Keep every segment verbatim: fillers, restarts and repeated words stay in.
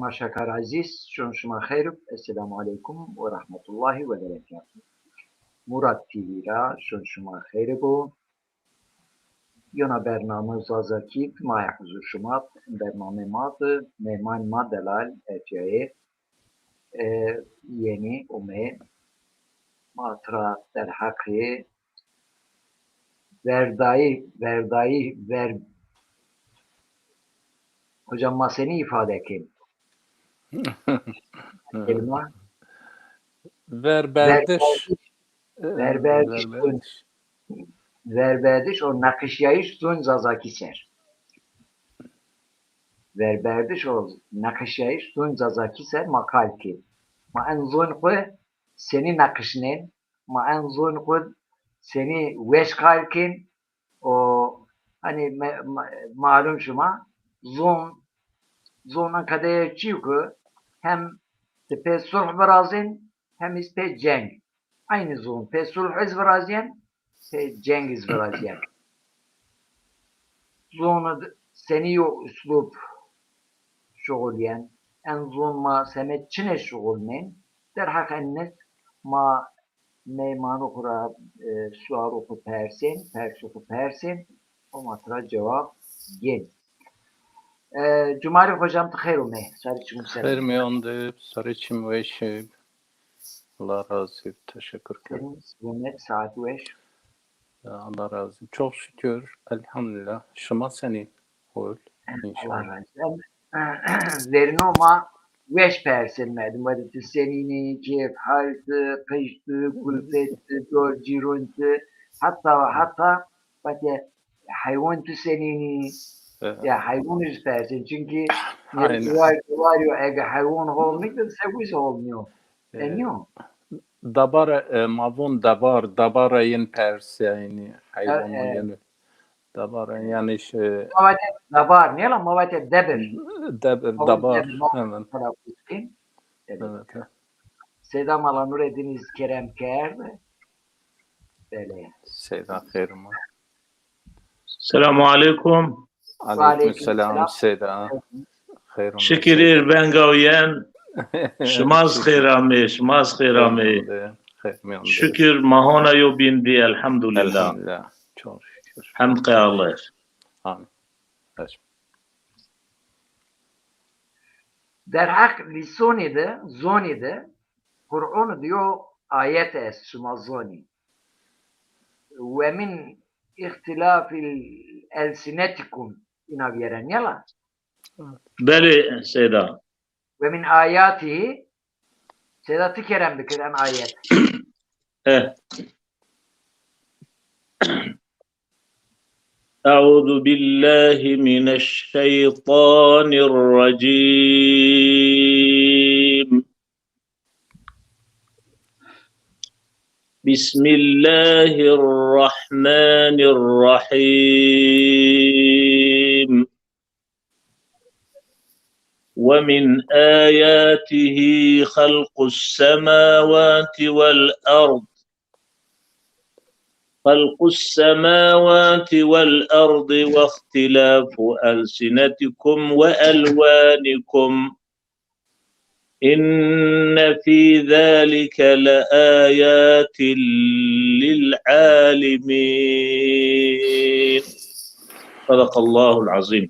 Temaşakar ezîz, şon şima xeyr ib. Esselamu aleykum ve rahmetullahi ve berekatuhu. Murat T V ra şon şima xeyr bo. Yona bername Zazakî bi ma huzur şima. Bername ma de meyman ma delal Efyayê, e, yenî ume. Ma tira derheqê verdayî, verdayî, ver-, hocam, ma senî îfade kên? Kelîma? Verberdiş. Verberdiş. E, verberdiş. Verberdiş. Verberdiş û neqişyayîş zon Zazakî ser. Verberdiş û neqişyayîş zon Zazakî ser ma qal kên. Ma en zon xwu senî neqişnên, ma en zon xwu senî weş qal kên û, hanî, me-, ma-, malum şima, zon, zon enqede çîyo ke hem ti pê sulh virazên hem iz pê ceng. Eynî zon pê sulh iz virazîyen, pê ceng iz virazîyen. Zon id senî yo uslub şuxulîyen, en zon ma semed çine şuxulnên, derheq ennik ma meymano xwu ra, e, sualo xwu persên, perso xwu persên, o ma tira cewab gên. E, Cumalî hocam, ti xeyr ome. Sarê çimû ser. Xeyr mîyan de, sarê çim weş ib. Allah razî ib. Teşekkür ederim. Senin zihmet, saat weş. Ya, Allah razî ib. Çok şükür. Elhamdülillah. Şima senî hol? İnşallah. Allah razî ib. Verîno ma weş persên merdim. Wadî ti senîn î, kêf hal ti, qij ti, kulfet ti, dor cîron ti, heta, heta vatê heywan tu senîn î? Evet. Ya heywan iz persên. Çunkî aynen. War, war yo, ege heywan hol nîkir, se wiz hol nîyo. Evet. Enîyo. Dabara, e, ma von dabar, dabara yin persîyaynî, heywan, e, e, yin. Dabara, yanî şey. Ma vatê dabar, nîya la ma vatê debir. Debir, dabar, hemen. Evet, evet. Seyda Mala Nureddin iz kerem kerd. Belê. Seyda xeyr ome. Selamu aleykum. Aleykum selam, Seyda. Xeyr ome. Şikir êr benga yen. Şima zî xeyr amê, şima zî xeyr amê. Xeyr mîyan de. Şikir ma hona yo bîn bî, elhamdulillah. Elhamdulillah. Çok şükür. Hemd qey Allah. Amin. Derheq lîsonî de, zonî de, Qur'onî de yo ayet est, şima zonî. Ve min îxtîlafî elsinetikum, îna vîyeren yala. Belê, Seyda. Ve min ayatî, Seyda, ti kerem bikir en ayet. Eh. أعوذ بالله من الشيطان الرجيم. بسم الله الرحمن الرحيم. ومن آياته خلق السماوات والأرض، خلق السماوات والأرض واختلاف ألسنتكم وألوانكم إن في ذلك لآيات للعالمين. صدق الله العظيم.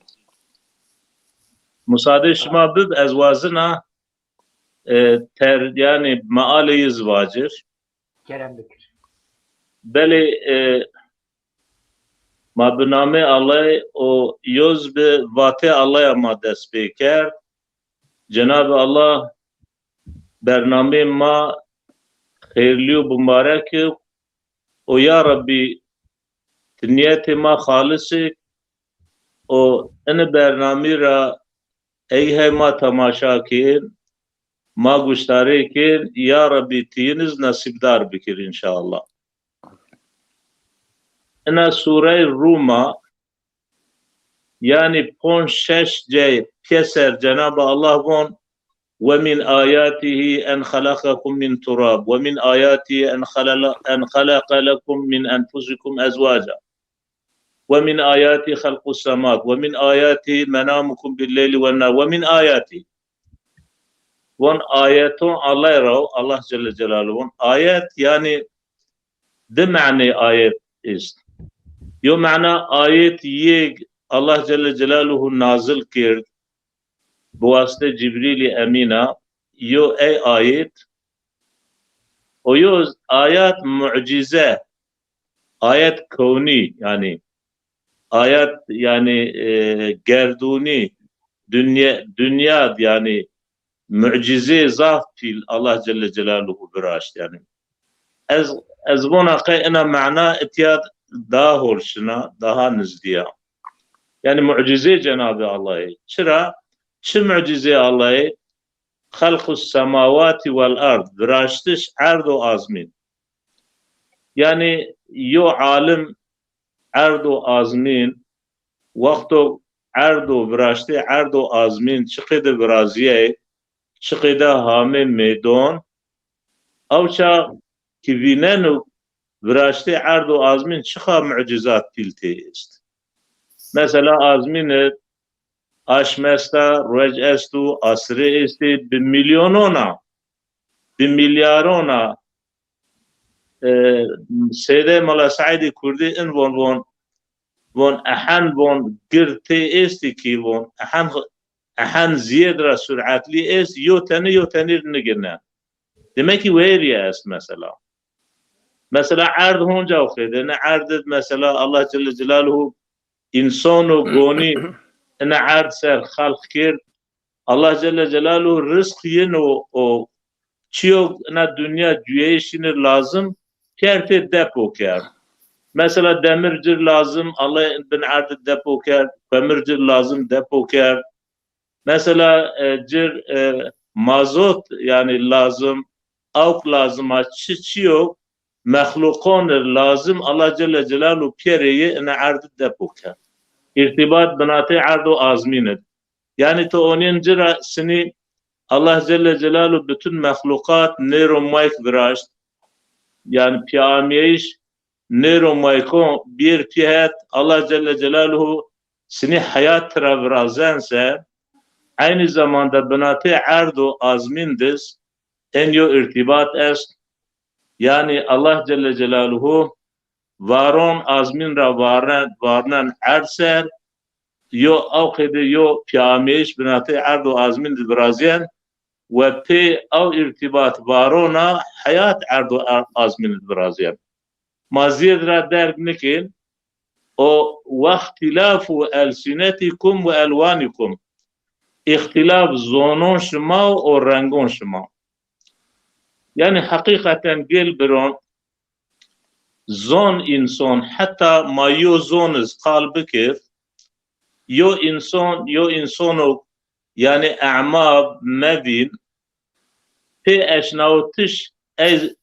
Musadê şima bib, ez wazena, e, ter, yanî mealê yi zî vacir. Kerem bikir. Belê, e, ma bi namê Allahî û yoz bi vatê Allahî ya ma dest pê kerd. Cenab-ı Allah bernameyê ma xeyrlî û bimarek ib û ya Rebbî ti nîyetê ma xalis ik û ini bernamî ra ey hey ma temaşa kên, ma guştarê kên, ya Rebbî ti yin iz nesîbdar bikir înşallah. Ina surey Rûm a, yanî ponc şeş cey pêser Cenab-ı Allah von, "Ve min ayatihi en xelaqekum min turab, ve min ayatihi en xelala-, en xeleqe lekum min enfusikum ezwaca. Ve min ayatihi xelqus semat, ve min ayatihi menamukum bil leyli ven nahar, ve min ayatihi." Von ayeton Allay ra o, Allah Celle Celaluhu von. Ayet, yanî, di menê ayet est. Yo mena ayet yê Allah Celle Celaluhu nazil kerd, bi wasitê Cibrîlî Emîn a, yo ey ayet, o yo ayet mucize, ayet kownî, yanî, ayet, yanî, e, gerdûnî, dinya, dinya, yanî, mucizê zaf pîl Allah Celle Celaluhu viraşt, yanî. Ez, ez vona qey ina mena itya daha hol şina, daha nizdî ya. Yanî mucizê Cenabê Allahî. Çira? Çi mucizê Allahî? Xelqus semawati vel ard, viraştiş erd û azmîn. Yanî yo alim erd û azmîn, wexto erd û viraştê erd û azmîn çiqêde virazîyayê, çiqêde hamê mêdon, ew çax ki vîneno viraştê erd û azmîn çiqa mucizat pîl tê est. Mesela azmîn id aşm esta, ruec esto, asirê estê, bi mîlyonona, bi mîlyarona, e, seyde Mela Seîdê Kurdî in von, von, von ehen von girtê estî ki von ehen, ehen zîyed ra sur'etlî est, yo tenî yo tenî nigine. Demek ki weyr ya est mesela. Mesela erd honca o qêde, ne erd id mesela Allah Celle Celaluhu însono gonî ina erd ser xelq kerd. Allah Celle Celaluhu rizq yin o, o çiyo ina dinya cuyeyişîne lazim kerd, pê depo kerd. Mesela demir cir lazim, Allah bin erd depo kerd, demir cir lazim depo kerd. Mesela, e, cir, e, mazot, yanî lazim, awk lazim a, çi çiyo, mexluqon ir lazim, Allah Celle Celaluhu pîyerê yê ina erd depo kerd. Îrtîbat binatê erd û azmîn id. Yanî to onîn ci ra sinî Allah Celle Celaluhu bütün mexluqat nêro mayk viraşt. Yanî pîyamîyeyîş nêro maykon bîr pî het, Allah Celle Celaluhu sinî heyat tira virazen se, eynî zamanda binatê erd û azmîn diz en yo îrtîbat est. Yanî Allah Celle Celaluhu varon azmîn ra varnen, varnen erd ser, yo ew qêde yo pîyamêyiş binatê erd û azmîn di virazîyen we pê ew îrtîbat varona heyat erd û a-, azmîn di virazîyen. Ma zîyed ra derg nikên, o wextîlafu elsînetîkum we elwanîkum. Îxtîlaf zonon şima û rengon şima. Yanî heqîqeten gel biron, zon înson, heta ma yo zon iz qal bikir, yo înson, yo însono, yanî ema mevîn, pê eşnawitiş ey,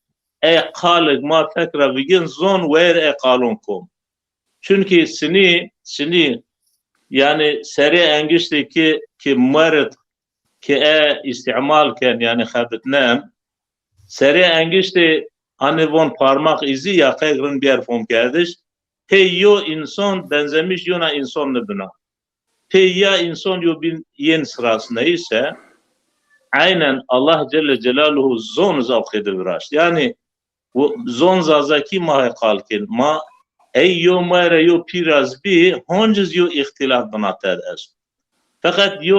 ey qalig ma fek ra vigin zon weyr ey qalon kom. Çunkî sinî, sinî, yanî serê engiştê ki, ki muerid ki e îstîmal ken, yanî xebitnen, serê engiştê, hanî von parmaq izi ya qey rind bîyer fomkerdiş, pê yo înson benzemiş yona înson nibina. Pê ya înson yo bîn yên sirasneyî se, eynen Allah Celle Celaluhu zon iz ew qêde viraşt. Yanî zon zazakî ma qal kên. Ma ey yo ma ra yo pîr az bî, honc iz yo îxtîlaf binate di est. Feqet yo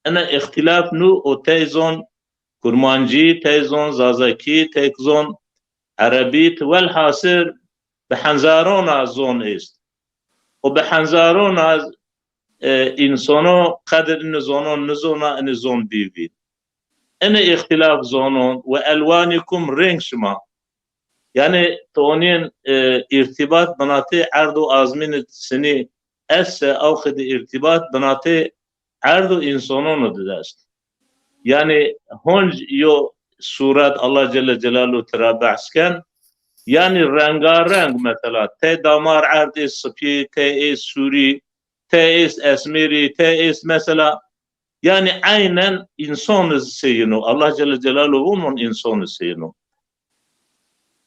ina îxtîlaf nu o tey zon kurmancî, tey zon zazakî, tey zon erebî, ti welhasil bi henzarona zon est. Û bi henzarona, e, însono qedir ini zonon nizona, ini zon bî vî. Ini îxtîlaf zonon we elwanîkum reng şima. Yanî ti onîn, e, îrtîbat binatê erd û azmîn id sinî est se, ew qede îrtîbat binatê erd û însonon id est. Yanî honc yo suret Allah Celle Celaluhu tira behs ken, yanî rengareng mesela, tey damar erd ê sipî, tey ê sûrî, tey êst esmêrî, tey êst mesela, yanî eynen înson iz seyino. Allah Celle Celaluhu vûn von înson iz seyino.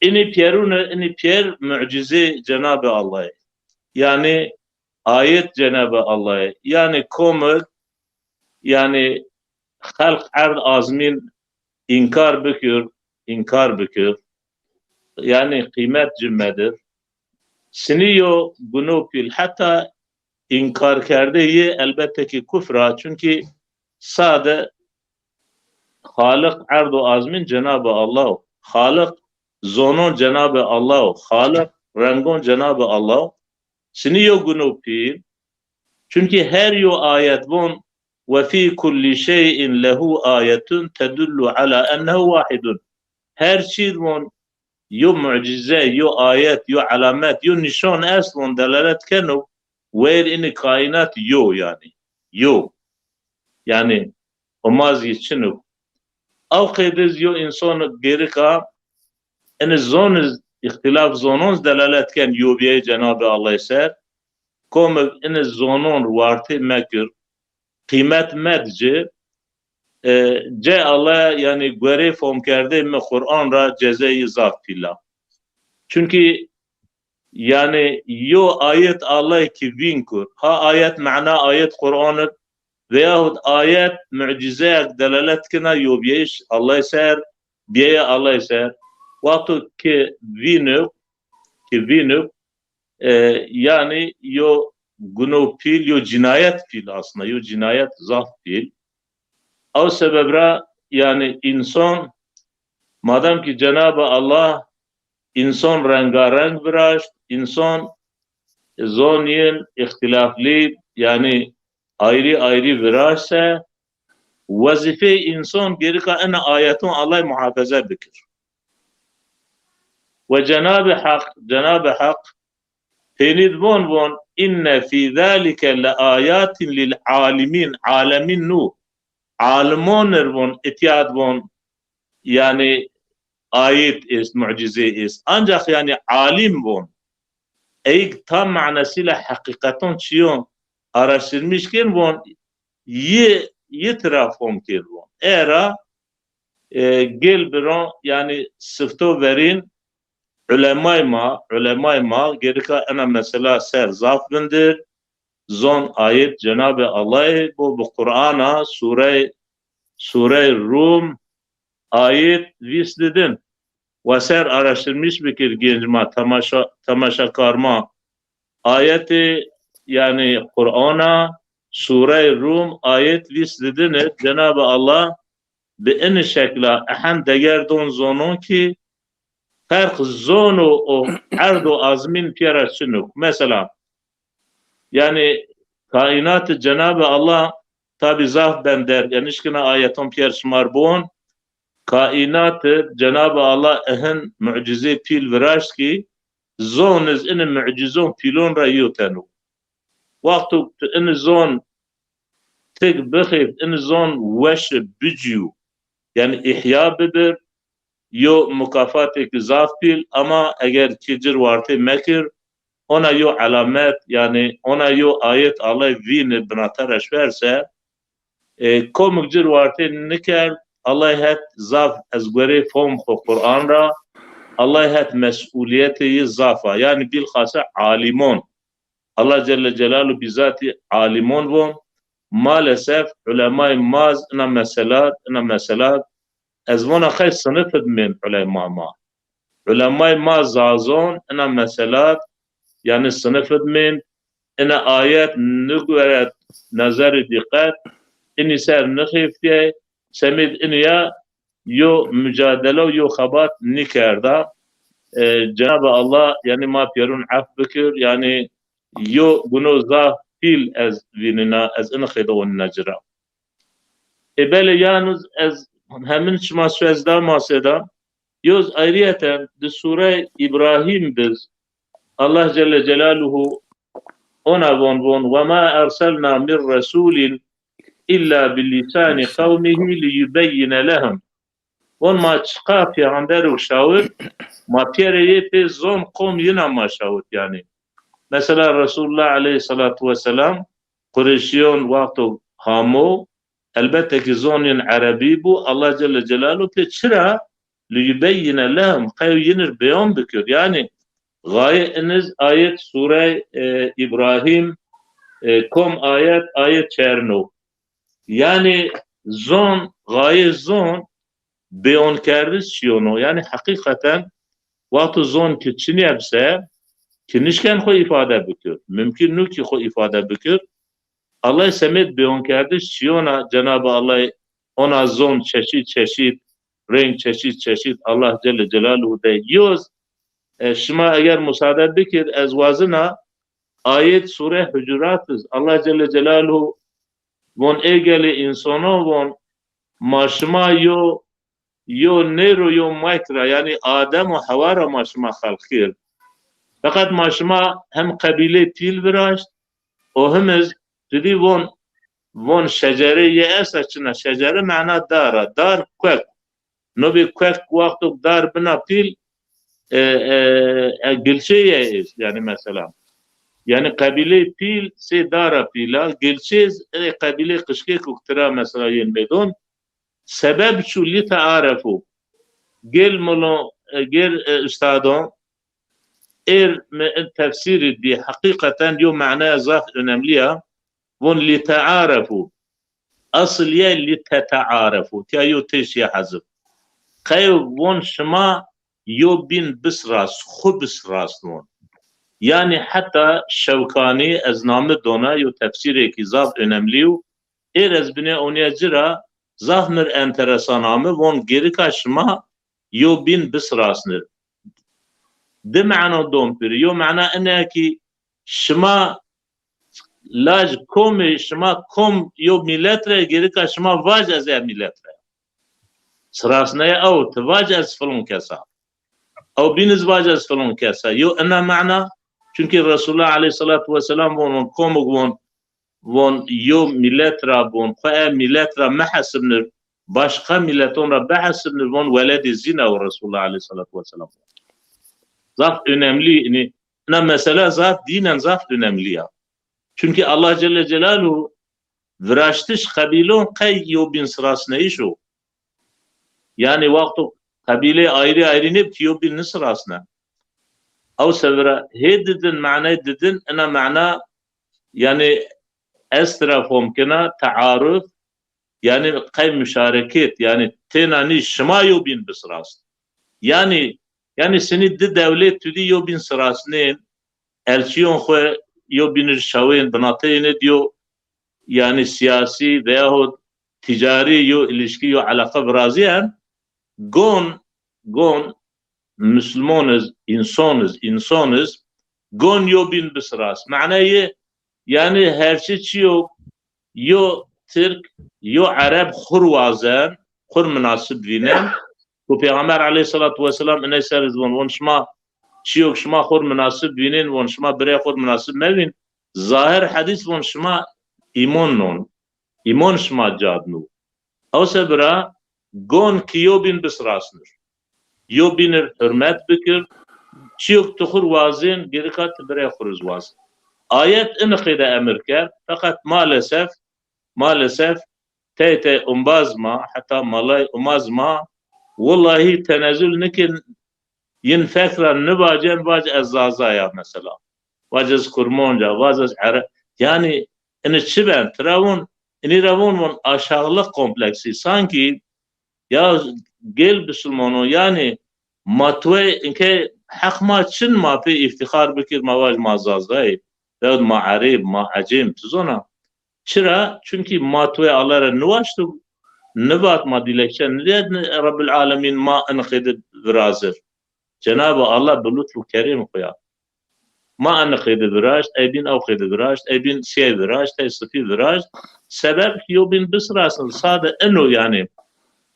Inî pîyerûn, inî pîyer mucizê Cenabê Allahî. Yanî ayet Cenabê Allahî. Yanî komik, yanî xelq erd azmîn înkar bikir, înkar bikir. Yanî qîmet ci medir. Sinî yo guno pîl. Heta înkarkerdê yê elbette ki kufr a. Çunkî sade Xaliq erd û azmîn Cenab-ı Allah o. Xaliq zonon Cenab-ı Allah o. Xaliq rengon Cenab-ı Allah o. Sinî yo guno pîl. Çunkî her yo ayet von, "Ve fî kulli şey'in lehu ayetun tedullu ala ennehu wahidun." Her çî von yo mucize, yo ayet, yo alamet, yo nîşan est von delalet keno weyr inî kaînat yo yanî. Yo. Yanî Homa zî çin o. Ew qeydiz yo înson gêrika ini zoniz îxtîlaf zonon delalet ken yobîyayê Cenabê Allahî ser, komik ini zonon wartê mekir, qîmet med ci, e, ce Allah yanî guerê fomkerdê mi Quran ra cezeyî zaf pîl a. Çunkî yanî yo ayet Allahî ki vîn kur. Ha ayet mana ayet Quran id veyahut ayet mucizeyek delalet kina yobîyayîş Allahî ser, bîyayê Allahî ser. Wexto ki vînuk, ki vînuk, e, yanî yo guno pîl, yo cînayet pîl aslında, yo cînayet zaf pîl. Ew sebeb ra yanî însan, madem ki Cenab-ı Allah însan rengareng viraşt, însan zonîn îxtîlaflî, yanî ayrî ayrî viraşt se, wezîfeyê însan gêrika ina ayeton Allahî muhafeze bikir. Ve Cenab-ı Haq, Cenab-ı Haq peynî di von von, "Inne fî zalike le ayatin lil alimîn." Alemîn nu. Alimon ir von, îtya di von, yanî ayet est, mucizê est. Ancak yanî alim von, eyg tam manasıyla heqîqeton çiyon araştırmış kên von, yi, yi tira fom kên von. Era, e, gel biron, yanî sifto verîn ulemay ma, ulemay ma gerika ena mesela ser zaf vindir, zon ayet Cenabê Allahî bo bi Qur'ana, surey, surey Rum, ayet vîst didin. Wa ser araştırmış bikir genc ma, temaşa, temaşakar ma. Ayetê, yanî Qur'ana, surey Rum, ayet vîst didin id Cenabê Allah bi ini şekla ehen deger don zonon ki ferq zono o erd û azmîn pîyera çin o. Mesela, yanî kaînatı Cenabê Allah tabî zaf ben derg, yanî nişkina ayeton pîyer şimar bon, kaînatı Cenabê Allah ehin mucizê pîl viraşt ki zon iz ini mucizon pîlon ra yo teno. Wexto tu ini zon tik bixêft, ini zon weşi bicîyo, yanî îhya bibir, yo mukafatêki zaf pîl, ama eger ki cir wartê mekir, ona yo elamet, yanî ona yo ayet Allahî vîni binatera şver se, e, komik cir wartê nikerd, Allahî het zaf ez guerê fom xo Qur'an ra, Allahî het mes'ulîyetê yi zaf a. Yanî bîlxase alimon. Allah Celle Celaluhu bîzatî alimon von. Maalesef ulemay ma z ina meselat, ina meselat, ez vona qey sinif id mên ulema ma. Ulemay ma zazon ina meselat, yanî sinif id mên, ina ayet nigueret nezerî dîqet, inî ser nixêftîyay, semêd inî ya yo mucadele û yo xebat nîkerda. E, Cenab-ı Allah, yanî ma pîyerun ef bikir, yanî yo guno zaf pîl ez vînina, ez ini qeyde onîna ci ra. E, belê yalnız ez hemin şima suez da ma seda, yoz ayrıyeten di sure İbrahim biz Allah Celle Celaluhu ona von von, "Ve ma erselna min resulin illa bi lisani kavmihi li yubeyyine lehum." Von ma çiqa peyxamber û şawit, ma pîyerê yê pê zon qom yina ma şawit yanî. Mesela Resulullah aleyhissalatu vesselam Qureyşîyon wexto hamo, elbette ki zonên erebî bû, Allah Celle Celaluhu pê çira li yubeyyine lehum, qeyo yinir beyan bikir. Yanî gaye iniz ayet sure, e, İbrahim, e, kom ayet, ayet çerno. Yanî zon, gayê zon, beyonkerdiş çîyon o. Yanî heqîqeten wexto zon ki çinîyeb se, ki nişken xwu îfade bikir. Mumkin nû ki xwu îfade bikir. Allah semêd beyonkerdiş çîyon a, Cenab-ı Allah ona zon çeşît çeşît, reng çeşît çeşît, Allah Celle Celaluhu de yoz. E, şima eger musade bikir, ez wazina ayet sure Hucurat iz, Allah Celle Celaluhu von, ey gelê însonon, von, ma şima yo, yo nêro yo mayk ra, yanî Adem û Hewa ra ma şima xelq kir. Feqet ma şima hem qebîlê pîl viraşt, o himiz, tu dî von, von şecere yê esta çina, şecere mana dar a, dar kuek. Nobê kuek wexto dar bina pîl, e, e, e, gilçê yê est, yanî mesela. Yanî qebîlê pîl, sê dara pîla, gilçê, e, qebîlê qişkêk û tira mesela yên mêdon. Sebeb çu lî tearefu. Gel molo, e, gel, e, ustadon, êr mi in tefsîrî dî heqîqeten yo manaya zaf önemlî ya. Von lî tearefu. Asıl ye lî tetearefu. Tiya yo têş ye hezif. Qey von şima yo bîn bisras, xwu bisrasnon. Yanî heta Şewkanî ez nami dona yo tefsîrêkî zaf önemlî yo. Êr ez binê onîya ci ra zaf mir enteresan ami, von gerika şima yo bîn bisrasnir. Di mano don pir. Yo mana ine ki şima laj komê, şima kom yo mîlet re, gerika şima vaj ez e mîlet re. Sirasneye ew, ti vaj ez filon kes a. Ew bîn iz vaj ez filon kes a. Yo ina mana, çunkî Resulullah aleyhissalatu vesselam von, von komik von, von yo mîlet ra von, xwu e mîlet ra mehesibnir, başqa mîleton ra behesibnir, von weledê zîna o Resulullah aleyhissalatu vesselam. Zaf önemlî, inî, ina mesela zaf dînen zaf önemlî ya. Çunkî Allah Celle Celaluhu viraştiş qebîlon qey yo bîn sirasneyîş o. Yanî wexto qebîlê ayrî ayrî nêb ki yo bîn nisirasne. Ew sevira hê didin, manayê didin, ina mana, yanî ez tira fom kena, tearuf, yanî qey muşareket, yanî têna nî şima yo bîn bisirasn. Yanî, yanî sinî di dewlêt tu dî yo bîn sirasnên, elçîyon xwu yo bînir şewên, binateyêne diyo, yanî siyasî veyahut ticarî yo îlişkî, yo eleqe virazîyen, gon, gon Musulmon iz, înson iz, înson iz, gon yo bîn bisiras. Manayê, yanî her çi çîyo, yo Tirk, yo Ereb xwur wazen, xwur minasib vînen. Ku Peyxamber aleyhissalatu vesselam iney ser iz von, von şima çîyo ki şima xwur minasib vînên, von şima birê xwur minasib mevîn. Zahir hedîs von şima îmon non. Îmon şima cadnu. Ewse bira gon ki yo bîn bisirasnir. Yo bînir hurmet bikir. Çîyo ki ti xwur wazên, gerika ti birê xwur iz wazên. Ayet ini qeyde emir kerd. Feqet maalesef, maalesef tey tey umbaz ma, heta malay umaz ma, wellahî tenezul nikin, yin fek ra nivacen, vac ez Zaza ya mesela. Vac ez Kurmonc a, vac ez Ereb. Yanî, ini çi ben? Tira von, ini ra von, von aşağılık kompleksi. Sanki, ya gel Bisilmono, yanî, ma tuwe, inke heq ma çin ma pê îftîxar bikir, ma vac ma Zazayê, veyahut ma Ereb, ma Ecêm, ti zona. Çira? Çunkî ma tuwe Allah ra niwaşt û nivat, ma dîlekçe nidîyet Rebbul Alemîn ma in qeyde virazir. Cenab-ı Allah bi lutf û kerêm xwu ya. Ma in qeyde viraşt, ey bîn ew qeyde viraşt, ey bîn siyay viraşt, ey sifî viraşt. Sebeb ki yo bîn bisirasnir, sade ino yanî.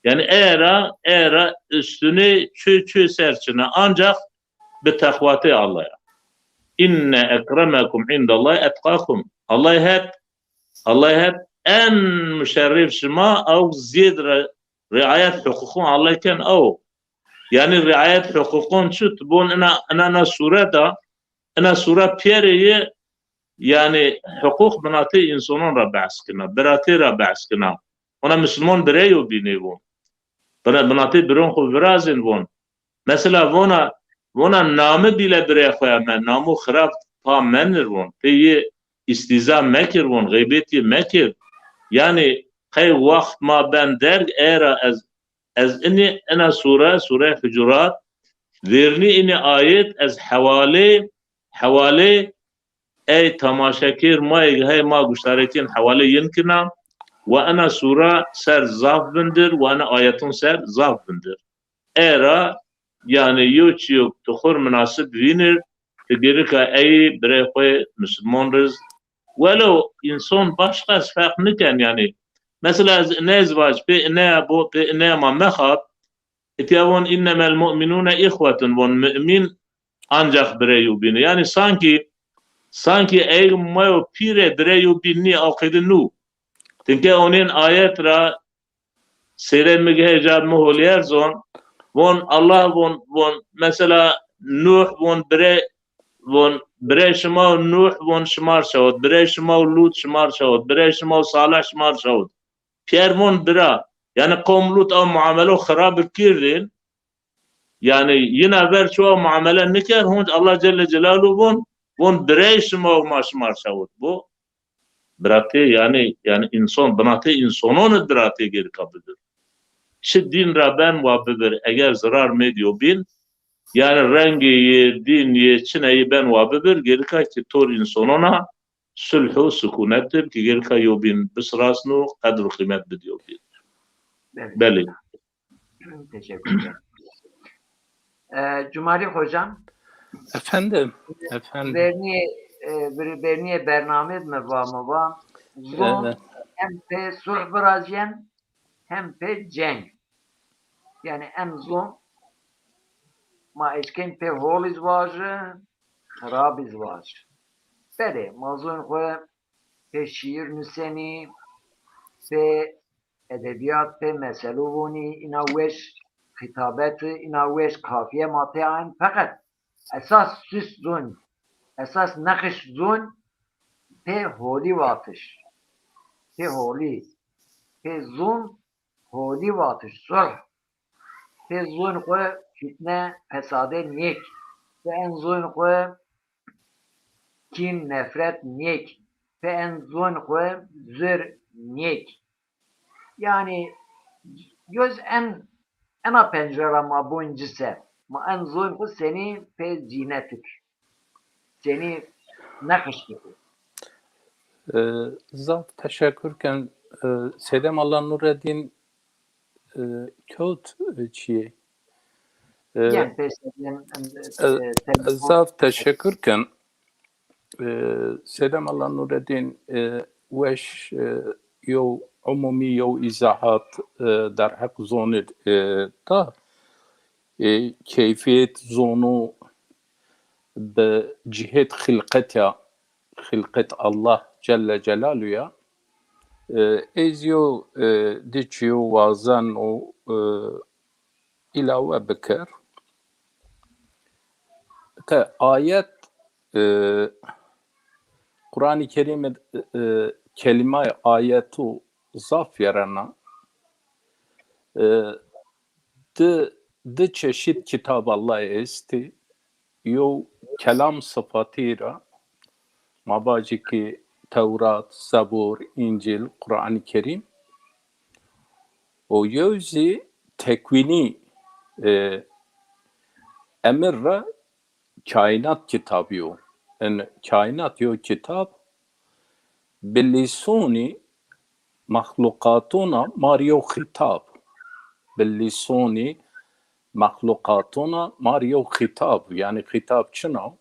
Yanî ey ra, ey ra üstüne çö çö ser çina. Ancak bi teqwatê Allah ya. İnne ekremekum indallahi etqakum. Allah het, Allah het en muşerref şima, ew zêd re riayet huquqon Allah ken ew. Yanî riayet huquqon çi? Tu bon ina, ina, ina sure da, ina sure piyerê ye, yanî huquq binatê însonon ra behs kina, biratê ra behs kina. Ona Musulmon birey yo bînê von. Bira-, binatê biron xwu virazên von. Mesela vona, vona nami bîle birê xwu ya me, namo xirab pa menir von. Pê yê îstîza mekir von, xeybetî mekir. Yanî qey waxt ma ben derg, ey ra ez, ez inî ina sure, sure Hucurat, vêrnî inî ayet, ez hewalê, hewalê ey temaşekêr ma ê, hey ma guştarekên hewalê yin kina, wa ina sure ser zaf vindir, wa ina ayeton ser zaf vindir. Ey ra, yanî, yo çîyo tu xwu r minasib vînir, ti gerika ey birê xwu yê misilmon riz. Welew înson başqa ez ferq niken, yanî, mesela, ez ine ez vaj, pê ine bo, pê ine ma mexab, itya von, "Innemel mu'minûne ihwetun", von, "Mu'min ancax birê yobîn." Yanî, sankî, sankî ey ma yo pîrê birê yobîn nî, aqîde nû. Tinke onên ayet ra, sêrê mi ge heca mi holîyer zon, von Allah, von, von, mesela, Nuh, von, birê, von, birê şima û Nuh, von, şima r şawit, birê şima û Lut şima r şawit, birê şima û Salih şima r şawit. Pîyer von bira. Yanî qom Lut a muamelo xirab kirdin. Yanî yina ver çuwa muamele niker, honc Allah Celle Celaluhu von, von birey şima û ma şima r şawit bo. Biratê, yanî, yanî înson, binatê însonon id biratê gerika bibir. Çi dîn ra ben wa bibir, eger zirar mêd yobîn, yanî rengê yê, dîn yê, çineyê ben wa bibir, gerika ki tor însonona sulh û sukûnet dir, ki gerika yobîn bisirasno, qedr û qîmet bid yobîn. Belê. Belê. Teşekkür ederim. E, Cumali Hocam. Efendim, efendim. Bernî, e, bir, bernîye bernamê mi va, mi va. Zon, evet, hem pê sulh virazîyen, hem pê ceng. Yanî en zon ma eşkên pê hol iz vajî, xirab iz vajî. Belê, ma zon xwu pê şîîr nusenî, pê edebîyat, pê meselo vonî, îna weş xîtabet, îna weş kafîye ma pê ayn. Feqet esas sus zon, esas neqiş zon pê holî vatiş. Pê holî, pê zon holî vatiş, sulh. Pê zon xwu fîtne, fesade nêk. Pê en zon xwu kîn, nefret nêk. Pê en zon xwu zur nêk. Yanî, yoz en, ena pencere ra ma bon ci ser. Ma en zon xwu senî pê zînet ik. Senî neqiş bikir. E, zaf teşekkür ken, e, Seydem Allah Nureddin, e, kewt, e, çiyê. E, Yan pê Seydem, e, e, e, telefon. Zaf teşekkür ken. E, Seydem Allah Nureddin, e, weş, e, yew umumî, yew îzahat, e, derheq zonî, e, da. E, keyfiyet zonu bi cihêt xilqet ya, xilqet Allah Celle Celaluhu ya. E, ez yew, e, di çiyo wazen û, e, îlawe biker. Ke ayet, e, Quranî Kerîm, e, e, kelîmay ayetu zaf yerena. E, di, di çeşit kitab Allah estî. Yew kelam sifatî ra, ma vajî ki Tewrat, Zebur, Încîl, Quranî Kerîm. Û yew zî tekwînî, e, emir ra kaînat kitabî yo. In kaînat yo kitab, bi lîsonî mexluqatona ma rê yew xîtab. Bi lîsonî mexluqatona ma rê yew xîtab. Yanî xîtab çin o?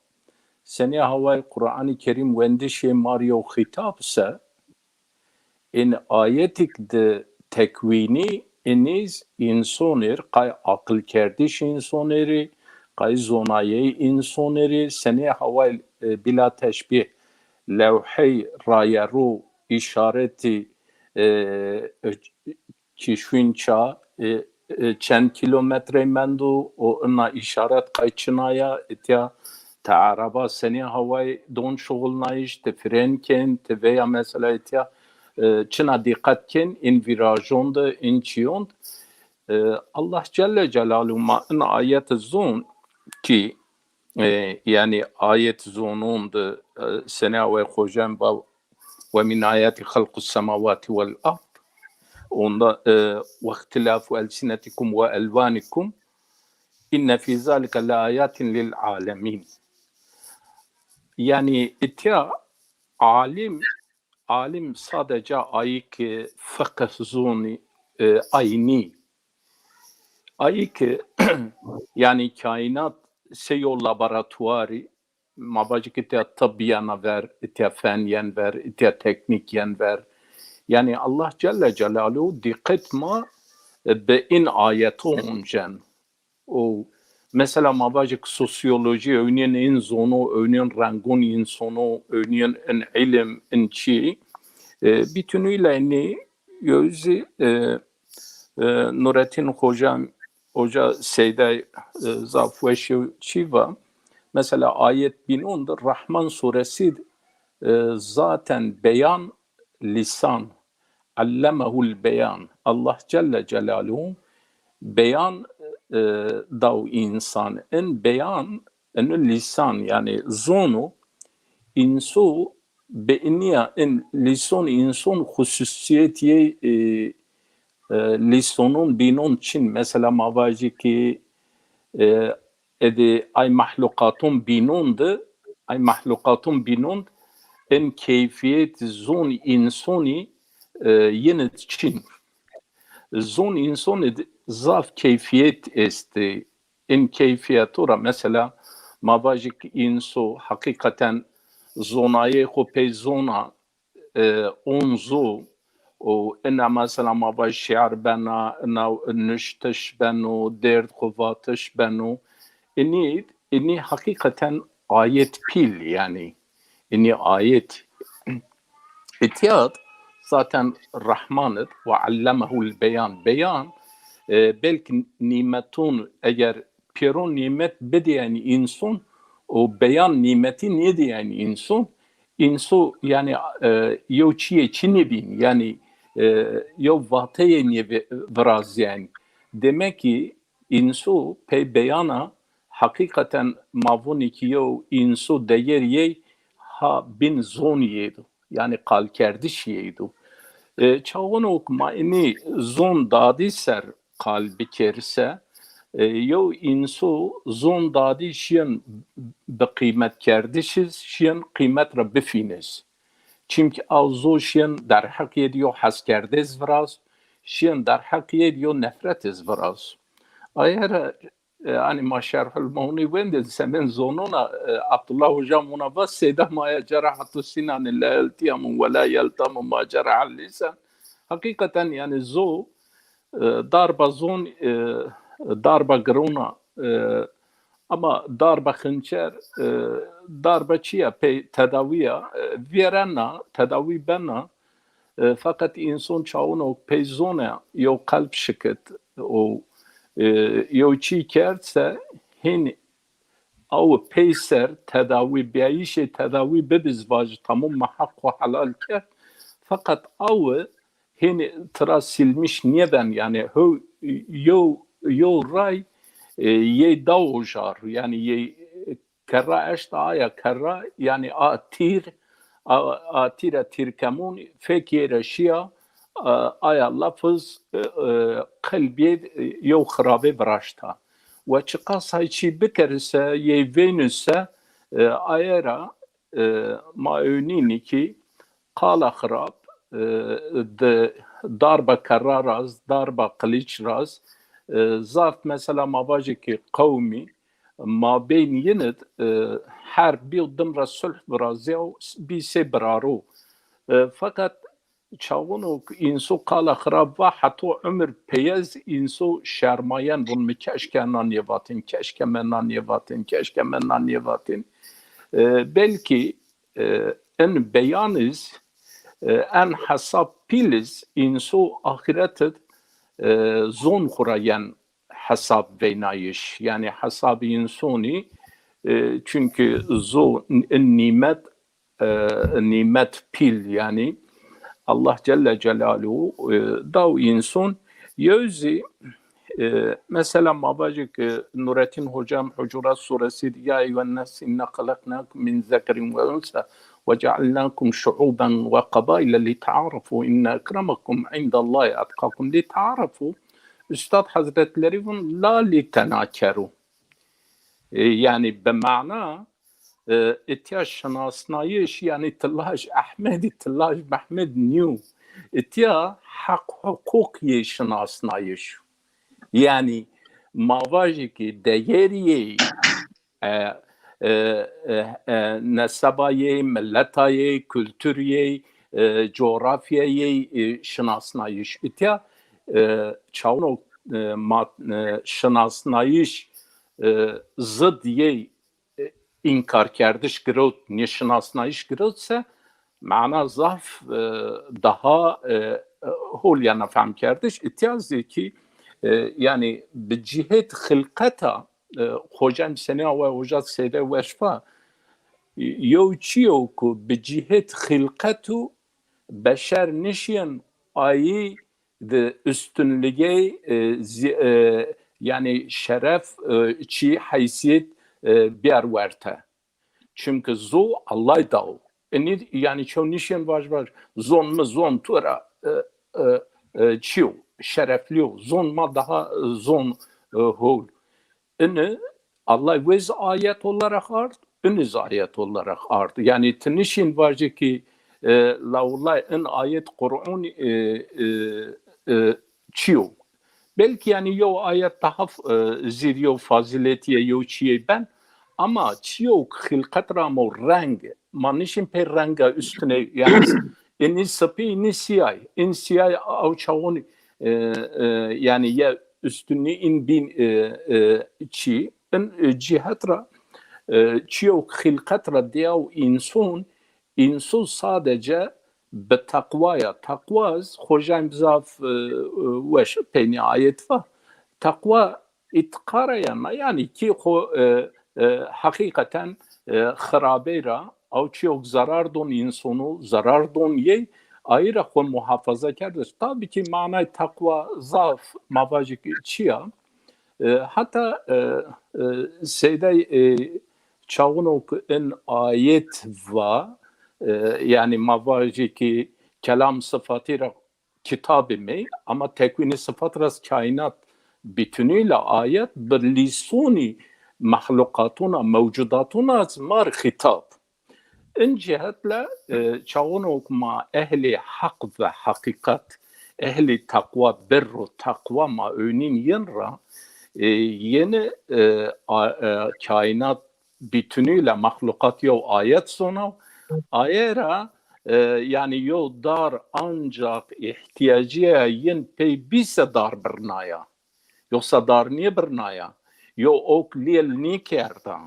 Senî hawayê Quranî Kerîm wendişê ma rê yew xîtab se, in ayetîk di tekwînî inîz însonir, qay aqilkerdiş însonirî, qay zonayey însonirî, senî hawayê, e, bîla teşbîh, lewhey rayeru, îşaretî, e, e, kîşwîn ça, e, e, çend kîlometrey mendo û ina îşaret qay çina ya, itya ti ereba senî hawayê don şuxulnayîş, ti fren kên, ti veya mesela itya, e, çina dîqet kên, in vîrajon de, in çiyon de. E, Allah Celle Celaluhu ma in ayet zon ki, e, yanî ayet zonon de, e, senî hawayê Xocan ba, "Ve min ayati halqus semawati vel ard." Onda e, "Ve ihtilafu elsinetikum ve elvanikum inne fi zalike le ayatin lil alemin." Yani itya alim, alim sadece ayı ki fıkıh zoni e, aynı. Ayı ki yani kainat seyo laboratuvari, ma vajî ki itya tıbb yena ver, itya fen yen ver, itya teknik yen ver. Yani Allah Celle Celaluhu dikkat ma e, bi in ayeto oncen. O mesela ma vajî ki sosyoloji, ewnîyen in zono, ewnîyen rengon insono, ewnîyen in ilim, in çi. E, bütünüyle ni yozî e, e, Nurettin Hocam, Hoca Seydey e, zaf weş çi va. Mesela ayet bînon de Rahman suresi e, zaten beyan lisan, allemehul beyan. Allah Celle Celaluhu beyan e, daw insan. In beyan, in lisan yani zonu insu be iniya in lison inson hususiyet yê e, e, lisonon bînon çin. Mesela ma vajî ki e, edi ay mahluqaton bînon de, ay mahluqaton bînon en keyfiyet zon insoni e, yinit çin. Zon insoni de zaf keyfiyet esti. In keyfiyeto ra mesela ma vajî ki inso hakikaten zonayê xo pey zona e, onzu û ina mesela ma vaj şiar bena, ina nuştiş beno, derd xo vatiş beno. Inî, inî hakikaten ayet pîl yani. Inî ayet itiyat zaten Rahman id ve allemehul beyan. Beyan e, belki nimetun eger pêro nîmet bidî yanî înson û beyan nîmetî nêdî yanî înson, înso yanî e, yew çîyê çi nêbîn, yanî e, yew vateyê nêvi-, viraz yanî. Demek ki înso pey beyana heqîqeten ma vonî ki yew înso deyer yey ha bin zon yê do. Yanî qalkerdiş yey do. E, çaxono ki ma inî zon dadî ser qal bikerî se, e, yew înso zon dadî şiyen bi qîmetkerdiş iz, şiyen qîmet ra bifîn iz. Çimkî aw zo şiyen derheq yê di yew heskerde iz viraz, şiyen derheq yê di yew nefret iz viraz. Aye ra e, hanî ma Şerhul Muğnî wendên semên zonona, e, Abdullah Hocam ona va, "Seyda ma ya cera hato sînanî la yeltîyamun ve la yeltamu ma cera al lisan." Hakikaten yanî zo, e, darba zon, e, darba girona, e, ama darba xinçer, e, darba çiya pey tedawîya, e, vêrena, tedawî bena, e, feqet înson çawino pey zone yew qelb şikit û, e, yew çî kerd se hîn aw peyser tedawî biyayîşê tedawî bibiz vajî tamam ma heq xo helal kerd. Feqet aw hîn tira silmiş nêben, yanî ho yew, yew ray, e, yey daw ojar, yanî yey kerra eşta aya kerra, yanî a tîr, a, a tîre tîrkemûn fek yê re şiya, a, aya lafız, e, e, qelbê, e, yew xirabê viraşta. Ve çiqas hay çî bikerî se, yê veynû se, e, aye ra, e, ma ewnînî ki qala xirab, e, di darba kerra raz, darba qiliç raz, e, zaf mesela ma vajê ki qewmî, mabeyn yin id, e, herb bîyo, dim ra sulh virazîyaw, bî sey biraro. E, feqet çaxono ki înso qala xirab va, heto umir peyez înso şermayen, von mi keşke na nêvatin, keşke me na nêvatin, keşke me na nêvatin. E, belkî, e, in beyan iz, e, en hesab pîl iz, înso axiret id, e, zon xwu ra yen hesab veynayiş. Yanî hesabî însonî, e, çunkî zo n-, nîmet, e, nîmet pîl yanî Allah Celle Celaluhu, e, daw înson. Yew zî, e, mesela ma vajî ki Nurettin Hocam Hucurat Suresi de, "Ya eyyuhen nas inna halaknakum min zekerin ve unsa وجعلناكم شعوبا وقبائل لتعارفوا إن أكرمكم عند الله أتقاكم لتعارفوا. Üstad Hazretleri vun la litenakeru. E, yani bi mana, e, itya şinasnayış, yani ti laj Ehmedî, ti laj Mehmed nîyo. Itya heq huquq yê şinasnayış. Yani ma vajî ki değer yê, e, e, e, e, neseba yê, mileta yê, kultur yê, e, coğrafya yê, e, şinasnayış. Itya, e, çawno, e, ma, e, şinasnayış, e, zid yê, e, înkarkerdiş girewt, nêşinasnayış girewt se, mana zaf, e, daha, e, e, hol yena fehmkerdiş. Itya zî ki, e, yani bi cihêt xilqeta, e, hocam seni awa hoca seyde weşfa, yew çiyo ku bi cihêt xilqetu beşer nişîyen ayî di üstünlüğe, e, zi-, e, yani şeref, e, çi heysiyet, e, biyar werte. Çünkü zo Allah daw. Ini yani çew nişên vaj vaj. Zon mi zon tu ra, e, e, e, çiyo, şerefliyo. Zon ma daha, e, zon, e, hol. Ini Allah wez ayet olarak ard, iniz ayet olarak ard. Yani ti nişin vajê ki, e, la wulay in ayet Qur'un, e, e, e, çiyo. Belki yani yew ayet daha, e, zîr yew faziletiye, yew çiyê ben. Ama çiyo xilqet ra mo reng, ma nişin pê renga üstüne, yani ini sipî, ini siyay, in siyay aw çawon, e, e, yani ye üstünü in bin, e, e, çi. In, e, cihet ra, e, çiyo xilqet ra diyaw inson, inson sadece bi teqwaya, teqwa ez xocayim zaf, e, e, weş peynî ayet va. Teqwa îtiqara yena, yani ki xo, e, e, heqîqeten, e, xirabey ra, aw çiyok zarar don insonu, zarar don yey, ayî ra xo muhafaza kerdiş. Tabii ki manay teqwa zaf ma vajî ki çi ya? E, hata, e, e, seydey, e, çawunok in ayet va, e, yani ma vajî ki kelam sıfatî ra kitabê mi, ama tekwînê sıfat ra kainat bütünüyle ayet bi lîsonî mexluqatuna, mewcudatuna mar xîtab. In cihetle, e, çawonok ma ehlê heq ve heqîqet, ehlê teqwa, birr û teqwa ma önîn yin ra, e, yeni, e, a, e, kainat bütünüyle mexluqat yew ayet zona. Aye ra, e, yani yew dar ancak ihtiyacê yin pey bîse dar birnaya. Yoksa dar nêbirnaya. Yew ok lêl nêkerda.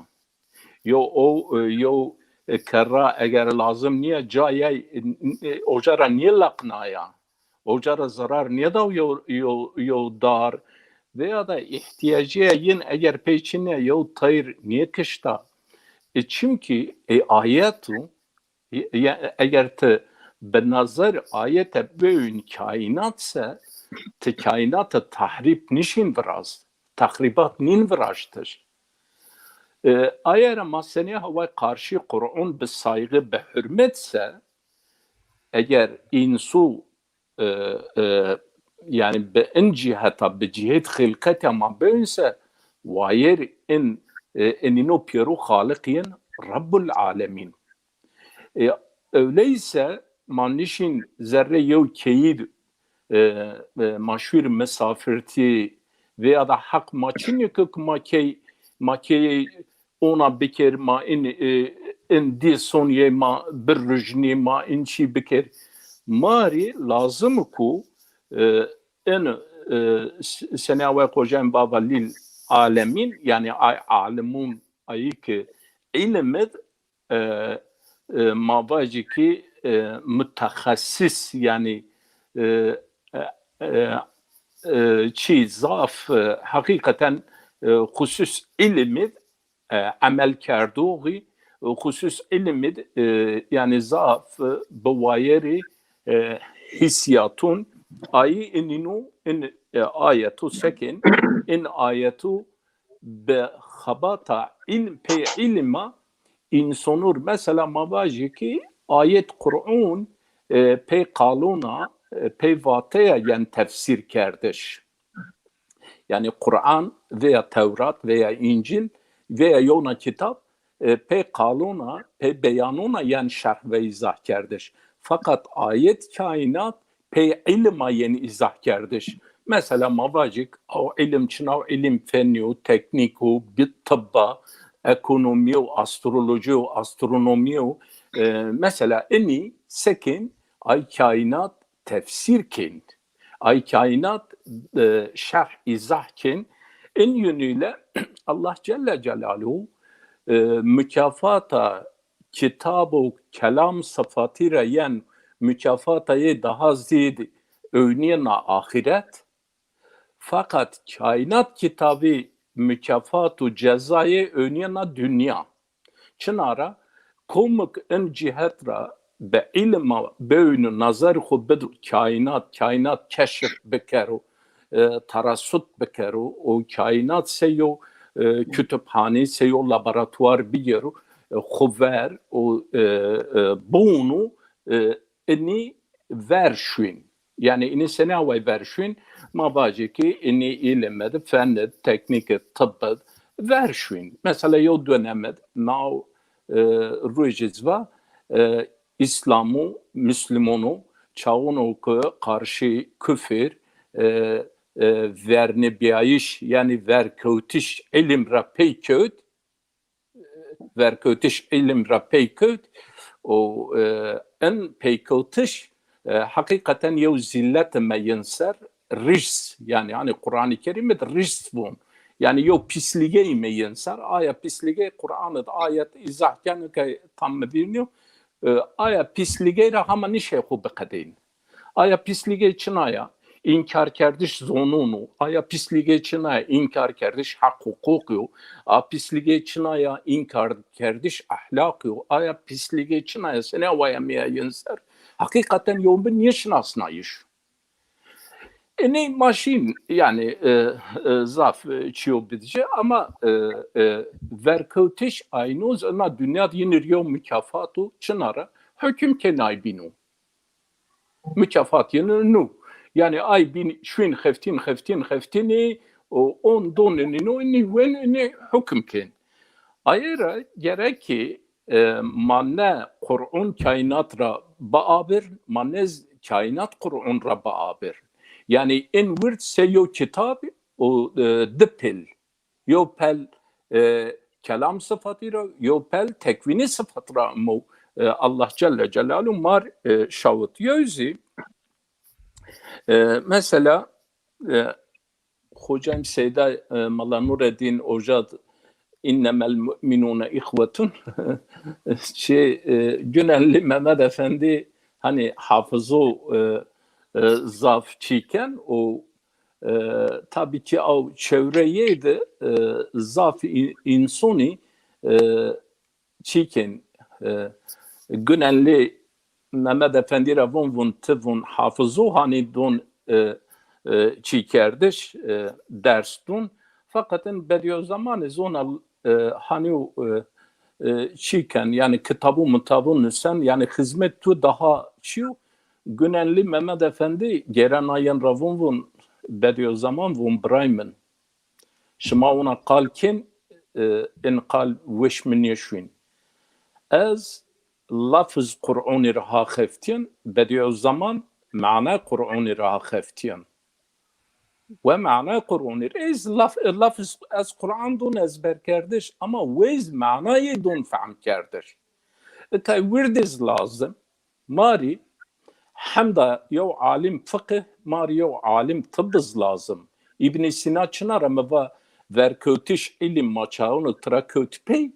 Yew o, e, yew, e, kerra eger lazim nîya cayay, e, e, oca ra nêleqnaya. Oca ra zarar nêdaw yew, yew, yew dar. Veya da ihtiyacê yin eger pey çinîya yew teyr nêkişta. E, çimkî, e, ayetu, e, ya, eger ti bi nazar ayete böğün kainat se, ti kainata tahrîb nişin viraz, tahribat nin viraştiş. E, aye ra ma senî haway qarşî Qur'un bi saygı, bi hürmet se, eger insu, e, e, yani bi in ciheta, bi cihêt xilqeta ma böğün se, wayêr in, e, inîno pêro Xaliq yin Rabbul Alemin. E, öyleyse ma nişin zerre yew keyî, e, e, ma şûr misafirtî veya da heq ma çinî ki ma key, ma key ona biker, ma in, e, in dî sonîye ma birujnî, ma in çî biker. Ma rî lazim ku, e, in, e, s-, senî awe qocayên baba lil alemin, yani ay alimun, ayî ki ilim id, e, e, ma vajî ki, e, mutexesis, yani, e, e, e, e, çî zaf, e, heqîqeten, e, xusus ilim id, e, emel kerdoxî, e, xusus ilim id, e, yani zaf, e, bi wayerî, e, hîsiyatun, ayî inîno, in, e, ayetu sekin, in ayetu bi xebata ilm, pey ilma, insonur, mesela ma vajî ki ayet Qur'un, e, pey qalûna, e, pey vateya yen tefsîr kerdiş. Yanî Qur'an veya Tewrat veya Încîl veya yewna kitab, e, pey qalûna, pey beyanûna yen şerh ve îzah kerdiş. Feqet ayet kaînat pey îlima yen îzah kerdiş. Mesela ma vajîk, ew îlim çin a, ew îlim fennî yo, teknîk o, bi-, tibba, ekonomî yo, astrolojî yo, astronomî yo. E, mesela inî sekên ay kaînat tefsîr kên. Ay kaînat, e, şerh, îzah kên. In yönüyle Allah Celle Celaluhu, e, mükafata kitab û kelam sıfatî ra yen mükafata yê daha zêd ewnîyena axiret. Feqet kaînat kitabî mükafat û cezayê ewnîyena dinya. Çina ra? Komik in cihet ra bi îlima bewno nazarê xo bido kaînat, kaînat keşif bikero, e, tarasut bikero û kaînat sey yo, e, kütüphane, sey yo laboratuvar bigero, e, xo ver û, e, e, biwno, e, inî ver şuyn. Yanî inî senî away ver şuyn? Ma vajê ki inî îlime de, fene de, teknîke, tibbe de ver şuyn. Mesela yew döneme de, naw, e, rojî zî va, e, Îslamu, Muslimonu, çağuno ki karşı küfür, e, e, vernebiyayış, yanî verkewtiş îlim ra pey kewt, verkewtiş îlim ra pey kewt û, e, in peykewtiş, e, heqîqeten yew zîllete me yin ser, rics, yanî, hanî Quranî Kerîmî de rics vûn. Yanî yew pîslîgeyî me yin ser, aya pîslîgey Quranî de ayet îzah keno ke tam mi vîr nîyo, e, aya pîslîgey ra hema nîşê xo biqedên. Aya pîslîgey çina ya? Înkarkerdiş zonûn o. Aya pîslîgey çina ya? Înkarkerdiş heq huqûq yo. A pîslîgey çina ya? Înkarkerdiş ehlaq yo. Aya pîslîgey çina ya? Senî awaya mîya yin ser? Heqîqeten yew bi nêşinasnayîş. Inî ma şîn, yanî, e, e, zaf, e, çîyo bidîje ama, e, e, verkewtiş ayno zî ina dinya de yînî rî yew mukafat o, çina ra? Hukm kên ay bîn o. Mukafat yînî nû. Yanî ay bîn şuyn xeftîn, xeftîn, xeftînî û on don inî no, inî wen, inî hukm kên. Aye ra gerek ki, e, ma ne Qur'un kaînat ra biabir, ma ne z-, kaînat Qur'un ra biabir. Yanî in wird sey yew kitab û, e, di pel. Yew pel, e, kelam sıfatî ra, yew pel tekwînî sıfat ra amo, e, Allah Celle Celaluhu mar, e, şawit. Yew zî, e, mesela, e, Xocam Seyda, e, Mela Nureddin Oca d-, "İnnemel mu'minune ihvetun." Şey, e, Günenli Mehmet Efendi, hanî hafızo, e, e, zaf çî ken û, e, tabii ki ew çevreyê de, e, zaf î-, însonî, e, çî kên, e, Günenli Mehmet Efendi ra vûn, vûn ti vûn hafızo, hanî dûn, e, e, çî kerdiş, e, ders dûn. Feqet in Bediüzzamanî zona, e, hanî, e, e, çî ken, yanî kitabû mitabû nusen, yanî xizmet tu daha çîyo. Günenli Mehmet Efendi gêrena yin ra vûn, vûn Bediüzzaman, vûn biray min. Şima wina qal kên, e, in qal weş mi nêşuyn. Ez lafz Qur'unî ra ha xeftîyen, Bediüzzaman mana Qur'unî ra ha xeftîyen. We mana Qur'unî ra, ez laf-, lafz, ez Qur'an dûn ezberkerdiş, ama wez manayê dûn fehm kerdiş. Itay wirdî zî lazim. Ma rî hemda yew alim fiqih, ma rî yew alim tibb zî lazim. Îbnî Sîna çina ra mi va verkewtiş îlim ma çawino tira kewt pey.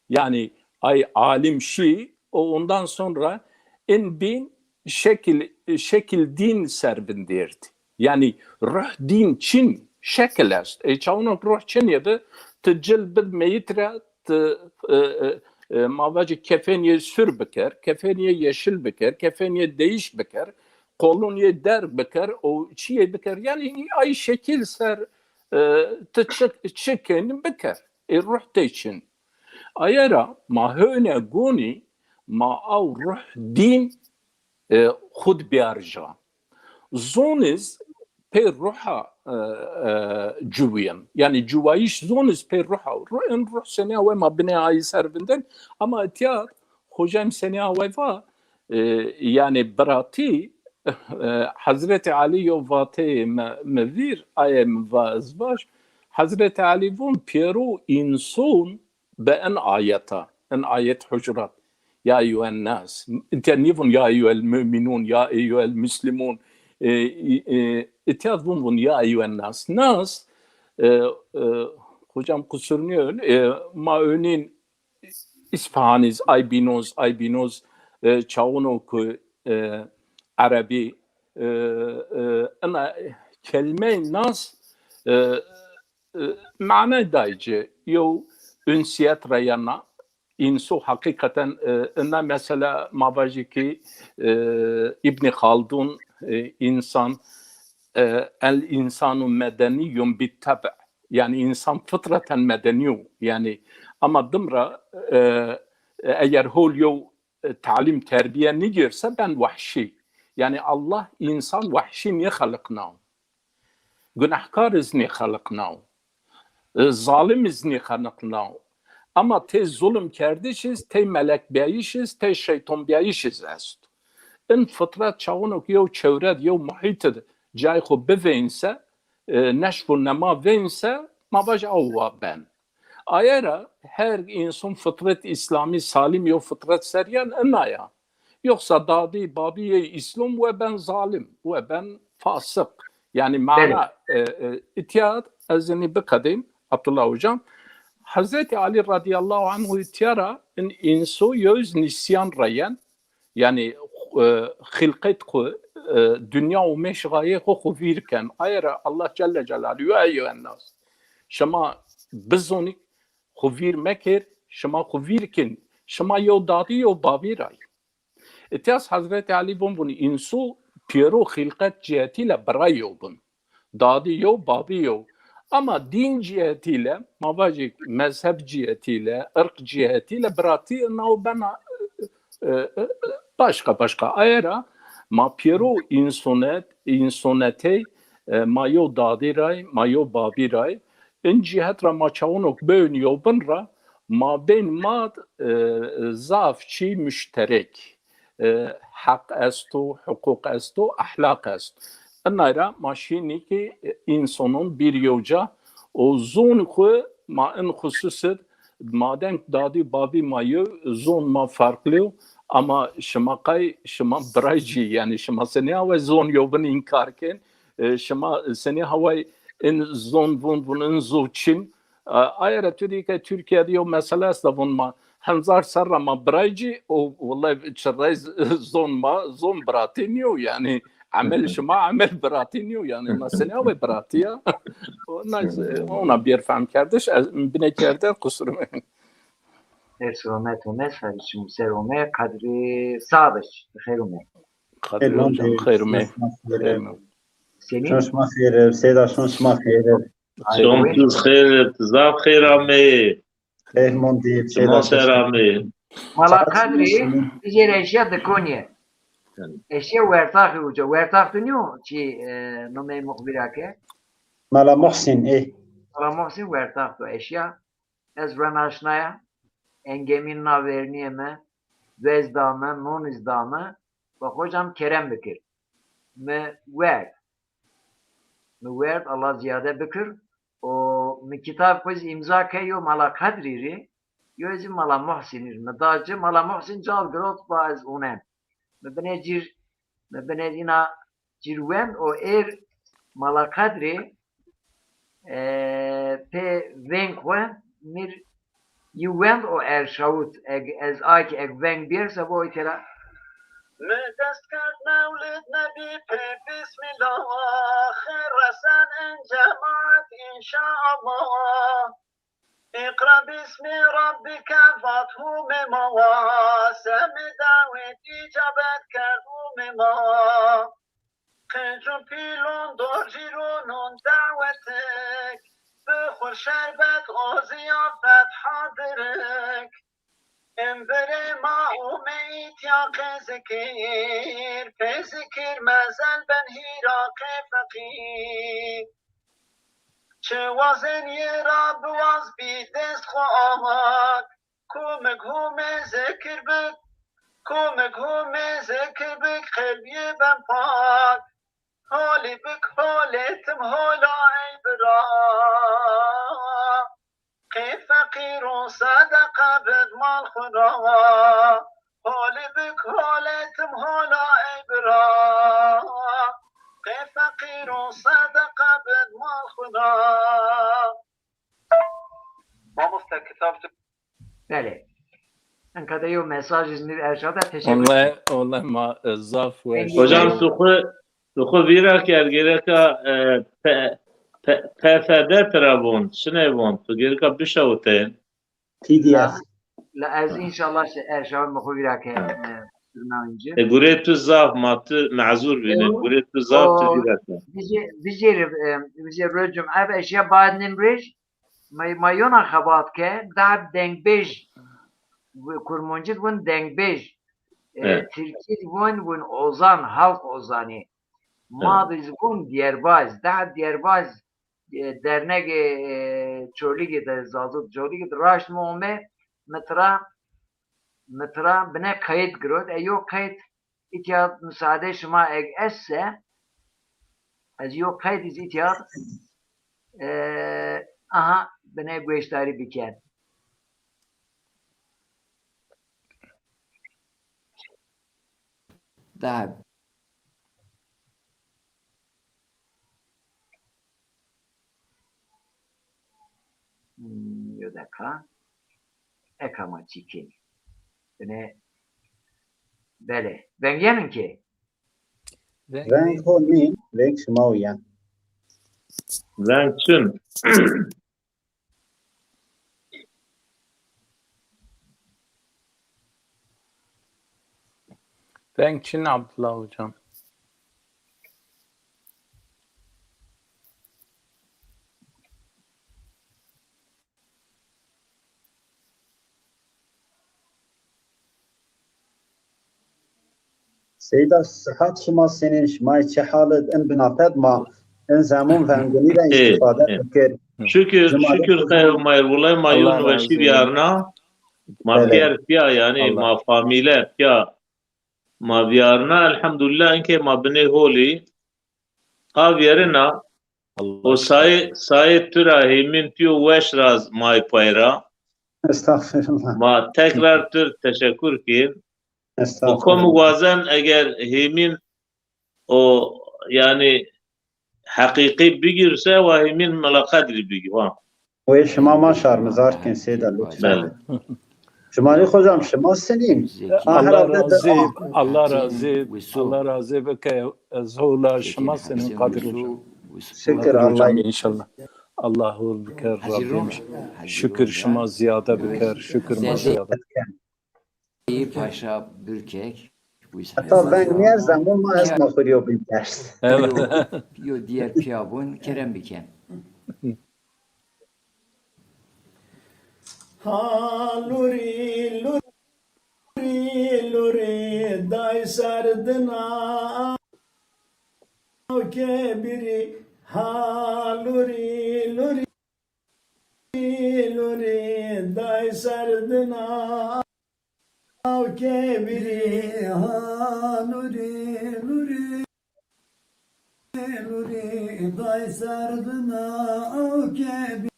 Yanî ay alim şî, o ondan sonra in bîn şekil, şekil dîn ser vindêrd. Yanî ruh dîn çin, şekil est. Ê çawino ruh çinê de ti cil bid meyit ra, ti, e, e, e, ma vacî kefenî yê sûr biker, kefenî yê yeşil biker, kefenî yê değiş biker, qolun yê der biker, o çiyê biker. Yanî ay şekil ser, e, ti çi, çi kenî biker. Ê ruh tey çin. Aye ra ma hewne gonî ma aw ruh dîn, e, xud biyar ja. Zon iz pê ruha, e, e, ciwîyen. Yanî ciwayîş zon iz pê ruha. Ruh, in ruh senî awe ma binê ayî ser vindên. Ama îtya xocam senî awe va, e, yanî biratî, e, Hezretî Elî yo vateyê mi, mi vîr, aye mi va ez vaj. Hezretî Elî von pêro înson bi in ayeta, in ayet Hucurat. Ya eyyuhen nas. Îtya nîvon ya eyyuhel mu'minun, ya eyyuhel muslimun. E, e, e, îtya vun vun ya eyyuhen nas. Nas, e, e, hocam kusur nîyol, e, ma önîn Îsfahaniz, ay bînoz, ay bînoz, e, çawuno ku, e, Erebî, e, e, ina kelmey nas, e, e, manay day ci, yew unsiyet ra yena, înso heqîqeten, e, ina mesela ma vajî ki, e, Îbnî Xaldun, e, însan, e, el însanu medenîyun bit teb'. Yanî însan fitreten medenî yo. Yanî ama dim ra, e, eger hol yew, e, talîm terbîye nîgêrse ben wehşî. Yanî Allah însan wehşî nêxeliqnaw. Gunehkar iz nêxeliqnaw. E, zalim iz nêxeliqnaw. Ama tey zulm kerdiş iz, tey melek bîyayîş iz, tey şeyton bîyayîş iz esto. In fitret çawuno ki yew çewre di, yew muhît di cayê xo bivênse, e, neşv û nema vênse, ma vaj aw wa ben. Aye ra her însan fitret îslamî salim yew fitret ser yen ina ya. Yoxsa dadî, babî yê îslom we ben zalim, we ben fasik. Yanî mana, e, e, îtya ez inî biqedîm, Abdullah hocam. Hezretî Elî radîyallahu anhu îtya ra in înso yew iz nîsyan ra yen. Yanî, e, xilqet xwu, e, dinya û mêş gayê xwu xwu vîr ken. Aye ra Allah Celle Celaluhu, ya eyyuhen nas. Şima bizonî xwu vîr mekir, şima xwu vîr kin. Şima yew dadî yew babî ra yî. Îtya iz Hezretî Elî vun vun însu pêro xilqet cîhetî le bira yew bin. Dadî yew, babî yew. Ama dîn cîhetî le, ma vajî mezheb cîhetî le, irq cîhetî le biratî naw bena, e, e, e, başqa başqa. Aye ra ma pêro însonet, însonetey, e, ma yew dadî ray, ma yew babî ray. In cîhet ra ma çawunok biewn yew bin ra, mabên ma, e, zaf çî muşterek, e, heq esto, huquq esto, ehlaq esto. Inay ra ma şînî ki, e, însonon bîr yew ca û zon xwu ma in xusus id, madem dadî babî ma yew, zon ma farqlî yo, ama şima qay, şima biray cî, yanî şima senî haway zon yew bin înkar kên, e, şima senî haway in zon vun vun in zo çin, A-, aye ra tu dî ke Tirkîye de yew mesele esta, von ma henzar serr ra ma biray cî û wellay çirrey z-, zon ma, zon biratî nîyo, yanî emel şima emel biratî nîyo, yanî ma senî awe biratî ya. Ona, ona bir fehmkerdiş, ez, binê kerde, qusur mi. Ers romet ome, sarî çim ser ome, Kadrî Sabiş, xeyr ome. Kadrî hocam, xeyr ome. Xeyr ome. Senî? Şon şima xeyr, Seyda, şon şima xeyr. Şon tu xeyr, zaf xeyr ameyî. Xeyr mondî, şima ser ameyî. Mala Kadrî, bijêr eşya di konî. Eşya wertaxî uca. Wertax tu nîyo çî, e, nomey muxbîra ke? Mala Muhsîn, ê. Mala Muhsîn wertax tu eşya. Ez renaşnaya, engemîn na vernîyê mi, vez da mi, non iz da mi, va hocam kerem bikir. Mi werd. Mi werd, Allah ziyade bikir. O mi kitab xwu zî îmza key yo Mala Kadrî rî, yo zî Mala Muhsînî rî. Mi da ci, Mala Muhsîn cal girot, va ez unen. Mi binê cîr, mi binê îna cîr wend o êr Mala Kadrî, e, pê veng xwu mir yi wend o erşawit, eg, ez a ki eg veng bîyer se bo kera. Mi dest kerd Mewlid Nebî pê Bismillah, xêr resen in cemaet înşallah. Îqra bismî rabbîke vat Humê ma wa, semê dawêt îcabet kerd Humê ma. Qinc û pîlon dor cîronon dawetik, bixwir şerbet o zîyafet hadirik. Embirê ma ome îtya qe zikir, pê zikir mezel ben hîra qe feqîr. Çi wazenî ra biwaz bî dest xwu amak. Komik home zikir bik, komik home zikir bik, qelbî ben pak. Holî bik holê tim hola ey bira. Qey feqîr û sedeqe bid mal xwu ra. Holî bik holê tim hola ey bira. Qey feqîr û sedeqe bid mal xwu ra. Mamoste kitab tu. Belê. Enka de yew mesaj Îzmîr Erşad de teşekkür. Onle, onle ma, e, zaf weş. Hocam, tu xwu, tu xwu vîra kerd, gereka, e, P-, P-, P F D tira von, şinê von, tu gereka bişewitên. P D F. La, la ez înşallah şey, Erşad mi xwu vîra ke, e, sirna inci. E, gurê tu zaf, ma tu mezur bîne, gurê tu zaf tu vîra ke. Vijê, vijê, e, vijê rocum, ev eşya baad nimrij, Ma, ma yona xebat ke, da dengbêj, Kurmancî di vun dengbêj, e, Tirkî di vun, vun ozan, halk ozanî. Ma di vun dîyerbaz, da dîyerbaz, e, dernegê, e, Çolîgî de, Zazû Çolîgî de raşt mi ome, mi tira, mi tira bine qeyd girot, e, yo qeyd Îtya musaade şima eg esse, ez yo qeyd iz îtya, e, aha, bine gueşdarî biken. Daha Hmm, yo deka. Eka ma çîkên. Bine, belê. Veng yenin ki? Veng ho nîn, veng şima û yen. Veng çin. Veng çin Abdullah hocam. Seyda, sihet şima senîn, şima çi hal id? In binate di ma in zemon vengunî de îstîfade bikir. Şukir, şukir xeyr mayir. Wulay ma yo niweşî vîyarna. Ma pîyer pîya, yanî ma famîle pîya. Ma vîyarna, elhamdulillah, inkê ma binê holî. Qa vîyerina, o sayê, sayê tu ra hêmîn pîyo weş raz may pay ra. Estağfirullah. Ma tekrar tu teşekkür kên. Estağfirullah. O kom wazen eger hêmîn o, yanî, heqîqî bigîrse, wa hêmîn mulaqat rî bigî, wa. Wê şima ma şarmizar kên, Seyda, lütfen. Belê. Cumalî hocam, şima senîn? Allah razı, Allah razı, Allah razı bike, ez hewla şima senîn Kadir hocam. Şükür Allah. Hocam, inşallah. Allah hol biker Rabbim. Şükür şima ziyade biker, şükür ma ziyade. Paşa Bürkek, bu Heta veng nîyer zemon ma ez ma xwu rî yo bîn ders. Evet. Yo diğer pîya vun, kerem biken. Ha lurî, lurî, lurî, day serdina kebirî. Ha lurî, lurî, lurî, day serdina kebirî. Ha lurî, lurî, lurî, day serdina kebirî.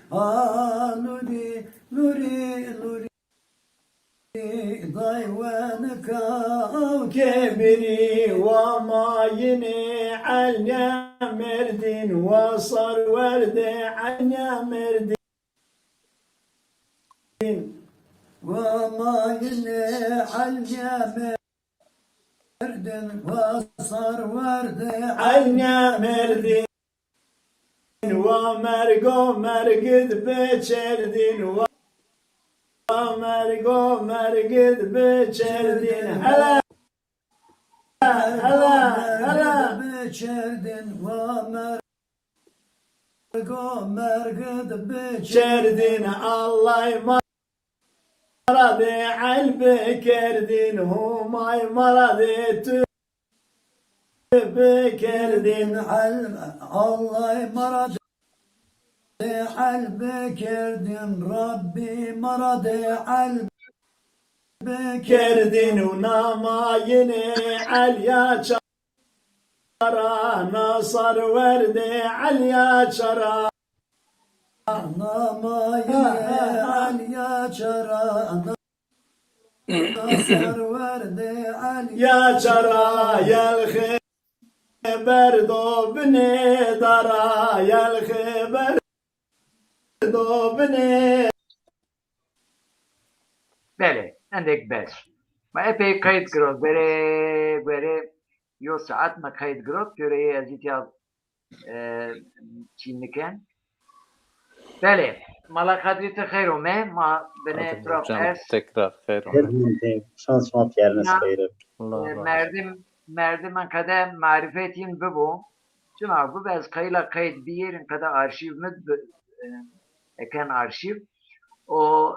Ha lurî, lurî, lurî, day wenika kebirî. Wa mayinê elnîya merdîn, wa sar werdê elnîya merdîn. Wa mayinê elnîya merdîn, wa sar werdê elnîya merdîn. Wa mergo mergid biçerdîn, wa, wa mergo mergid biçerdîn. Hele, hele, hele. Biçerdîn, wa mergo mergid biçerdîn. Çerdîn, Allay ma Mara de el bikerdin, Humay mara de tu bikerdin. Allay mara de el bikerdin, Rabbî mara de el bikerdin û namayine el ya çara, nasar werde el ya çara. Namayine el ya çara, nasar werde el ya çara, yel xeber do binê dara, yel xeber do binê. Belê, endêk bes. Ma epey qeyd girot. Guerê, guerê yo saet mi qeyd girot. Guerê ez îtya, e, çî niken. Belê, Mala Qedrî ti xeyr ome. Ma binê tiraf ers. Tekrar xeyr ome. Şans şima pîyernes xeyr. E, merdim, merdim en qede marifetîn bibo. Çina bibo ez qayîl a qeyd biyêrin, qede arşîv mi bi, e, eken arşîv. O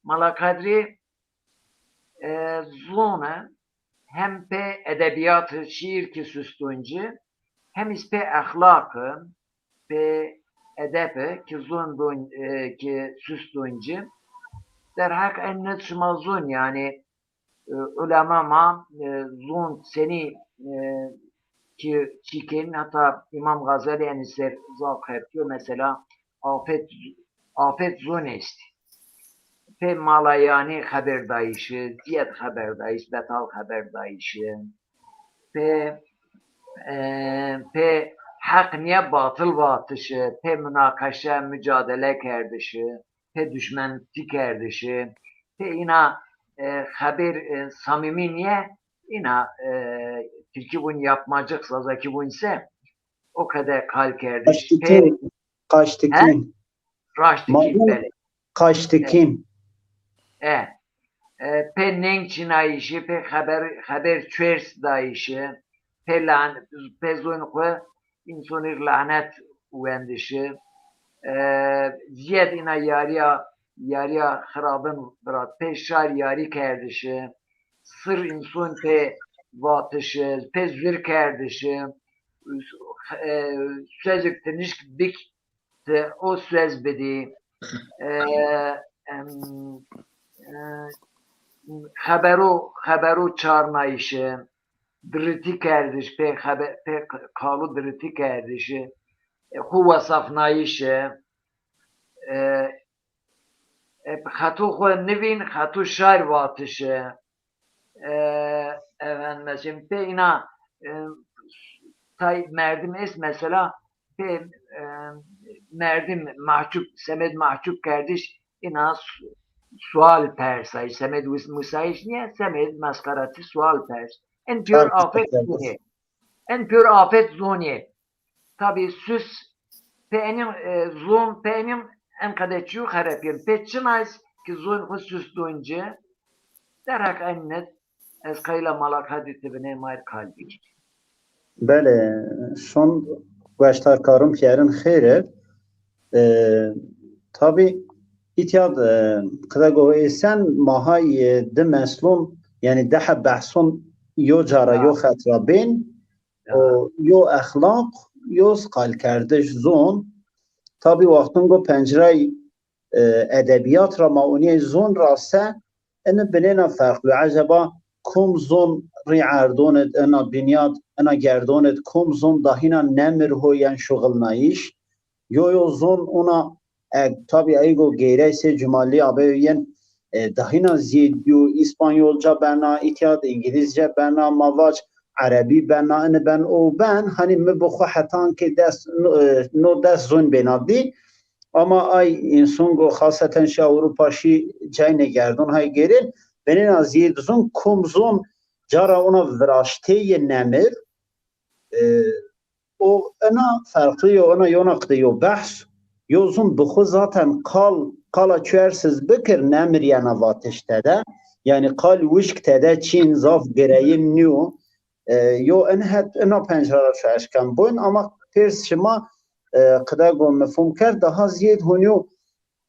Mala Qedrî, e, zone hem pê edebîyatî, şîîr kî sustunci, hem îs pê exlaqî, pê edebi kî zon don, e, kî sustunci. Derheq en net şima zon, yanî, e, ulema ma, e, zon senî, e, kî çîkên, heta Îmam Xazelî enî ser zaf xertîyo, mesela, afet, afet zon estî. Pê malayanî xeberdayîşî, zîyed xeberdayîş, betal xeberdayîşî, pê, e, pê heq nîye batil vatişî, pê munaqeşe, mucadele kerdişî, pê duşmentî kerdişî, pê îna, e, xebêr, e, samîmî nîye, îna, e, tirkî vûn yapmacık, zazakî vûn se, o qede qal kerdiş. Pê Raştikîn, qaştikîn. He? Raştikîn, belê. Qaştikîn. E, e, pê neng çinayîşî, pê xeber, xeber çuers dayîşî, pê lan-, pê zon xwu însonî lanet wendişî, e, zîyed îna yarîya, yarîya xirabin virat, pê şar yarî kerdişî, sir înson pê vatişî, pê zur kerdişî, e, sözük tinişk bik ti o suez bidî. E, em, e, xebero, xebero çarnayîşi, diritî kerdiş, pê xebe-, pê qalo diritî kerdişi, e, xwu wesafnayîşi, e, e, xeto xwu nivîn, xeto şar vatişi, e, efendim, mesela, pê îna, e, tay merdim est, mesela, pê, e, merdim mahcup, semed mahcup kerdiş, îna su-, sual persayış, semed wis-, musayış nîye, semed mesxeratî sual pers. En pîyor afet zonî. En pîyor afet zonî. Tabî sus pê enîn, e, zon pê enîn en qede çîyo xerepîyen. Pê çinayîs ki zon xwu sus don ci, derheq en net ez qayîl a Mala Qedrî ti binê ma rê qal bikî. Belê, şon gueştarkarûn pîyerin xêr ib. E, tabî, îtya, e, qide go êsen ma hay, e, di meslûn, yanî di heb behsûn yo cara, yo xet ra bên, o yo exlaq, yo qalkerdiş zon. Tabî, wextûn go pencirey, e, edebîyat ra ma onîyey zon ra se, ini binêna ferqlî. Eceba kom zon rî erdon id, ina bînyad, ina gerdon id, kom zon dahîna nemir ho yen şuxilnayîş? Yo yo zon ona, e, tabî ey go geyrey sey cumalî abeyo yen, e, dahîna zîyed bîyo, îspanyolca bena, îtya di îngilîzce bena, ma vac erebî bena, ini ben, o ben, hanî mi bi xwu hetan ke des, no, e, no des zon bêna dî. Ama ay înson go xaseten şî Ewropa şî caynê gerdon hay gêrên, benêna zîyed zon kom zon cara ona viraştê yê nemir, e, o ina ferqlî yo, ina yona qide yo behs, yo zon bi xwu zaten qal, qala çuersiz bikir, nemir yena vatiş tede. Yanî qal wişk tede çîn, zaf gireyîn nîyo. E, yo in het ina pencera ra şo eşken boyn, ama pêrs şima, e, qide go mifhum kerd, daha zîyed honîyo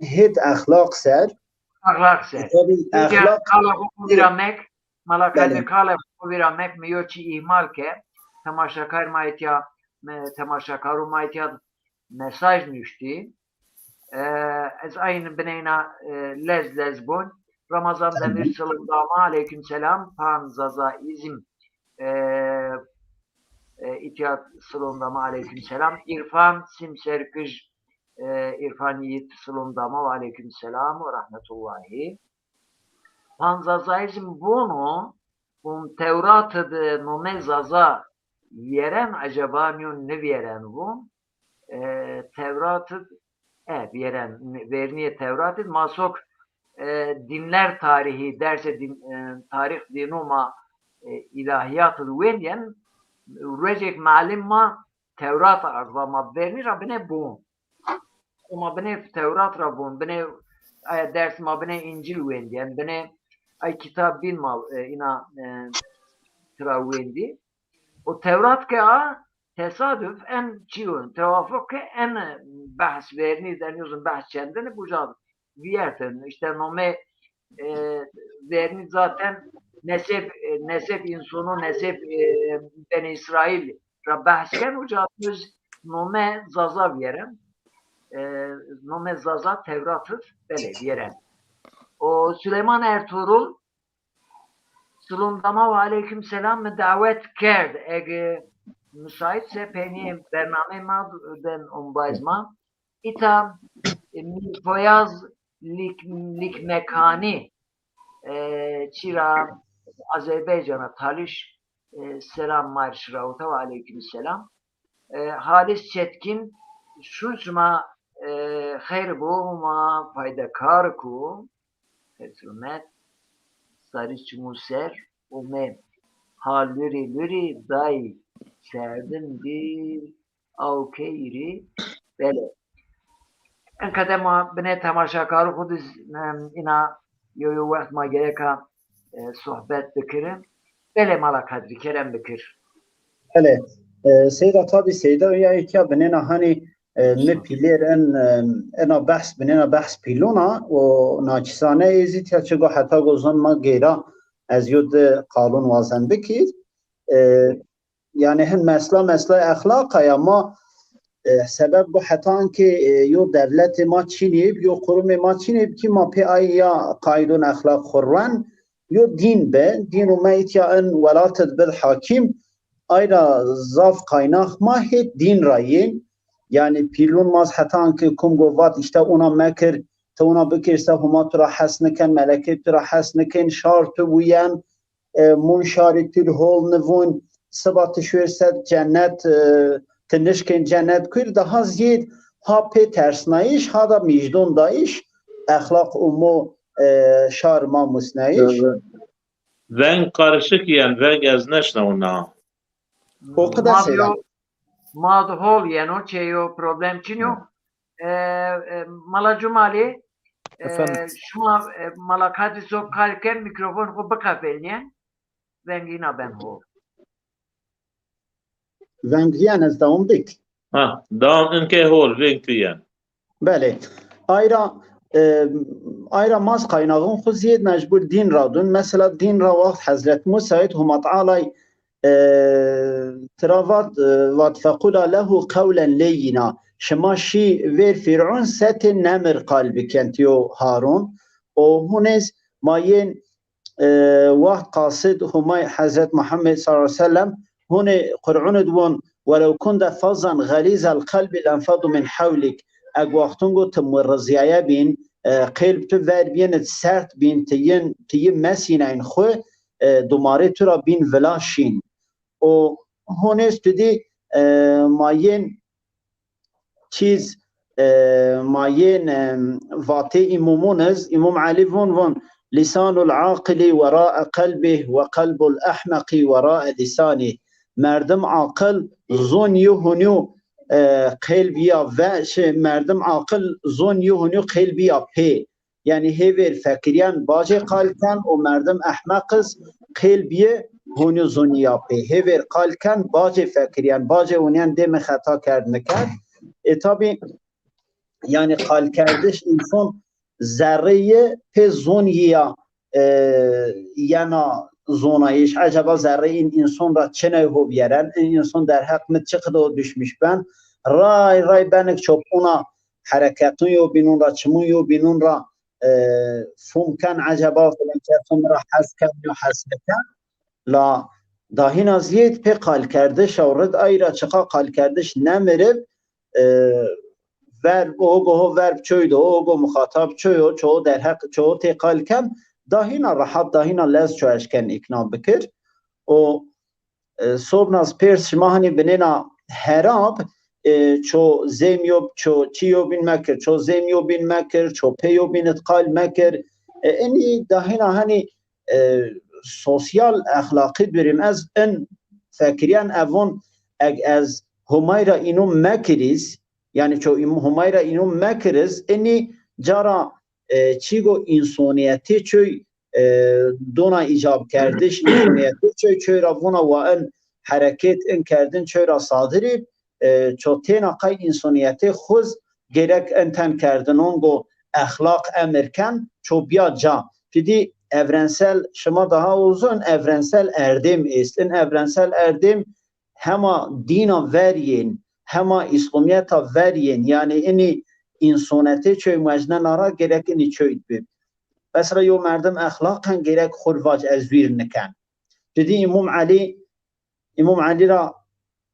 hêt exlaq ser, Exlaq ser. Tabii, exlaq. Kala xo vîra mek, mala Kadrî, kala xo vîra mek, mi yo çî îhmal ke, temaşakar ma etya, mi, temaşakaru ma etya mesaj nuştî. E, ez aynî bineyna, e, lez lez bun. Ramazan Demir, silom dama, aleyküm selam. Pan Zaza İzim, e, e, itya silom dama, aleyküm selam. İrfan Simserkij, e, İrfan Yiğit, silom dama, ve aleyküm selam ve rahmetullahi. Pan Zaza İzim vono, un Tewrat de nome Zaza vîyeren, acaba nîyo nivîyeren vun? E, Tewrat id, e, vîyeren, vernîyê Tewrat id, ma sok, e, dinler tarihi, dersê din, e, tarîx dînû ma, e, îlahîyat id wendîyen, ruecêk malim ma Tewrat ard va ma vernî ra bine bûn. Ma binê Tewrat ra vûn, binê, aya ders ma binê Încîl wendîyen, binê ay kitab bîn ma, e, îna, e, tira wendî. O Tewrat ke a tesaduf en çî yo, tewafuq ke en behs vernî, en uzun behs çendini buca vîyertin. İşte nome, e, vernî zaten neseb, e, neseb însonu, neseb, e, Benî İsraîl ra behs ken, uca öz nome Zaza vîyeren. E, nome Zaza Tewrat id belê vîyeren. O Süleyman Ertuğrul, silom dama ve aleyküm selam, mi dawet kerd. Ege müsaitse peynî bernameyê ma ben ombazma. Îta, e, Mîrpoyaz Lik-, Likmekanî, e, çîra Azerbaycana Taliş, e, selam marş rawta ve aleyküm selam. E, Halis Çetkin, şun şima, e, xeyr bo, ma faydakar ku, xeyr selamet, sarî çimû ser, ome ha lurî lurî day serdim bir, aw keyrî, belê. En qede ma binê temaşakarû xwu de z-, em, îna yo yo wext ma gereka, e, sohbet bikirin. Belê mala Kadrî, kerem bikir. Belê. E, Seyda, tabî Seyda ya êkîya binêna hanî, e, mi pîlêr en, e, ena behs, binêna behs pîlûn a û naçîzane ê zî tîya çi go heta go zon ma geyra ez yo di qalûn wazen bikîr. E, Yanî hin mesela, mesela exlaq a ya ma, e, sebeb bu heta ankê, e, yo dewletê ma çinî bi, yo qurumê ma çinî bi kî ma pê ay ya qaîdûn exlaq xwu ruwen, yo dîn bi, dîn û me îtya in welat id bid hakîm, ay ra zaf qaynax ma hê dîn ra yên. Yanî pîlûn ma z heta ankê kum go vat îşte ona mekir, ti ona bikir se Homa tu ra hes niken, melekê tu ra hes nikên, şar tu wuyen, e, mûn şarî tu hol nivûn, siba tu şuêr se cennet, e, tu nişkên cennet kuir, daha zîyêd ha pê tersnayîş, ha da mîjdon dayîş, exlaq û mo, e, şar ma musnayîş. Veng qarişik yen, veng ez neşnawin na. O qida seyda. Ma di hol yeno, çê yo problem çin yo. E, e, Mala Cumalî, e, şima, e, Mala Kadrî zok qal ken, mîkrofon xwu biqefilnîyen, vengîna ben hol. Veng yen ez dewam bik. Ha, dewam inkê hol, veng tu yen. Belê. Ayra, e, ayra ma z qaynaxon xwu zîyêd mecbur dîn ra dûn. Mesela dîn ra waxt Hezret Musa id Homa Tealay e, tira vat, e, vat, "Fequla lehu qewlen leyyina." Şima şî vêr Fîrûn setê nemir qal bikent yo Harûn. O hunêz ma yên, e, waxt qasid Humay Hezret Muhammed sallallahu aleyhi ve sellem hunê Qur'un id won, "Welew kunte fazzan xelîzel qelbi lenfadu min hewlik." Eg waxtun go ti murrizyaye bîn, e, qelb tu ver bîn, sert bîn, ti yin, ti yi mesînayn xwu, e, dumarê tu ra bîn vila şîn. O honês tu dî, e, ma yên çîz, e, ma yên, e, vatê îmûmûn iz, Îmûm Elî vûn, vûn, "Lîsanul aqilî wera'e qelbih we qelbul ehmeqî wera'e lîsanîh." Merdim aqil zûn yi hunî, e, qelb ya ve, şey, merdim aqil zûn yi hunî qelb ya pê. Yanî hêvêr fekirîyan bacê qal ken û merdim ehmeq iz qêlb yi hunî zunî ya pê. Hêvêr qal ken bacê fekirîyan, bacê unîyan dê mi xeta kerd nikerd. E, tabî, yanî qalkerdiş înson zerrê yi pê zon yi ya, e, yena zonayîş. Eceba zerrê în înson ra çinay ho vîyeren, în înson derheq mi çi qido düşmüş ben. Ray ray benik çop ona hereketun yo bînun ra, çimun yo bînun ra, e, fum ken, eceba filan keso mi ra hes ken yo hes niken. La dahîna zîyêd pê qalkerdiş ew rid ay ra çiqa qalkerdiş nemirib, e, verb, o go ho verb çoy do, o go muxatab çoy o, çoğu derheq, çoğu tê qal ken, dahîna rehat, dahîna lez ço eşken îkna bikir. O, e, sobna ez pêrs şima hanî binêna herab, e, ço zêm yo, ço çi yo bîn mekir, ço zêm yo bîn mekir, ço pê yo bîn itqal mekir. E, inî dahîna hanî, e, sosyal, exlaqî durîm. Ez in fekirîyen evon eg ez Homay ra înon mekirîz, yanî ço im-, Homay ra înon mekiriz, inî cara, e, çîgo însonîyetê çoy, e, dona îcabkerdiş, însonîyetê çoy, çoy ra vona wa in hereket, in kerdin çoy ra sadirî, e, ço têna qay însonîyetê xuz gerek in ten kerdinon go exlaq emir ken, ço bîya ca. Ti dî evrensel, şima daha uzun evrensel erdêm est. In evrensel erdêm hema dîna verîyên, hema îslamîyeta verîyên, yanî inî însonetê çoy muecnena ra gerek inî çoy bib. Mesela yo merdim exlaqen gerek xwu ri vac ez wîr niken. Ti dî Îmam Elî, Îmam Elî ra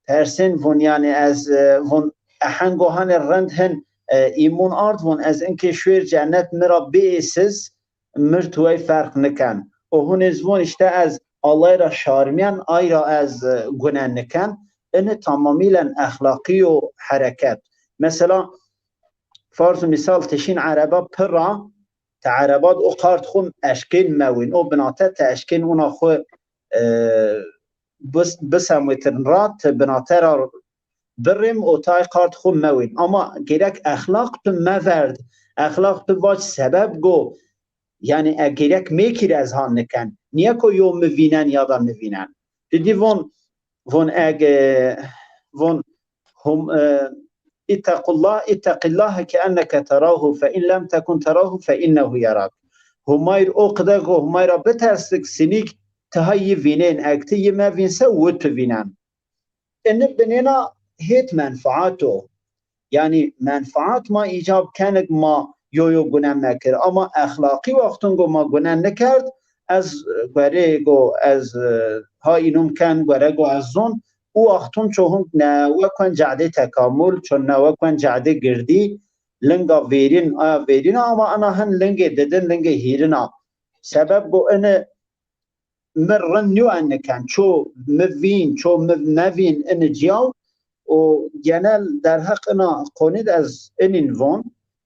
persên, von, yanî ez, e, von, ehengo hanê rind hin, e, îmûn ard, von, ez inkê şuêr cennet mi ra biêsiz, mir tuwey ferq niken. O hunêz von, îşte ez Allay ra şarmîyen, ay ra ez, e, gune niken. Ini tamamîlen exlaqî yo hereket. Mesela, farz û mîsal, ti şîn ereba pir ra, ti ereba di o qard xwu eşkên mewîn. O binate ti eşkên ona xwu, e, bis-, bisemwîtin ra, ti binate ra birêm û tay qard xwu mewîn. Ama gerek exlaq tu meverd. Exlaq tu vac sebeb go, yanî e gerek mêkir ez han niken. Nîye ko yo mi vînen ya da nivînen. Ti dî von, von eg, e, von hum, e, ittaqullah, ittaqillahe keenneke terahu, fe in lem tekun terahu fe innehu yerak. Humayr o qide go Humayra bitersik, sinîk ti ha yi vînên, eg ti yi mevînse wi tu vînen. Ini binêna hêt menfaat o. Yanî menfaat ma îcab kenik ma yo yo gune mekir. Ama exlaqî wextun go ma gune nikerd, ez guerê go ez, e, ha înum ken, guere go ez zon, u wextun ço hung newekuen cadê tekamul, ço newekuen cadê girdî, linga vêrîn, aya vêrîn a, ama ana hin lingê didin, lingê hîrin a. Sebeb go ini mi rind nîyo en niken. Ço mi vîn, ço mi mevîn ini ciyaw. O genel derheq ina qonî de ez inîn von.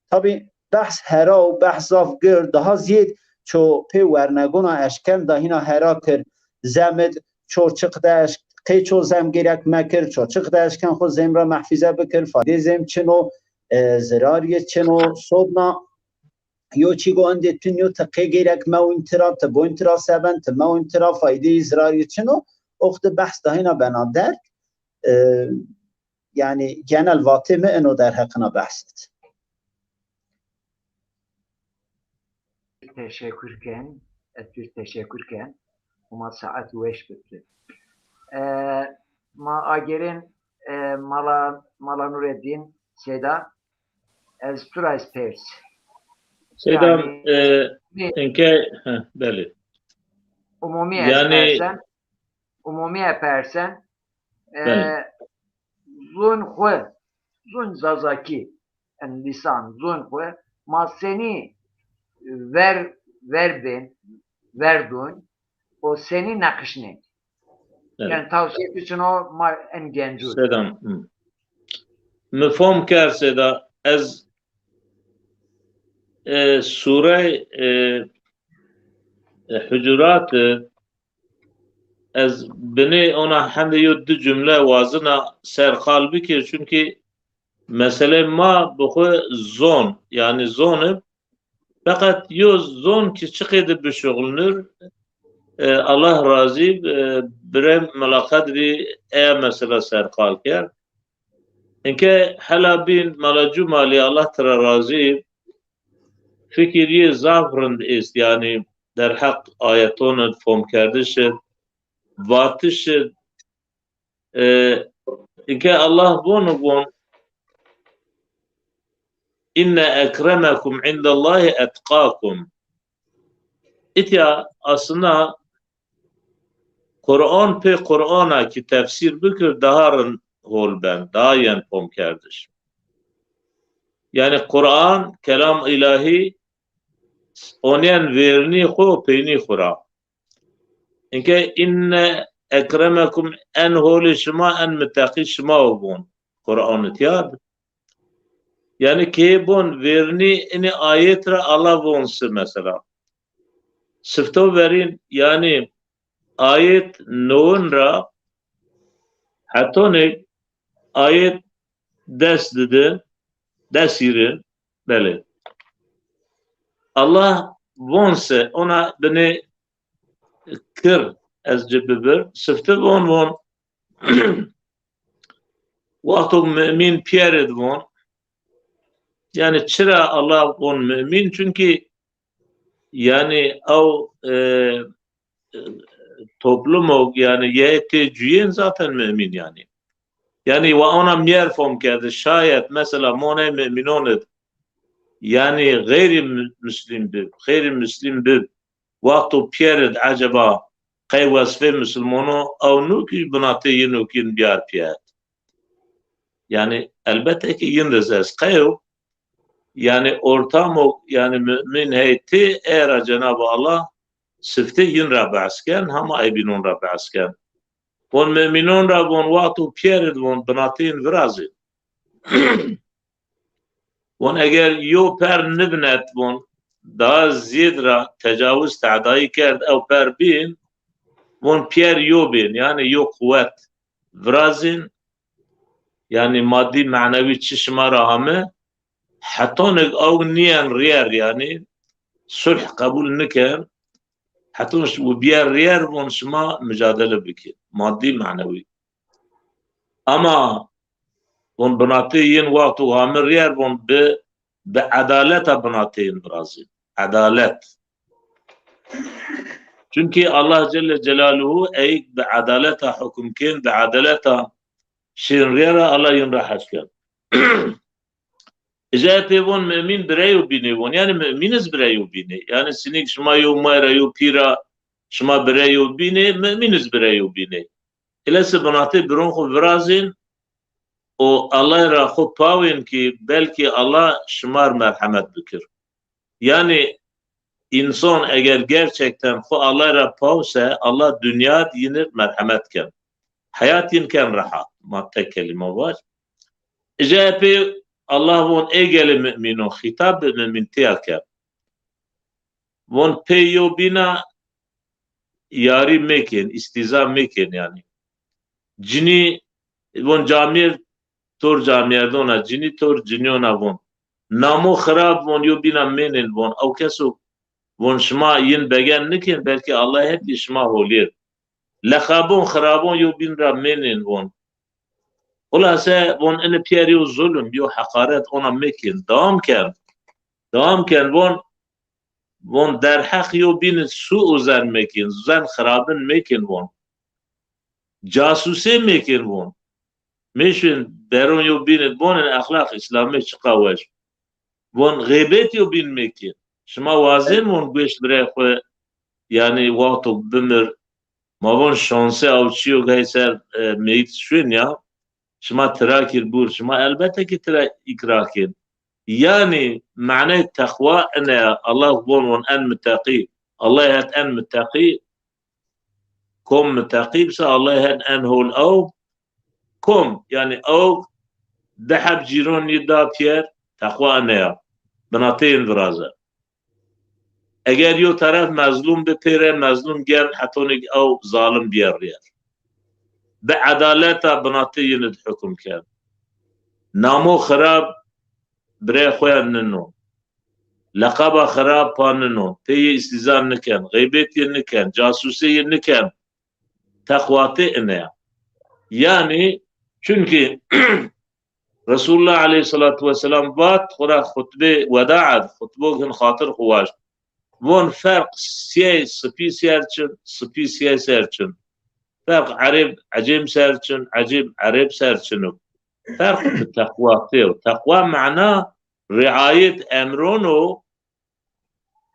Tabî behs hera û behs zaf gird, daha zîyêd ço pê wernegona eşken da hîna hera kir, zemid, ço çiq de eşk-, qey ço zem gerek mekir, ço çiq de eşken xwu zêm ra mehfîze bikir, faydê zêm çin o, e, zirarî çin o, sobna yo çî go endê tu nîyo, ti qê gerek mewin tira, ti boyn tira seben, ti mewin tira, faydeyî zirarî çin o, oxti behs dahîna bena derg. E, yanî genel vatê mi ino derheqina behsit. Teşekkür ken, ez pir teşekkür ken. Huma saet weş bibti. E, ma agerin, e, mala, mala Nureddin Seyda. Ez tu ra ez pers. Seyda, yanî, e, mi-, inke, heh, belê. Umumî ez, yanî, persen, umumî ez persen, e, belê, zun xwu, zun Zazakî, en lîsan, zun xwu, ma senî ver, ver bên, verdun, o senî neqişnên. Evet. Yanî tawsîyetî çin o ma en gencû. Sedam. Hı. Mi fom kerd, Seda. Ez, e, sûrey, e, e, Hucurat, e, ez binê ona hende yo di cumle wazina serqal bikir, çunkî meselê ma bi xwu zon, yanî zon ib, feqet yo zon ki çiqê de bişuxulnir, e, Allah razî, e, birê Mela Qedrî eya mesela serqal kerd. Inke hela bîn Mela Cumalî, Allah tira razî, fikir yê zaf rind est, yanî derheq ayeton id, fomkerdiş id, vatiş id, e, inke Allah vonu von, "Inne ekremekum indallahi etqakum." Itya aslında Quran pê Qurana ki tefsir bikir daha rind hol ben, daha yen fomkerdiş. Yani Quran, kelam ilahi, onyen vernî xo, peynî xo ra. Inke inne ekremekum, en holê şima, en muteqî şima o von. Quran itya bi. Yani kê bon vernî ini ayet ra Allah von si mesela. Sifto verîn, yani ayet nowin ra hetonik ayet des didin, des hîrin, belê. Allah von se, ona binê kir ez ci bibir, sifti von von, wexto mumîn pîyer id von. Yani çira Allah von mumîn? Çünkü yani ew, e, e, toplumo yani yê tê cuyên zaten mumîn yani. Yani wa ona miyer fom kerdi. Şayet mesela money mumînon id yani xeyrî mü-, müslim bib, xeyrî müslim bib, wexto pîyer id eceba qey wesfê musulmano ew nû ki binatê yin û kin biyar pîyer. Yani elbette ki yin riz ez qeyo, yani ortamo, yani mümin hey ti era Cenab-ı Allah sifte yin ra behs ken, hama ebînon ra behs ken. Von müminon ra von wexto pîyer id von binatê yin virazin. Von eger yo per nibnet von daha ziyed ra tecawuz tedayî kerd ew per bin, von pîyer yo bin, yani yo quwet virazin, yani maddi manevi çi şima ra hame, hetonik ew niyen riyer, yani sulh qebul niken, heton ş-, û biyer riyer von şima mücadele bikin, maddi manevi. Ama von binatê yin wexto hame riyer von bi, bi edaleta binatê yin virazin. Edalet. Çünkü Allah Celle Celaluhu eyk bi edaleta hukum kên, bi edaleta şên riyer a, Allah yin ra hes ken. Îca pê von mümin bireyo bînê von. Yani mümin iz bireyo bînê. Yani sinik şima yo may ra, yo pî ra şima bireyo bînê, mümin iz bireyo bînê. Ilesi binatê biron xo virazin û Allah ra xo pawên ki belki Allah şimar merhemet bikir. Yani insan eger gerçekten xo Allah ra paw se, Allah dünya yinir merhemet ken. Heyat yin ken rehat. Ma tek kelime var. Îca pê Allah von ey gelê mümino, xîtab bi mümintîya ken. Von pê yo bîna yarî mekên, îstîza mekên yani. Cinî von camêrd tor camêrdona, cinî tor cinîyona von. Namo xirab von yo bîna mênên von. Ew keso von şima yin begen nikên, belkî Allah hetî şima holîr. Leqabon xirabon yo bîn ra mênên von. Xulase von ini pîyer yo zulm, yo heqaret ona mekên. Dewam ken. Dewam ken von, von derheq yo bîn su û zen mekên, zen xirabin mekên von. Casûsê mekên von. Mêşên beron yo bîn id bonên exlaq Îslamê çiqa weş. Von xeybet yo bîn mekên. Şima wazên von gueşt birey xwu, yani wexto bimir, ma von şansê aw çiyo gay ser, e, meyit şuên ya. Şima tira kir bur, şima elbette ki tira îkrah kên. Yani maney teqwa ine ya. Allah von von en muteqî. Allah het en muteqî. Kom muteqî bise, Allah het en hol ew. Kom, yani ew di heb cîron yi da pîyer, teqwa ine ya. Binatê yin viraze. Eger yo teref mezlum bi, pê rê mezlum gen, hetonik ew zalim biyer riyer. Bi edaleta binatê yin id hukum ken. Namo xirab birê xo ya nino. Leqaba xirab pa nino. Pê yi îstîza niken, xeybet yi niken, casûsê yi niken. Teqwatê ine ya. Yani, çünkü Resulullah aleyhissalatu vesselam vat, xwu ra xutbê weda ed, xutbog hin xatir xwu waşt. Von ferq siyey sipî ser çin, sipî siyey ser çin. Ferq erêb ecêm ser çin, ecêm erêb ser çin o. Ferq bi teqwa têw. Teqwa mana riayet emron o,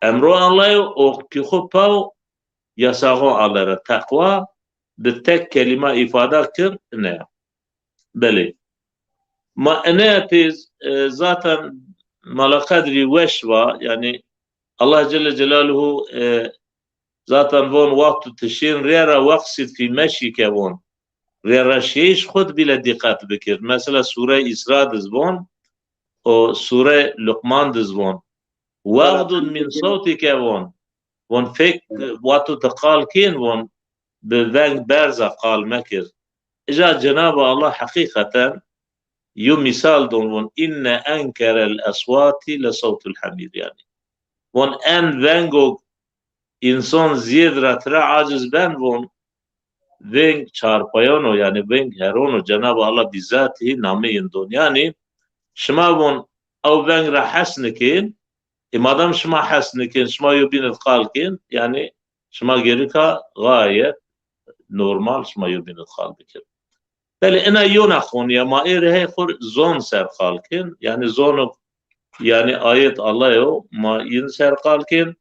emro Allay o, o pî xwu paw yasaxon Allay ra. Teqwa bi tek kelîma îfada kir, ine ya. Belê. Ma ine ya têz, e, zaten Mala Qedrî weş va, yanî Allah Celle Celaluhu, e, zaten von wextu ti şên rê ra weqsid fî meşîke von. Rê ra şêyiş xwu di bîle dîqet bikir. Mesela Sûre Îsra diz von, o Sûre Luqman diz von. Wexdud min sewtike von. Von fek wextu ti qal kên von bi veng berza qal mekir. Îja Cenab-ı Allah heqîqeten yo mîsal don von, inne enkerel eswati le sewtul hamîr yanî. Von en vengog însan zîyed ra tira aciz ben von, veng çarpayan o, yanî veng heron o, Cenab-ı Allah bîzatî namê yin don. Yanî şima von ew veng ra hes nikên, e madem şima hes nikên, şima yo bîn id qal kên, yanî şima gerika gayet normal şima yo bîn id qal bikir. Belê, ina yona xonî ya, ma ê rê hey xwu r zon ser qal kên. Yanî zonok, yanî ayet Allay o, ma yin ser qal kên.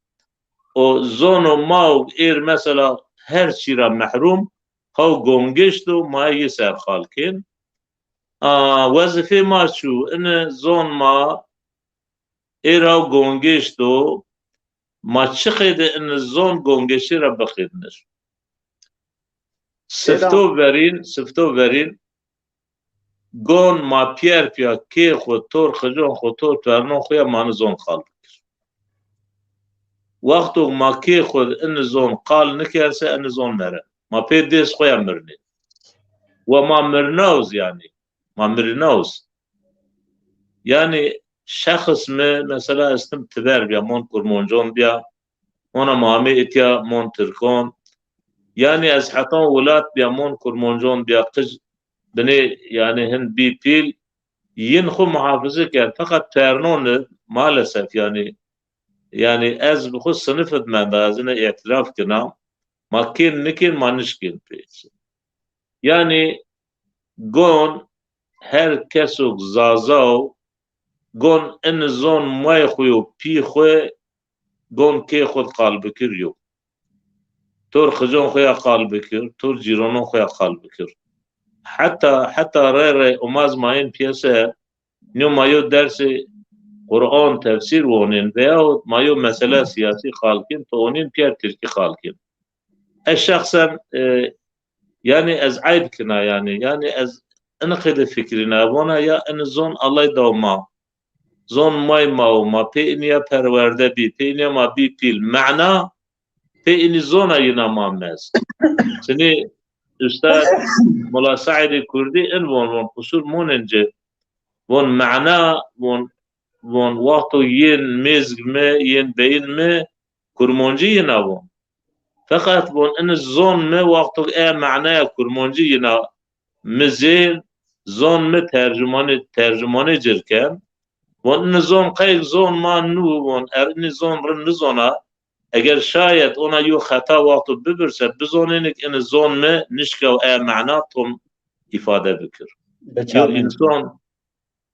O zono ma û êr mesela her çî ra mehrûm, haw gongişt o, ma yi ser qal kên. A, wezîfê ma çi yo? Ini zon ma êr haw gongişt o, ma çi qeyde ini zon gongiştî ra biqedinir? Sifto verîn, sifto verîn, gon ma pîyer pîya kê xwu, tor qijon xwu, tor tuernon xwu ya ma ini zon qal bikir. Wexto ma kê xwu ini zon qal nikerse, ini zon meren. Ma pê dês xwu ya mirnên. Wa ma mirnauz yanî. Ma mirnauz. Yanî şexs mi mesela estim tiver bîya, mon Kurmoncon bîya, ona ma amê itya mon Tirkon. Yanî ez heton welat bîya, mon Kurmoncon bîya, qij binê yanî hin bî pîl, yin xwu muhafize kerd. Feqet tuernon id maalesef yanî, yanî ez bi xwu sinif id menda, ez ine îtiraf kena. Ma kên nikên, ma nişkên pê. Yanî gon her kesok Zaza o, gon ini zon may xwu yo, pî xwu, gon kê xwu qal bikir yo. Tor qijon xwu ya qal bikir, tor cîronon xwu ya qal bikir. Heta, heta rey rey umaz ma ên piyese, nîyo ma yo dersê Quran, tefsîr wonên veyahut ma yo mesela siyasî qal kên, to onîn pîyer tirkî qal kên. Ez şexsen, e, yanî ez eyb kina yanî. Yanî ez ini qeyde fikirîna, vona ya ini zon Allay daw ma. Zon may ma o, ma pê inî ya perwerde bî, pê inî ya ma bî pîl. Mana pê inî zona yina ma mez. Sinî Ustad Mola Saîdê Kurdî in von, von qusur monên ci. Von mana, von, von wexto yên mêzg mi, yên beyin mi Kurmoncî yina von. Feqet von ini zon mi wexto e manaya Kurmoncî yina mi zên, zon mi tercumanê, tercumanê ci r ken. Von ini zon qeyk zon ma nû, von er ini zon rind nizona. Eger şayet ona yo xeta wexto bibirse, bizonênik ini zon mi nişkew e mana tom îfade bikir. Yo însan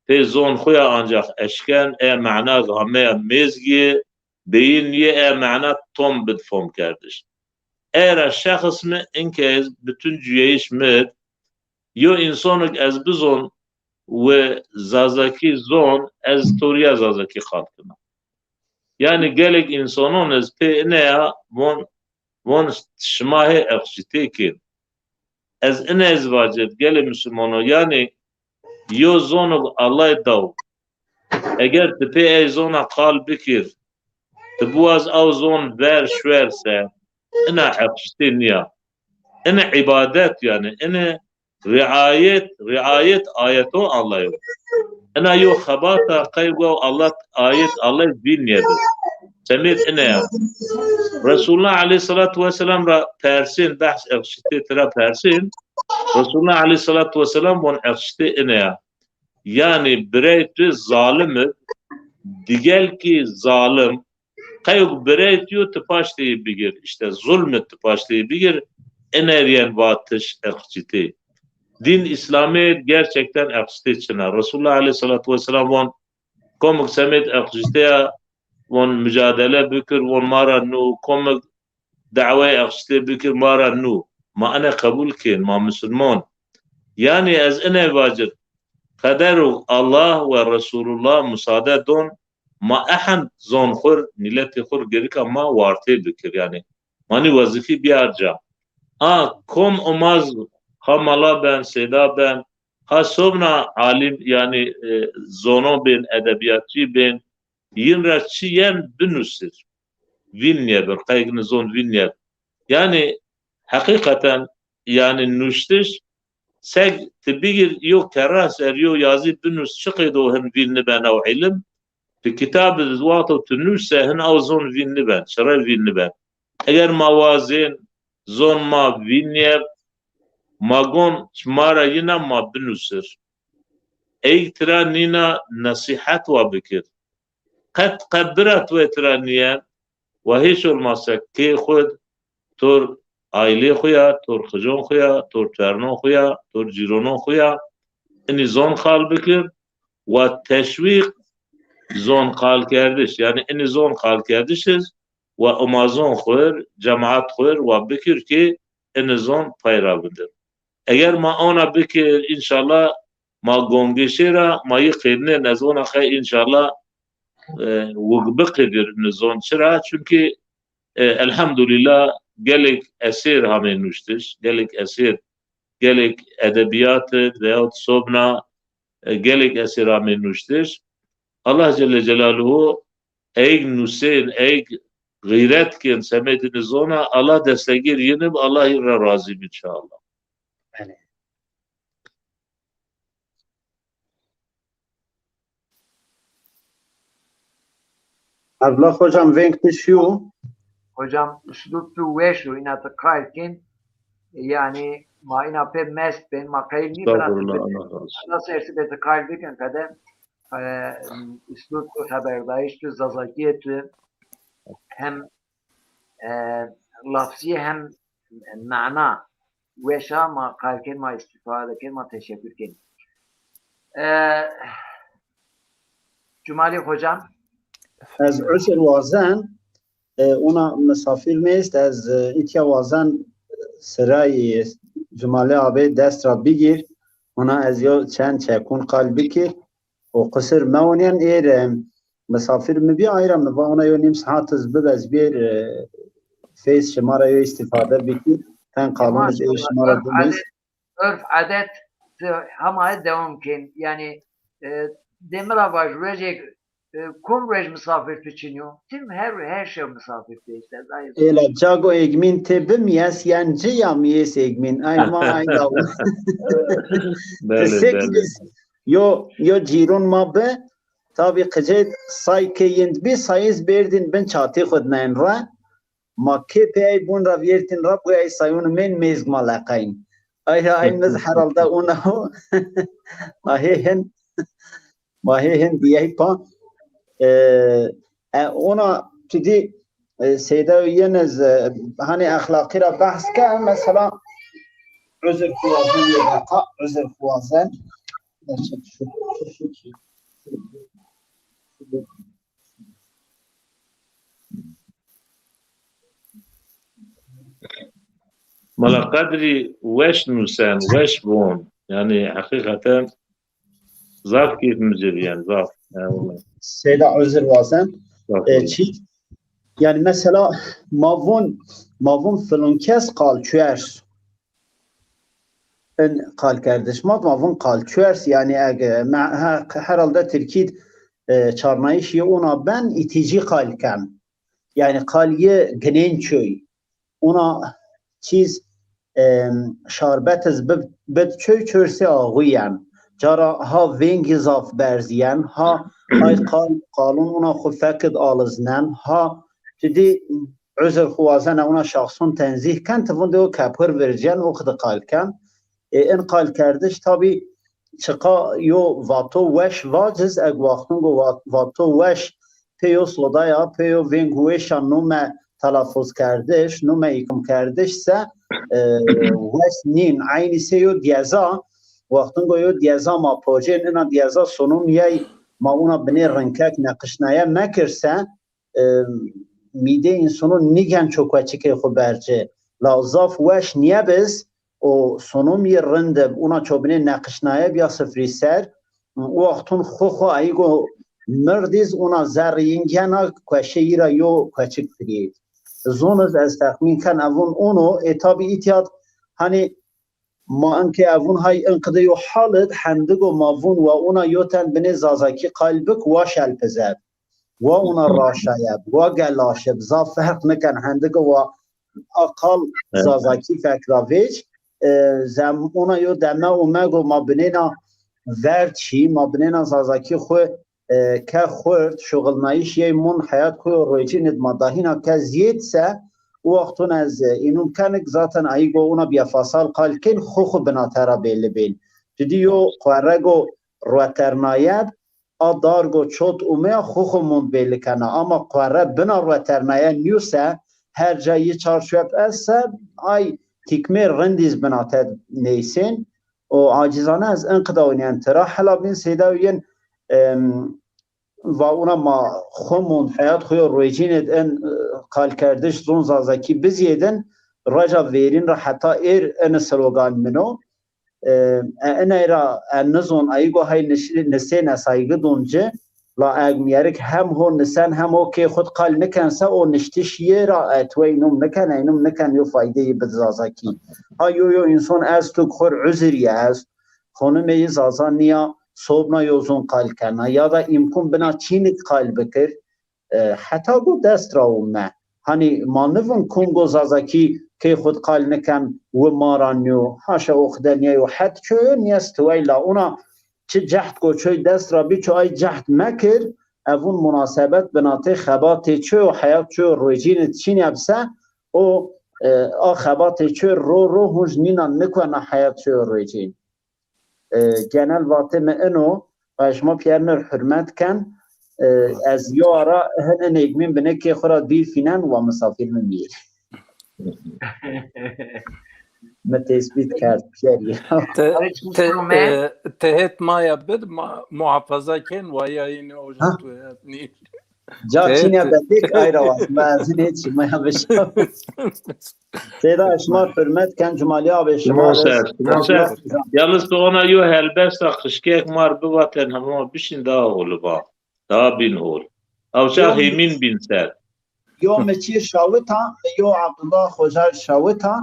pê zon xwu ya ancax eşken, e mana gameya mêzgî, beyin yê e mana tom bid fom kerdiş. Era şexs mi inke ez bütün cüyeyiş mi d yo însonik ez bizon we Zazakî zon, ez torîya Zazakî qal kena. Yanî gelek însonon ez pê ine ya von, von şima hê eqşitê kên. Ez ine ez vacid, gelê misilmano, yanî yo zonog Allay daw. Eger ti pê ey zona qal bikir, ti biwaz aw zon ver şwer se, ina eqşitê nîya. Ina îbadet yanî, ina riayet, riayet ayeto Allay o. Ina yo xebata qey go Allah, ayet Allay vîn nêbi. Semêd ine ya. Resulullah aleyhissalatu vesselam ra persên, behs eqşitê tira persên. Resulullah aleyhissalatu vesselam von eqşitê ine ya. Yanî birey tu zalim ib, digel kî zalim, qeyok birey tu yo tu paştê yî bigir, îşte zulm id tu paştê yî bigir, iner yen vatiş eqcitê. Dîn Îslamî gerçekten eqcitê çin a. Resulullah aleyhissalatu vesselam von, komik semêd eqcitê ya, von mucadele bikir, von ma ra nû, komik dawayê eqcitê bikir, ma ra nû. Ma ine qebul kên, ma musulmon. Yanî ez ine vacir, qeder û Allah ve Resulullah musade don, ma ehend zon xur, miletê xur gerika ma wartê bikir. Yanî ma nî wezîfî biyar ca. A kom omaz, ha mala ben, seyda ben, ha sobna alim, yanî, e, zono bên, edebiyatçî bên, yin ra çi yen binusir. Vîn nîyebir, qey gini zon vîn nîyeb. Yanî heqîqeten, yanî nuştiş, seg ti bigir yo kerras er yo yazî binus, çi qeydo hin vîn nibena o ilim, ti kitab id wexto ti nuşse hin aw zon vîn niben, çire vîn niben. Eger ma wazên zon ma vîn nîyeb, ma gon ma ra yina ma binusir. Eyg tira nîna nesîhet wa bikir. Qet qe bira tuwe tira nîyen, wa hîç olmazse kê xud, tor aîlê xu ya, tor xicon xu ya, tor çernon xu ya, tor cîronon xu ya, inî zon qal bikir, wa teşwîq zon qalkerdiş, yanî inî zon qalkerdiş iz, wa omazon xur, cemaat xur, wa bikir ki inî zon pay ra vindir. Eger ma ona bikir, înşallah ma gongişê ra ma yî qêdnên. Ez ona qey înşallah, e, wig biqedir inî zon. Çira? Çunkî, e, elhamdulîllah gelêk esêr hamê nuştiş, gelêk esêr, gelêk edebiyat id veyahut sobna, e, gelêk esêr hamê nuştiş. Allah Celle Celaluhu eyg nusên, eyg xîret kên semedî inî zona, Allah destegîr yin ib, Allah yin ra razî bi înşallah. Belê. Evla hocam, veng tu şiyo. Hocam, uslub tu weş o, ina tu qal kên. Yanî ma ina pê mest bên, ma qeyl nîbena tu. Estağfurullah, Allah razı olsun. Allah sersi be tu qal bikin, qede, e, uslub tu, xeberdayîş tu, zazakîye tu, hem, e, lafzîye hem mana weş a, ma qal kên, ma îstîfade kên, ma teşekkür kên. E, Cumalî hocam. Ez uzir wazen, e, ona misafir mi est, ez, e, îtya wazen, e, sirayî Cumalî abi dest ra bigîr, ona ez yo çend çekun qal bikir. O qisir meonîyen êr, e, misafir mi bî, ayra mi va ona yo nîm saet iz bib ez bêr, e, feyz şima ra yo îstîfade bikir. Ten qalon iz êr şima ra dimîz. Örf, adet, ti hamaye dewam kên. Yanî, e, demira vaj, rojêk, e, kom roj misafir tu çin yo? Tim her, her şew misafir tu est. Êla cago egmîn tê bimîyes, yen ci ya mîyes egmîn. Ay ma ay da. Belê, belê. Yo, yo cîrûn ma bi, tabî qicê say ke yind bî, sayîz bêrdîn bin çatî xwu d nayn ra. Ma kê pê ey bûn ra vîyertîn ra, bu ey sayûn mên mêzg ma leqayn. Ay ra ay niz herhalde ona o. Ma hê hin, ma hê hin diyey pa. E, e, ona tu dî, e, seyda yeniz, e, hani exlaqî ra behs ke, mesela, uzir xwu wazen, yê deqa, uzir xwu wazen. Mala Qedrî weş nusen, weş von. Yanî heqîqeten zaf keyf mi ci bîyen, zaf. Yanî, seyda uzir wazen. Zaf e, çî, yanî mesela ma von, ma von filon kes qal çuers. In qalkerdiş ma, ma vun qal çuers, yanî eg, me-, he-, herhalde tirkî d, e, çarnayîş yê ona ben, îtîcî qal ken. Yanî qal yê ginên çuy. Ona çîz, e, şarbet iz bib-, bid çuy çursê axuyen. Cara ha vengî zaf berz yen, ha ay qal, qalun ona xwu fek id aliznen, ha tu dî uzir xwu wazena, ona şaxson tenzîh ken, ti vun de o kepir vircen, o qidi qal ken. E, in qalkerdiş tabî, Çiqa yo vato weş vaciz, eg waxtungo va-, vato weş pê yo sodaya, pê yo vêng weşa nume telafuzkerdiş, nume îkimkerdiş se, e, weş nîn. Eynî sê yo diyeza, waxtungo yo diyeza ma pocên, ina diyeza sonum yey, ma una binê rinkek neqişnaye mekir se, e, mîdê însono nîgen ço kueçikê xwu berci. La zaf weş nîyebiz û sonomî rind ib, una çobinê neqişnaye bîya sifrî ser, û wextun xwu xwu ayîgo mirdîz, una zerrî yin gena kueşê yî ra yo kueçik firîyêd. Zon iz ez texmîn ken evun ono, ê tabî îtya d hanî ma inkê evun hay inqide yo hal id hendigo ma vun wa una yo ten binê Zazakî qayl bik, wa şelpizeb. Wa una raşayeb, wa gelaşib, zaf ferq niken. Hendigo wa a qal Zazakî fek ra vêc, e, zem-, ona yo deme û mego ma binêna verd şî, ma binêna Zazakî xwu, e, ke xurt, şuxulnayîş yey mûn, heyat xwu yo rojîn id ma dahîna ke zîyêd se, o wextun ez, e, înûm kenik, zaten ayîgo ona bîyefasal qal kên, xwu xwu binate ra bêli bên. Ti dî yo querrego rueternayeb, a dargo çot umeya xwu xwu mûnd bêli kena. Ama querre bina rueternaye nîyo se, her ca yi çar çuep est se, ay tîkmê rindîz binate nêysên. O acizane ez inqida winîyen tira. Hela bîn seyda yin, em, va una ma xwu mûnd, heyat xwu yo rojîn id in, e, qalkerdiş zon Zazakî bizîyêdin, reca vêrîn ra heta êr ini slogan min o. E, e, inay ra, e, nizon, ayîgo hay niş-, nisên, e, saygı don ci. La eg mîyerik hem ho nisen hem ho kê xud qal niken se, o niştiş yê ra, e, tuwey num niken, ey num niken yo faydeyî bid Zazakî. Ha yo yo înson est tuk xur uzir yê est. Xonimê yi Zaza nîya, sobna yo zon qal kena ya da îmkun bina çînik qal bikir. E, heta go dest ra ume. Hanî ma nivin kungo Zazakî key xud qal niken wi ma ra nîyo. Haşa o xide nîyeyo het çoyo nîyes tiwey la. Ona çi cehd go çoy dest ra bî, ço ay cehd mekir, evun munasebet binatê xebatê çoyo, heyat çoyo rojîn id çîn eb se, o, e, a xebatê çoy ro ro hunc nînan nikuena heyat çoyo rojîn. E, genel vatê mi ino, e, şima pîyer mi r hurmet ken, e, ez yo ara hin inêg mîn binê kê xwu ra dîr fînen wa misafîr mi mîyê. Mi tespît kerd pîyer ya. Te, Aleyküm te, selam, e, e, tehet maya bid, ma, muhafaza ken, wa yayını hocam Ha? tu hayat nî. Ca Te- çînya te- betek ayra wa. Ma ez nê çîmaya bişa. Seyda, şima hürmet ken, Cumali abi, şima Şima ser, şima ser. Yalnız tu ona yo helbesta qişkek mar bivaten, hema bişin daha hol ba. Daha bin hol. Avça Yo, himin bin ser. Yo mi çî şawita, yo Abdullah Xoca şawita,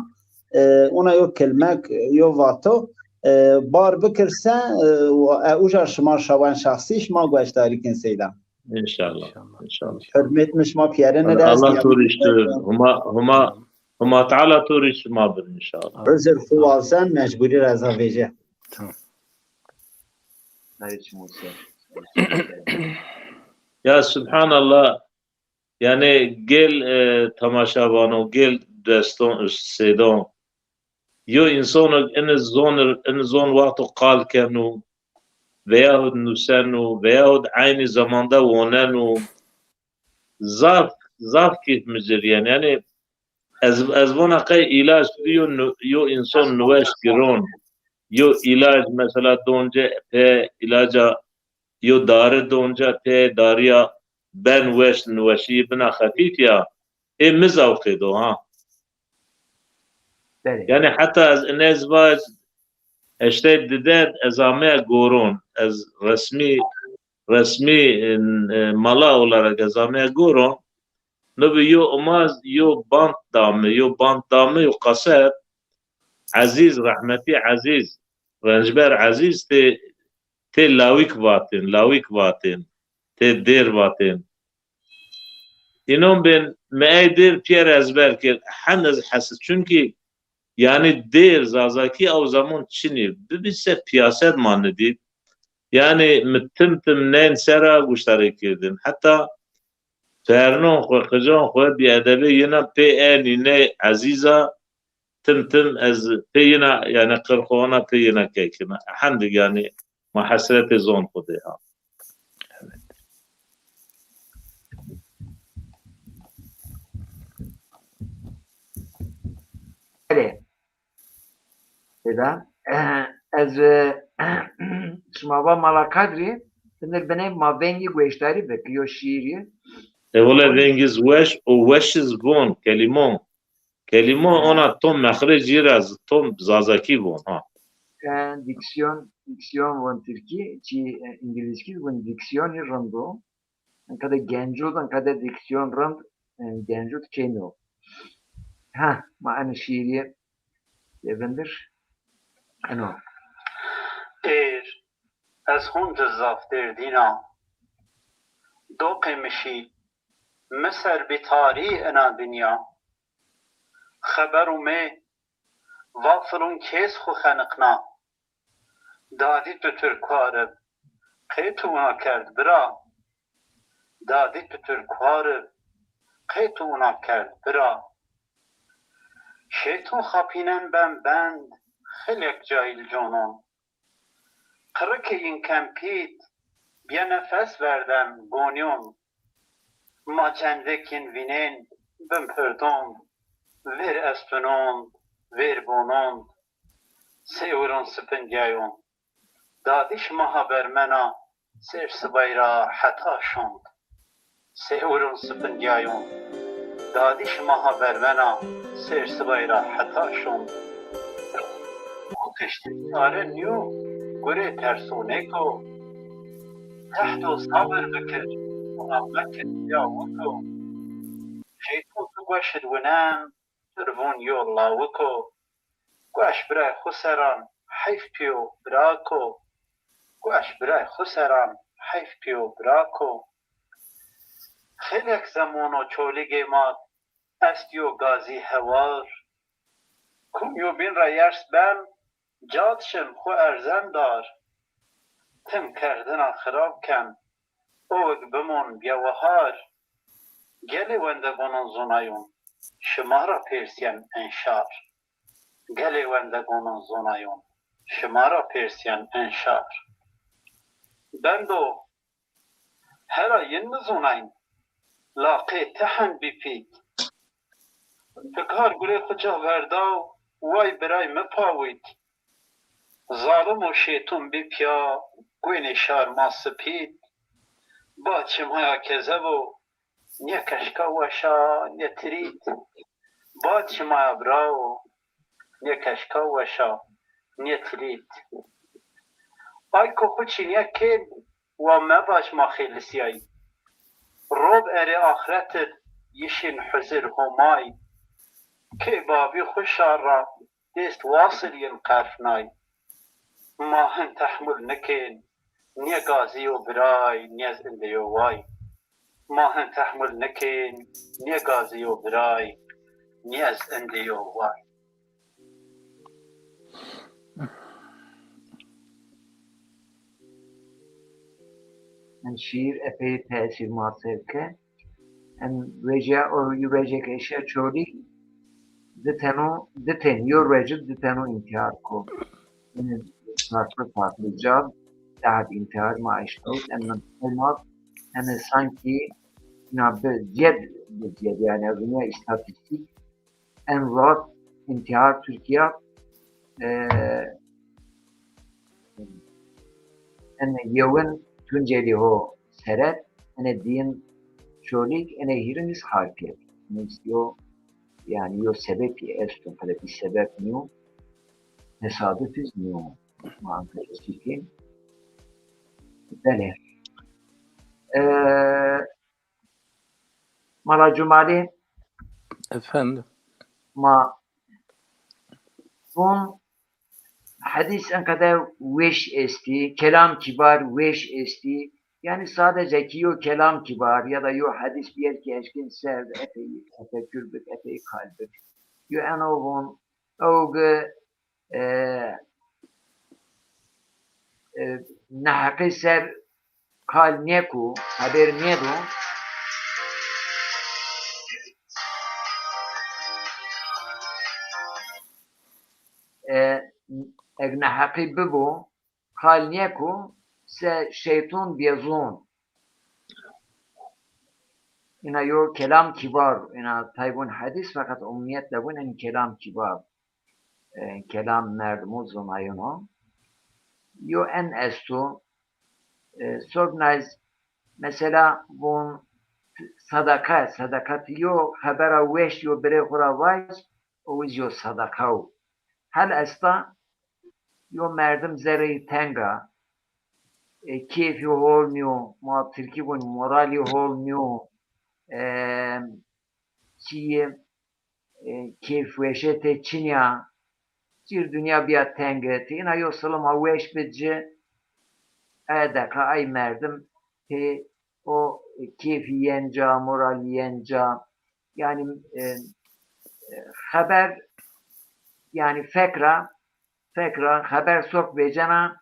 e, ona yo kelmek, yo vato, e, bar bikirse, e, e, uca şima şawen şahsî, şima gueşdarî kin Seyda. İnşallah. İnşallah. İnşallah. Hürmet mi şima pîyerine de Allah to riştir. Huma, Huma, Huma Teala to riştir ma bir inşallah. Özür xu wazen mecburî reza vece. Tamam. Ya Subhanallah. Yani gel, e, temaşavano, gel deston, seydan. Yo însono ini zon, ini zon wexto qal keno, veyahut nuseno, veyahut eynî zamanda woneno, zaf, zaf keyf mi ci rîyen. Yani ez, ez vona qey îlac tu yo nu-, yo înson nuweş giron. Yo îlac mesela donce pê îlaca, yo dari donce pê dariya ben weş, nuweşî bina xefîf ya. Ê mi zewqê do ha. Belê. Yani heta ez inez vaj, eştey dide ez ameya goron. Ez resmî, resmî, e, e, mala olarak ez ameya goron. Nibi yo umaz, yo band dami, yo band dami, yo kaset. Ezîz, rehmetî Ezîz, Rencber Ezîz tê, tê lawîk vatên, lawîk vatên, tê dêr vatên. Înon bên mi ey dêr pîyer ezber kir. Hen ez hesis. Çunkî, yanî dêr Zazakî ew zaman çinî. Bibî se pîyaset ma nidî. Yanî mi tim tim nên sera guştarî kirdin. Heta fernon xwu, qican xwu, bîedebê yina pê enî ney Ezîza, tim tim ez pê yina, yanî qirxona pê yina kekina. Hendik yanî Ma hesretê zon xwu dê ha. Belê. Eda. Ez, e, şima va Mala Kadrî, binir binê ma vengî gueştarî bik, yo şîîrî. Ewile vengîz weş û weşiz von, kelîmon. Kelîmon ona tom mexrecî ra tom zazakî von, ha. E, diksiyon, diksiyon von tirkî, çi, e, îngilîzkî von diksiyonî rind o. Enka de gencû, enka de diksiyon rind, e, gencû kêno. Ha, ma eno şîîrî de vindir. Eno. Êr, ez honca zaf derdîn a. Doqê mi şî, mi ser bî tarî ena dinya. Xeber ûmê, va filon kês xwu xeniqna. Dadî tu tirkuar ib, qey tu wina kerd bira? Dadî tu tirkuar ib, qey tu wina kerd bira? Şeyton xapînen ben bend, xilek cayîl conon. Qirikê yin ken pît, bîye nefes verden, gonyon. Ma cendekîn vînên, bin pirdon, vêr estunond, vêr bonond. Sêwirun sipindîyayon. Dadî şima ha vermena, sêr sibayî ra heta şond. Sêwirun sipindîyayon. Dadî şima ha vermena, sêr sibayî ra heta şond. O kiştî çare nîyo, gurê tersonêk o. Tehdo sabir bikir, ona mekir ya wiko. Şeyton tu gueşid winem, tu ri vûn yo lawiko. Gueş birayê xwu seran, heyf pîyo birako. Gueş birayê xwu seran, heyf pîyo birako. Xeylek zemono Çolîgê ma est yo gazî hewar. Kum yo bîn ra yers ben, cad şin xwu erzen dar. Tim kerdina xirab ken, owig bimon bîye wahar. Gelê wendegonon zonayon, şima ra pêrsîyen en şar. Gelê wendegonon zonayon, şima ra pêrsîyen en şar. Bendo, hera yin mi zonayn, la qê ti hen bî pît. Fikar gurê xwu ca verdaw, way biray mi pawît. Zalim û şêton bî pîya, guênê şar ma sipît. Ba çimaya kezebo, nê keşka weşa, nê tirît. Ba çimaya birawo, nê keşka weşa, nê tirît. Ay ko xwu çînîya kên, wa mevaj ma xêlisîyay. Rob erê axret id yişîn huzir Homay. Kê babî xwu şar ra dêst wasil yin qerfnay. Ma hin tehmul nikên, nê gazî yo biray, nê ez indê yo way. Ma hin tehmul nikên, nê gazî yo biray, nê ez indê yo way. Em şiir epey tesir ma ser ke. Em vece o vece ke eşya Çolîg di teno, di ten, yo vece di teno intihar ko. Yani farklı farklı cad, daha intihar ma eşkawit. Em olmaz, yani sanki na bir ced, bir ced yani dünya istatistik en rahat intihar Türkiye, e, en yewin Tunceli ho seret, ene diyin Çolîg, ene hîrin iz Xarpêt. Neyse, yo, yani yo sebebi esto, tabii bir sebep niyo, tesadüf iz niyo. Ma Ankara çekin. Belê. E, Mala Cumalî. Efendim. Ma von hedîs enqede weş estî, kelam kibar weş estî. Yani sadece ki yo kelam kibar ya da yo hedîs bir yer ki eşkin ser epey tefekkür bik, epey kal bik. Yo eno von, ewge, e, e, neheqî ser kal nêko, haber nêdo. E, eg neheqî bibo, qal nêko, se şeyton bêzon. Ina yo kelam kibar, ina tay vun hedîs, feqet umumîyet de vun en kelam kibar. E, kelam merdimo zonayon o. Yo en esto, e, sobnayz, mesela vun sadaka, sadaka ti yo xebera weş yo birê xwu ra vac, o wiz yo sadaka o. Hel esta, yo merdim zerrey teng a, e, keyfî hol nîyo, ma tirkî vun moralî hol nîyo, e, çîyê, e, keyfweşê tê çinî ya, cir dinya bîya tenge, ti ina yo silima weş bid ci, aya deqa ay merdim tê o keyfî yen ca, moralî yen ca. Yanî, e, e, xeber, yanî fek ra, fek ra xeber sok vecena,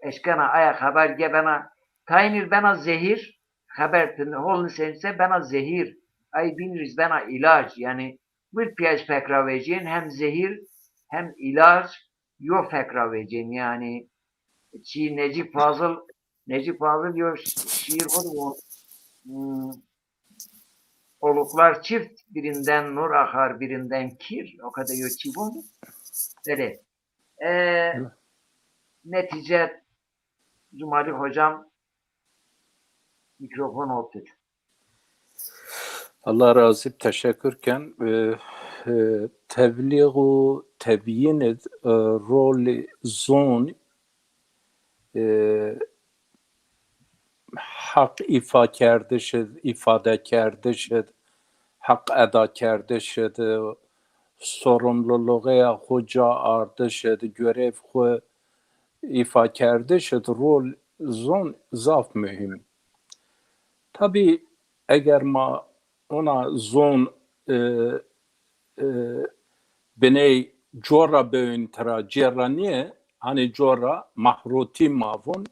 eşkena aya xeber ge bena, tayîn ir bena zehîr, xeber ti hol nisenîse bena zehîr, ay bîn ir iz bena îlac, yanî wir pîya iz fek ra vecîyên, hem zehîr hem îlac yo fek ra vecîyên. Yanî çî Necîb Fazıl, Necîb Fazıl yo şîîr xwu de, hmm, oluklar çift, birinden nur akar, birinden kir. O kadar yo çî vun. Belê. E, netice, Cumali hocam, mikrofon otur. Allah razî, teşekkür ken. E, e, teblîx û tebyîn id, e, rolê zon, e, heq îfa kerdiş id, îfade kerdiş id, heq eda kerdiş id, sorumluluğeya xwu ca ardiş id, görev xwu îfa kerdiş id rol zon zaf muhîm. Tabî eger ma ona zon, e, e, biney cor ra böğün tira, cêr ra nîye, hanî cor ra mahrotî ma vun.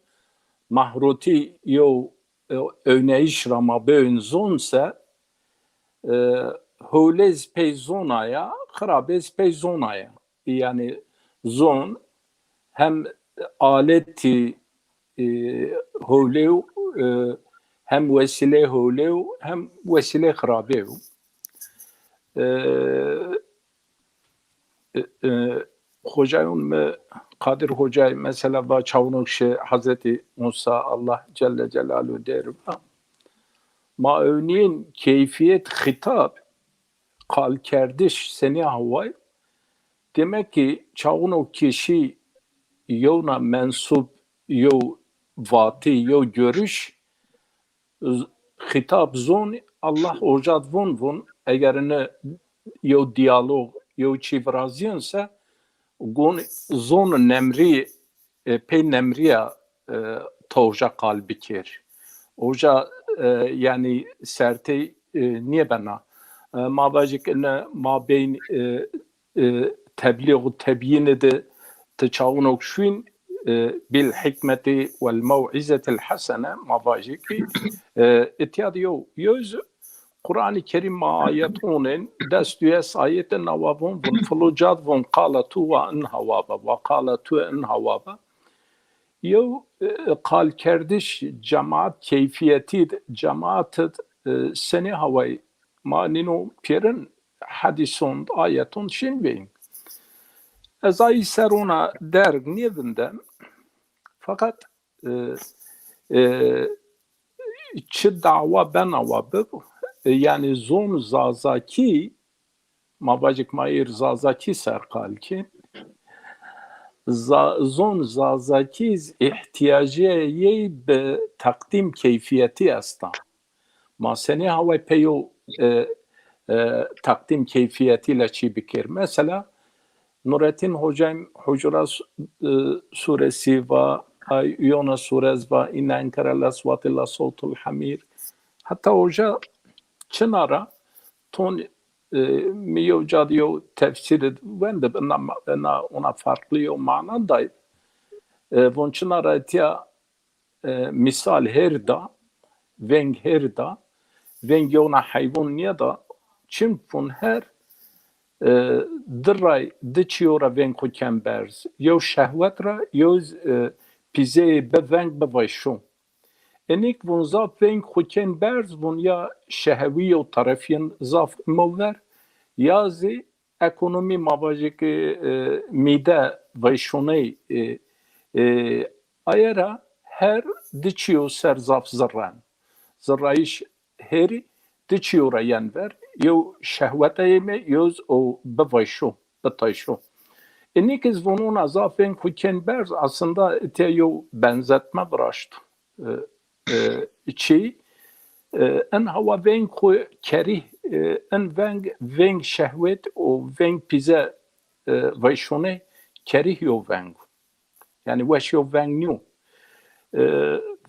Mahrotî yew, e, öwneyîş ra ma böğün zon se, e, hewlê zî pey zon a ya, xirabê zî pey zon a ya. Yanî zon hem aletî, e, hewlê yo, e, hem wesîlê hewlê yo, hem wesîlê xirabê yo. E, e, e, Hocayun mi, Qadir Hocay mesela va çawnok şi Hazretî Musa, Allah Celle Celaluhu dêr va. Ma ewnîyên keyfîyet xîtab, qalkerdiş senî haway? Demek ki çawnok kişî yewna mensub, yew vatî, yew görüş, z-, xîtab zon, Allah oca d vun vun, eger ine yew diyalog, yew çî virazîyen se, gon zon nemrî, e, pey nemrîya, e, to oca qal bikir. Oca, e, yanî sertey, e, nîyebena. E, ma vajik ine ma beyn, e, e, teblîx û tebyîn de ti çawunok şuyn, e, bil hikmeti vel mew'izetil hasene, ma vajê ki, e, îtya de yew, yew zî Quranî Kerîm ma ayet onên, des duyes ayete nawa von, von filo cad von, qala tu wa in hawa va, wa qala tu in hawa va. Yew, e, qalkerdiş cemaat keyfiyetî d, cemaat d, e, senî haway ma nîno pêrin hedîson d, ayeton şin veyîn. Ez ayî ser ona derg nêvindem. Feqet, e, e, çi dawa bena wa bib, e, yanî zon zazakî, ma vajik ma êr zazakî ser qal kên. Za-, zon zazakî z-, îhtîyacê yey bi teqdîm keyfiyetî esta. Ma senî haway peyo, e, e, teqdîm keyfiyetî le çî bikir? Mesela, Nurettin Hocam Hucurat, e, suresi va, ay, Yunus suresi va, inne enkere lesvati lesavtul hamir. Hatta hoca çina ra ton, e, mi yew cad yew tefsîr wendib, ina, ina ona farklı yew mana day. E, von çina ra etiya, e, misal her da, veng her da, veng yewna heywan nîya da, çim vun her, e, di ray, di çiyo ra veng xwu ken berz. Yew şehwet ra, yew z-, e, pîzeyê biveng bivayşo. Înîk vûn zaf veng xwu kên berz, vûn ya şehewî yew terefîn zaf imo ver, ya zî ekonomî ma vajê ke, e, mîde vayşoney, e, e, aye ra her di çîyo ser zaf zirren. Zirrayîş herî di çîyo ra yen ver. Yew şehweta yê me, yew z o bivayşo, bitayşo. Înîk iz vûn ona zaf veng xwu kên berz, aslında îtya yew benzetme viraşto. E, e, çî, e, in hawa veng xwu kerîh, e, in veng, veng şehwet û veng pîze, e, vayşonê kerîh yew veng o. Yanî weş yew veng nîyo. E,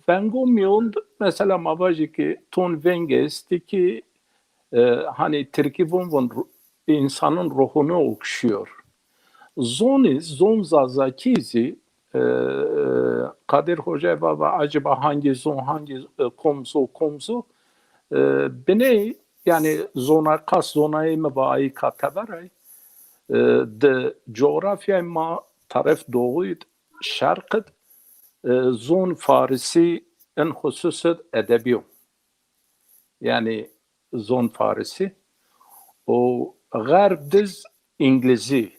vengo mîyon d, mesela ma vajî ki ton veng estî ki, e, hani tirkî von von ru-, insanın ruhunu okşuyor. Zonî, zon zazakî zî, e, Kadir Hoca va, va acaba hangi zon, hangi, e, komzo, komzo? E, biney, yani zona kas, zonayê mi va ayî ka teberay. E, di coğrafyayê ma taref doğuyd, şerqid, e, zon farisî in xusus id edebî yo. Yani zon farisî û xerb diz îngilîzî.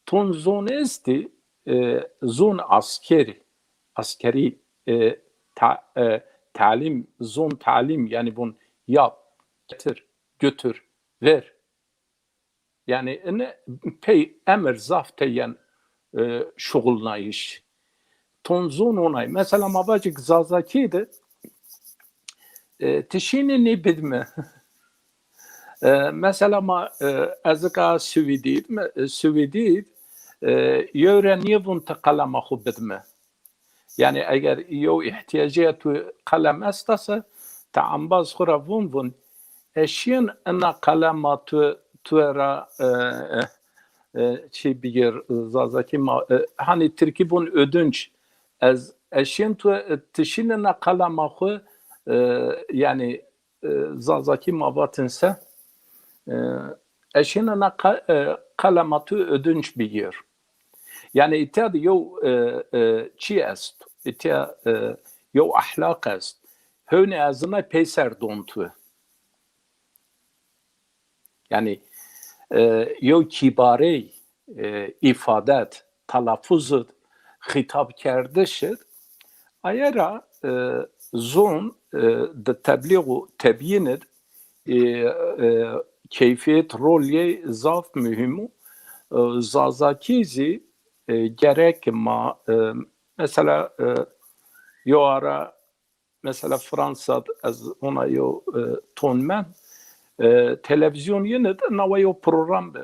Ton zon estî, e, zon askerî, askerî, e, ta-, e, talim, zon talim, yani vûn yap, getir, götür, ver. Yani ine pey emir zaf tey yen, e, şuxulnayîş. Ton zon onay. Mesela ma vajik Zazakî de, e, ti şînî nî bidme. E, mesela ma, e, ez ika Swîdî me, e, Swîdî, e, yew ra nîvûn ti qelema xwu bidme. Yani eger yew îhtîyacîya tu qelem esta se, ti embaz xwu ra vûn vûn, ez şîn ina qelema tu, tu ra, e, e, e, çî bigir, Zazakî ma, e, hani tirkî vûn ödünç. Ez, ez şîn tu, e, ti şîn ina qelema xwu, e, yani, e, Zazakî ma vatin se, e, ez şîn ina qe-, e, qelema tu ödünç bigir. Yani îtya de yew, e, e, çî est, îtya, e, yew ahlak est. Hewnê ez ina peyser don tu. Yani, e, yew kîbarey, e, îfadet, telafuz id, xîtabkerdiş id, aye ra, e, zon, e, di teblîx û tebyîn id, e, e, keyfiyet, rol yê zaf muhîm o. E, Zazakî zî, e, gerek ma, e, mesela, e, yo ara, mesela Fransa d ez ona yo, e, ton men, e, televîzyon yin id nawa yo program bi.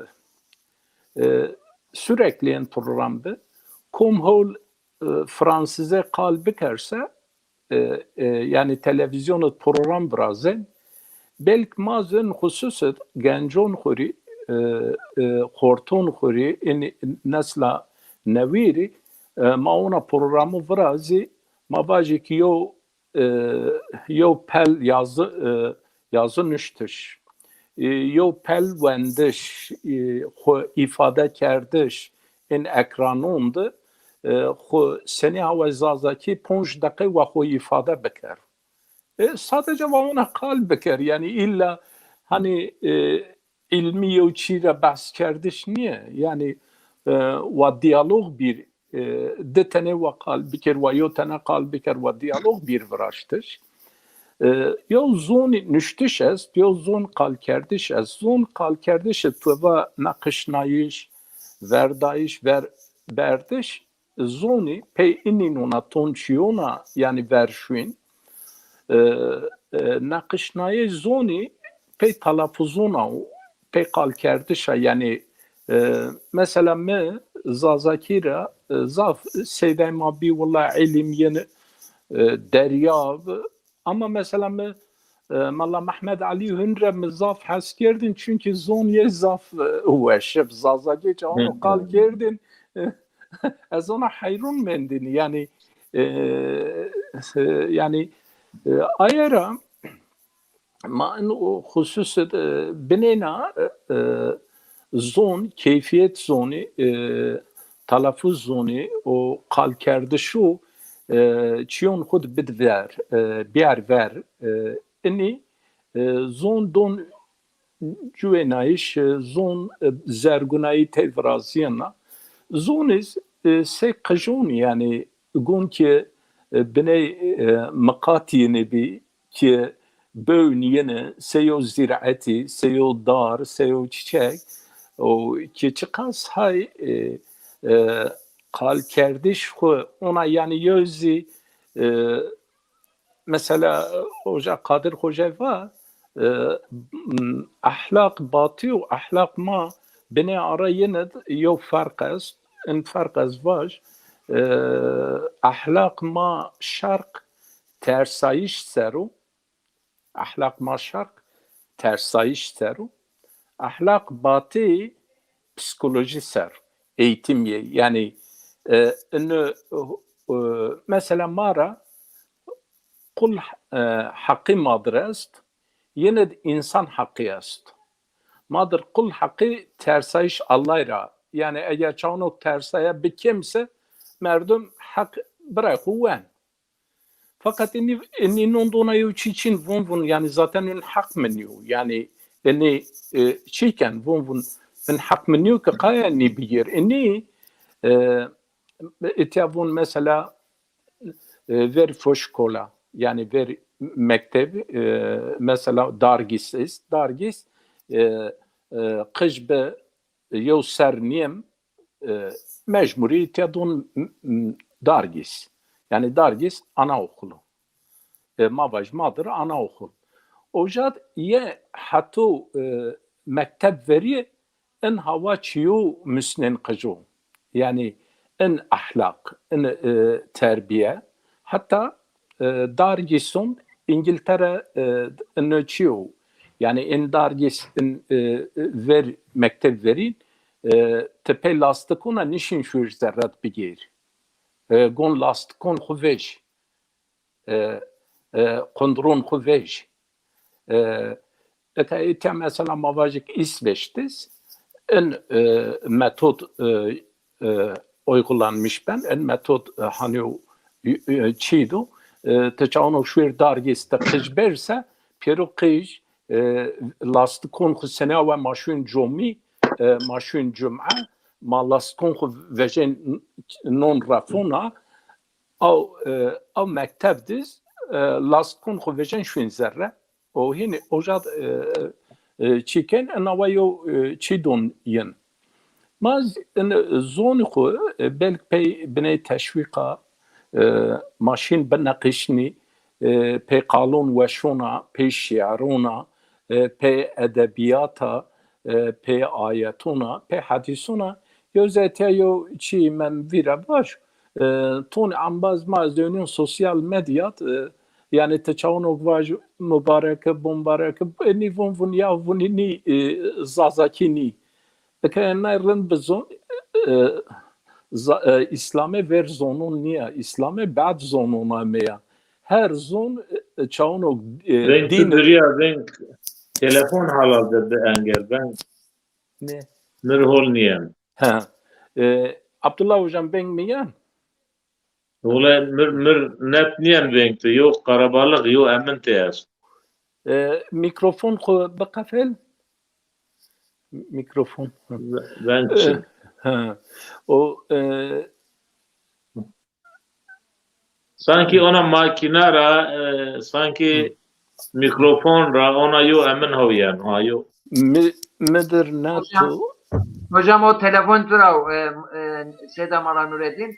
E, sürekli yin program bi. Kom hewl, e, Fransizê qal bikerse, e, e, yani televîzyonê program virazên. Belk ma zin xusus id gencon xwu rî, e, e, xorton xwu rî, in nesla newî rî, e, ma ona programû virazî, ma vajî ki yew, e, yew pel yazı, e, yazı nuştiş, e, yew pel wendiş, e, xwu îfade kerdiş, in ekranon di, e, xwu senî hawa Zazakî ponc deqe wa xwu îfade biker. E, sadece wa ona qal biker. Yani illa hani, e, ilmî yew çî ra behs kerdiş nîye. Yani, e, wa diyalog bir, e, di tenê wa qal biker, wa yew tene qal biker, wa diyalog bir viraştiş. E, yew zonî nuştiş est, yew zon qalkerdiş est. Zon qalkerdiş tu va neqişnayîş, verdayîş, ver, berdiş, zonî pey inîn ona ton çîyona, yanî verşuyn. E, e, neqişnayê zonî pey telafuzona û pey qalkerdişa, yanî, e, mesela mi Zazakî ra, e, zaf seyday ma bî willa îlim yeni, e, derya bi. Ama mesela mi, e, Mela Mehmed Elî Hun ra mi zaf hes kerdin, çunkî zon yê zaf, e, weş ib. Zazakî çawan qal kerdin. Ez ona heyron mendin. Yanî, e, e, yanî, e, aye ra ma in o xusus, e, binêna, e, e, zon, keyfiyet zonî, e, telafuz zonî û qalkerdişû, e, çîyon xwu di bid ver, e, biyar ver. E, inî, e, zon don cuwênayîş, e, zon, e, zergunayî tey virazîyena. Zonî, e, sey qijon, yanî gon ki, e, biney, e, miqatî yinê bî ki bewn yini, seyo zîraetî, seyo dar, seyo çiçek, o ki çiqas hay, e, e, qalkerdiş xwu ona, yanî yo zî, e, mesela, Hoca Qadir Hoca va, e, m, ehlaq batî û ehlaq ma binê ara yini d yo ferq est. In ferq ez vaj, e, ehlaq ma şerq tersayîş ser o, ehlaq ma şerq tersayîş ser o, ehlaq batî psîkolojî ser, eğitim yê. Yanî, e, ino, e, mesela ma ra qul, e, heqî ma dir est, yine d însan heqî est. Ma dir qul heqî tersayîş Allay ra. Yanî eger çawnok tersaya bi kêm se, merdum heq biray xwu wen. Feqet inî, inî non dona yew çî çin, vun vun, yanî zaten in heq mi nîyo. Yanî inî, e, çîken vun vun, in heq mi nîyo ki qaya inî bigêr. Inî, e, îtya vun mesela, e, ver foşkola, yanî ver mekteb, e, mesela dargîs est, dargîs, e, e, qij bi yew ser nîyem, e, mecburî tedun m-, m-, dargîs. Yanî dargîs anaokulu. E, ma vaj ma dir anaokul. Ojad ye heto, e, mekteb verî in hawa çîyo musnên qijo. Yanî in ehlaq, in, e, terbiye. Heta, e, dargîson Îngiltere, e, ino çîyo. Yanî in dargîs in, e, ver mekteb verîn, e, ti pey lastikona nişin şuir zerret bigêr. E, gon lastikon xwu vej. E, e, qundron xwu vej. E, ete, ete mesela ma vajik Îsveç diz, in, e, metod, e, e, uygulanmış ben, in metod, e, hani o, e, e, çî do, e, ti çawno şuir dargîs ti qij berse, pêro qij, e, lastikon xwu senea we ma şuin comî, e, ma şuin cum'e, ma lastikon xwu vejên non refona, aw, e, aw mekteb diz, e, lastikon xwu vejên şuin zerre. O hînî ojad, e, e, çî kên, ina wa yew, e, çî don yin. Ma z-, in, zonî xwu, e, belk pey biney teşwîqa, e, ma şîn bineqişnî, e, pey qalon weşona, pey şîarona, e, pey edebîyata, e, pey ayetona, pey hedîsona. Yew zetiya yew çî men vîra vaj, e, ton embaz ma ez dönün sosyal medyat, e, yanî ti çawonok vaj mubareke, bombareke, e, nî vun vun ya vun nî, e, zazakî nî. Eke enay rind bizon, e, za-, e, Îslamê ver zonon nîya, Îslamê bad zonon ameya. Her zon, e, çawonok, e, veng dîn tu diriya, veng telefon halal de bi engel, veng ne? Mir hol niyen. Ha. E, Abdullah hocam, veng mi yen? Wele mir, mir net nîyen veng tu. Yo qarabalix, yo emin tê est. E, mîkrofon xwu biqefil. Mîkrofon. Veng çi? E, ha. O, e, sankî ona makîna ra, e, sankî mîkrofon ra ona yo emin hewyen, ha yo. Mi, mi dir na to. Hocam, o telefon tu ra, e, e, Seyda Mala Nureddin,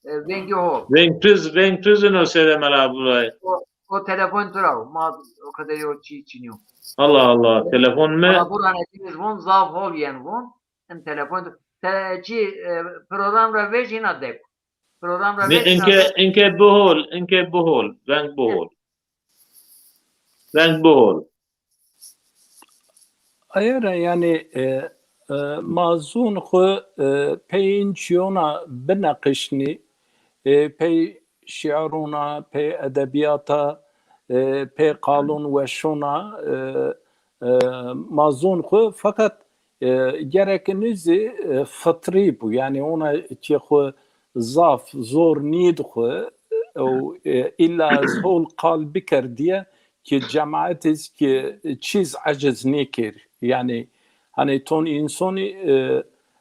e, vengî hol. Veng piz, veng piz ino Seyda Mala Abdulay. O, o telefon tu ra, ma o kadar yo çî çinyo. Allah Allah, telefon mi? Valla bu ranetiniz von, zaf hol yen von. In telefon tu, te, çi, e, program ra vej ina dek. Program ra vej ina dek. Inke, inke bihol, inke bihol, veng bihol. Veng bihol. Aye ra yanî, e, e, ma zon xwu, e, pey in çîyona bineqişnî, e, pey şîarona, pey edebîyata, e, pey qalon weşona, e, e, ma zon xwu, feqet E, gerek nizî, e, fitrî bû. Yanî ona ki xwu zaf zor nîd xwu, e, û, e, illa ez hol qal biker diye ki cemaet iz ki çîz eciz nêkir. Yanî, hani ton insonî, e,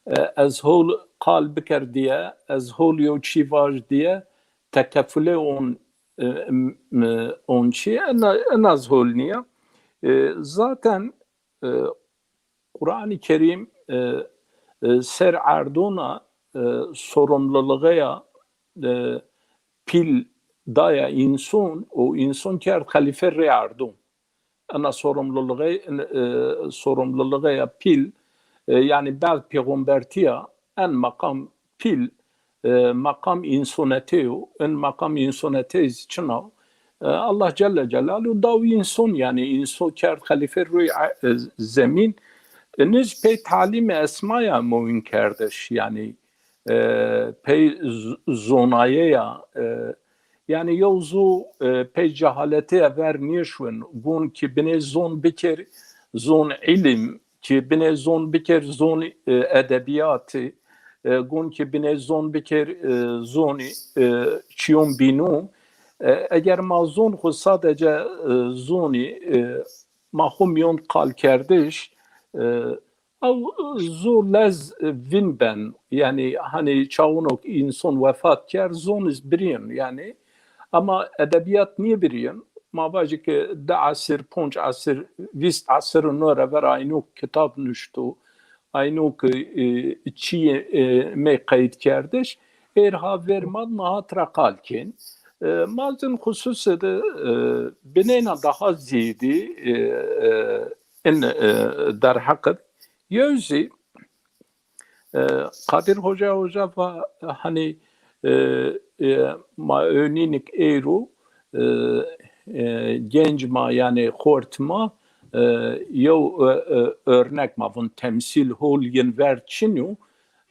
e, ez hol qal biker diye, ez hol yew çî vaj diye, tekefule on, e, m-, m-, on çî, ena, ena ez hol niya. E, zaten, e, Quran-ı Kerim, e, e, ser erdona, e, sorumluluğeya, e, pîl daya inson, o inson kerd xelife rê erdon. Ena sorumluluğe, e, sorumluluğeya pîl, e, yanî bad pêxombertiya en maqam pîl, e, maqam insonete yo. En maqam insonete iz çin o. E, Allah Celle Celaluhu daw inson, yanî inso kerd xelife ruy e, zemîn. E, niz pey talîm esmaya muin kerdiş, yanî, e, pey z-, zonayeya, e, yanî yew zu, e, pey cehaletê ver nêşwin, gon ki binê zon bikir, zon ilim, ki binê zon bikir, zon, e, edebiyatı, e, gon ki binê zon bikir, e, zoni, e, çiyon bînu. E, eger ma zon xwu sadece, e, zoni, e, ma xwu miyon qal kerdiş, e, ew zu lez vîn ben. Yanî hani çawunok inson wefat kerd, zon iz birîn yanî. Ama edebiyat nîbirîn. Ma vajî ki di esir, ponc esir, vîst esir no re ver aynok kitab nuşto. Aynok, e, çî, e, mey qeyd kerdiş. Êr ha ver ma, ma hat ra qal kên. E, ma zin xususê de, e, bineyna daha zêdî, e, e, in, e, derheq id. Yew zî, e, Qadir Hoca, hoca va, hani, e, e, ma önînik êro, e, e, genc ma, yanî xort ma, e, yew, e, e, örnek ma vun temsîl hol yin ver çin yo.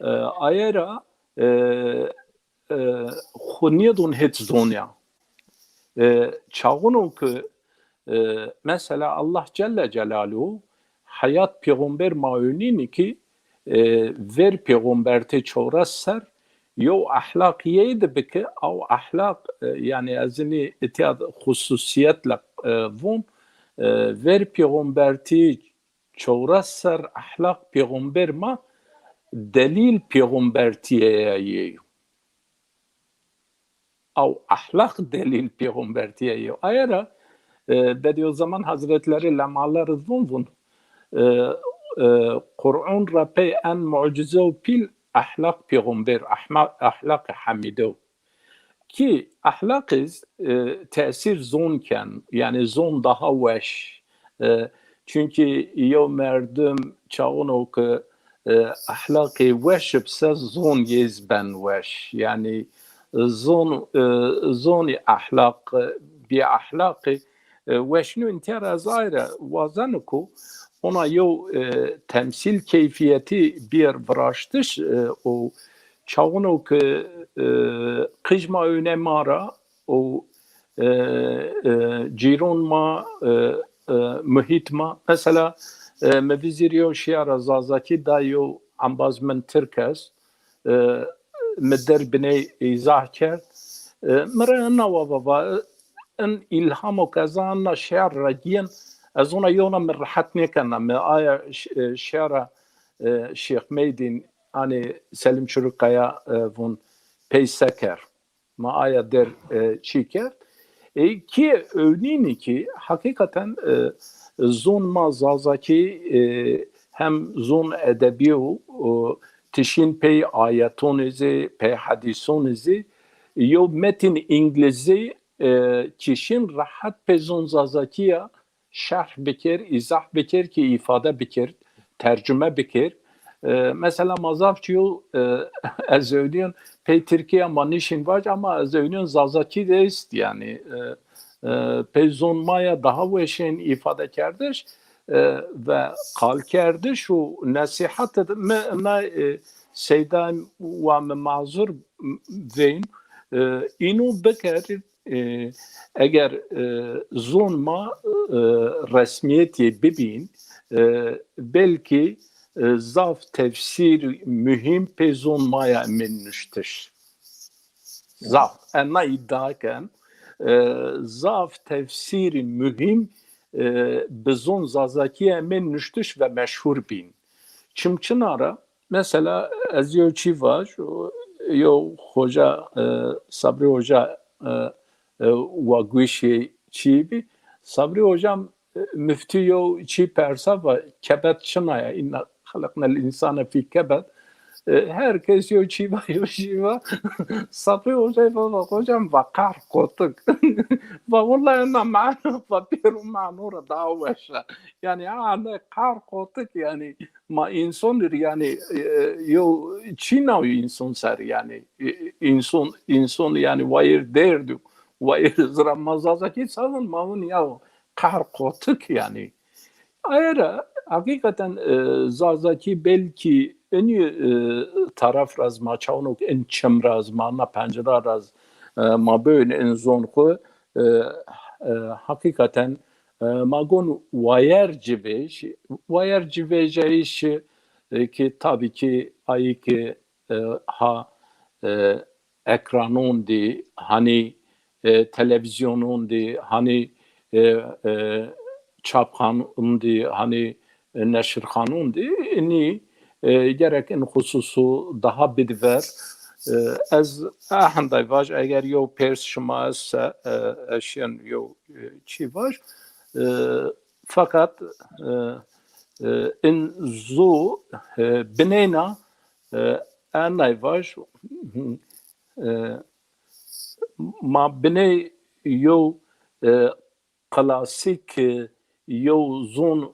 E, aye ra, e, e, xwu nêdon het zonya. E, çaxuno ki, e, mesela Allah Celle Celaluhu heyat pêxomber ma önîni ki, e, ver pêxombertê çewres ser yew ehlaq yey di biki, aw ehlaq, e, yanî ez inî itya xususiyetle, e, vun, e, ver pêxombertî çewres ser ehlaq pêxomber ma delîl pêxombertîye ya yê yo. Aw ehlaq delîl pêxombertîye yo. Aye ra, e, Bediüzzaman Hazretleri lemaler vun vun, e, e, Qur'on ra pey en mucize û pîl ehlaq pêxomber, ehma-, ehlaq hemîde yo. Ki ehlaq iz, e, tesîr zon ken, yanî zon daha weş. E, çunkî yew merdim çaxuno ki, e, ehlaqê weş ib se zon yê iz ben weş. Yanî zon, e, zonî ehlaq, e, bî ehlaqî, e, weş nîyo. Întîya ra ez aye ra wazeno ku ona yew, e, temsîl keyfîyetî bîyer viraştiş, e, û çaxuno ki, e, qij ma ewne ma ra û, e, e, cîron ma, e, e, muhît ma. Mesela, e, mi vizîr yew şîara zazakî da yew embaz min tirk est, e, mi der biney îzah kerd. E, mi re ina wa va, va, in îlhamo ke ez ana şîar ra gîyen, ez ona yewna mi rehet nêkena. Mi aya ş-, e, şîara, e, Şêx Meydîn, hanî Selîm Çurukaya, e, vun pey se ker. Ma aya der, e, çî kerd. E, ki ewnînî ki heqîqeten, e, zon ma zazakî, e, hem zon edebî yo, o, tişîn pey ayetonî zî, pey hedîsonî zî, yew metîn îngilîzî, e, kişîn rehet pey zon zazakî ya şerh bikir, îzah bikir ki îfade bikir, tercume bikir. E, mesela ma zaf çîyo, e, ez ewnîyon pey tirkî ya ma nişîn vaj ama ez ewnîyon zazakî de est yanî. E, e, pey zon ma ya daha weşên îfade kerdiş, e, ve qal kerdiş û nesîhet de mi, mi, e, seyda wa mi mazur veyn, e, îno biker, e, eger, e, zon ma, e, resmîyetî bibîn, e, belkî E, zaf tefsîr muhîm pê zon ma ya emên nuştiş. Zaf. Ez na îdia ken, e, zaf tefsîrî muhîm, e, bi zon zazakî emên nuştiş ve meşhur bîn. Çim çina ra, mesela, ez yew çî vaj, yew hoca, e, Sabrî Hoca, e, e, wa guişê çî bî. Sabrî Hocam, e, muftî yew çî persa va, kebet çina ya, inna xelqnel însane fî kebet. E, her kes yew çî va, yew çî va. Sabrî Hoca va, va, hocam va, qehr qotik. Va, wellahî ena mano va, pêro mano ra daha weş a. Yanî, ha, ne qehr qotik, yanî, ma înson dir, yanî, e, yew çî naw înson ser, yanî, e, înson, înson, yanî, wayir derd û wayir zira ma zazakî sazin, ma vun ya qehr qotik, yanî. Aye ra, heqîqeten, e, zazakî belkî inî, e, taraf ra zî ma çawnok in çim ra zî ma na pencera ra zî, e, ma böwün in zon xwu, e, e, heqîqeten, e, ma gon wayer ci vej, wayer ci vejayîş, e, ki tabî ki ayî ki, e, ha, e, ekranon dî, hanî, e, televîzyonon dî, hanî, e, e, çapxanon dî, hanî, e, neşirxanon dî, inî, e, gerek in xususu daha bid ver. E, ez ehenday vaj, eger yew pers şima esse, e, ez şîyen yew, e, çî vaj. E, feqet, e, e, in zu, e, bineyna, e, enay vaj, e, ma biney yew, e, klasîk, e, yew zon,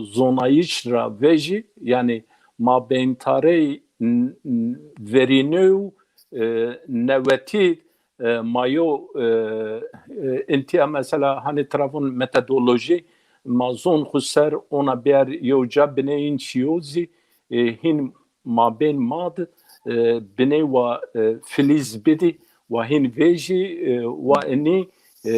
zonayîş ra vejî, yanî mabêntarey n-, n-, verînê û, e, newetî, e, ma yew, e, e, intîya mesela hanî tira vun metodolojî, ma zon xwu ser ona bîyer yew ca bineyîn çîyo zî, e, hîn mabên ma di, e, biney wa, e, filîz bidî, wa hîn vejî, e, wa inî, e,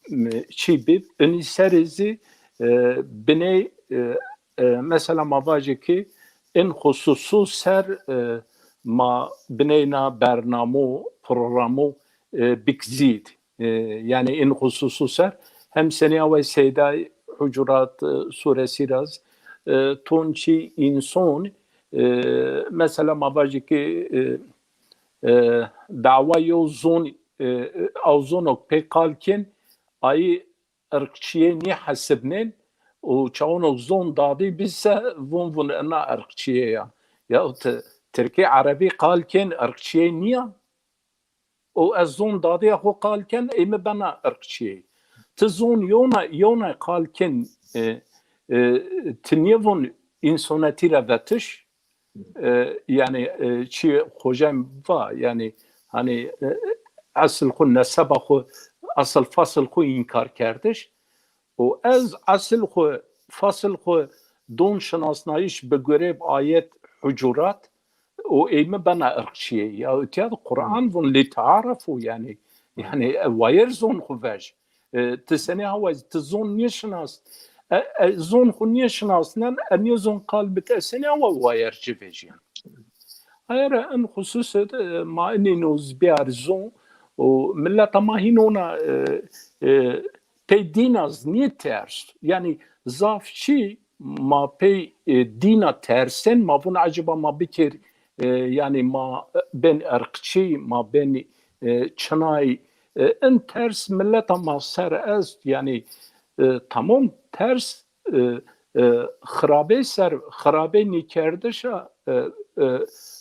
m-, çî bib, inî serê zî, e, biney, e, e, mesela ma vajê ki in xususu ser, e, ma bineyna bernamo, programo, e, bik zîd. E, yanî in xususu ser hem senî away Seyda Hucurat, e, suresî ra zî, e, ton çî înson, e, mesela ma vajî ki, e, e, dawa yew zon, e, e, aw zonok pê qal kên, ayî irqçîyê nîhesibnên û çawonok zon dadî bî se vun vun ina irqçîyê ya. Ya ti tirkî erebî qal kên irqçîyê nîya? Û ez zon dadîya xwu qal ken, ê mi bena irqçîyê. Ti zon yewna, yewna qal ken, e, e, ti nêvon însonetî ra vetiş, e, yanî, e, çi xocayîn va, yanî, hanî, e, esil xwu, neseba xwu, esil fasil xwu înkar kerdiş. Û ez esil xwu, fasil xwu don şinasnayîş bi gureb ayet Hucurat û ê mi bena irqçîyê. Ya îtya di Quran vun lîtearefu, yanî, yanî, e, wayir zon xwu vej. E, ti senî hawa, ti zon nêşinas, e, e, zon xwu nêşinasnen, e, nê zon qal bik, e, senî hawa wayir ci vejîyen. Aye ra in xusus id, e, ma inî noz biyar zon û mileta ma hîn ona, e, e, pey dîna zî nêters. Yanî zaf çî ma pey, e, dîna tersên, ma vun eceba ma bikir, e, yanî ma, e, bên irqçî, ma bên, e, çinay, e, in ters mileta ma ser est, yanî, e, tamam ters, e, e, xirabey ser, xirabey nîkerdişa, e, e,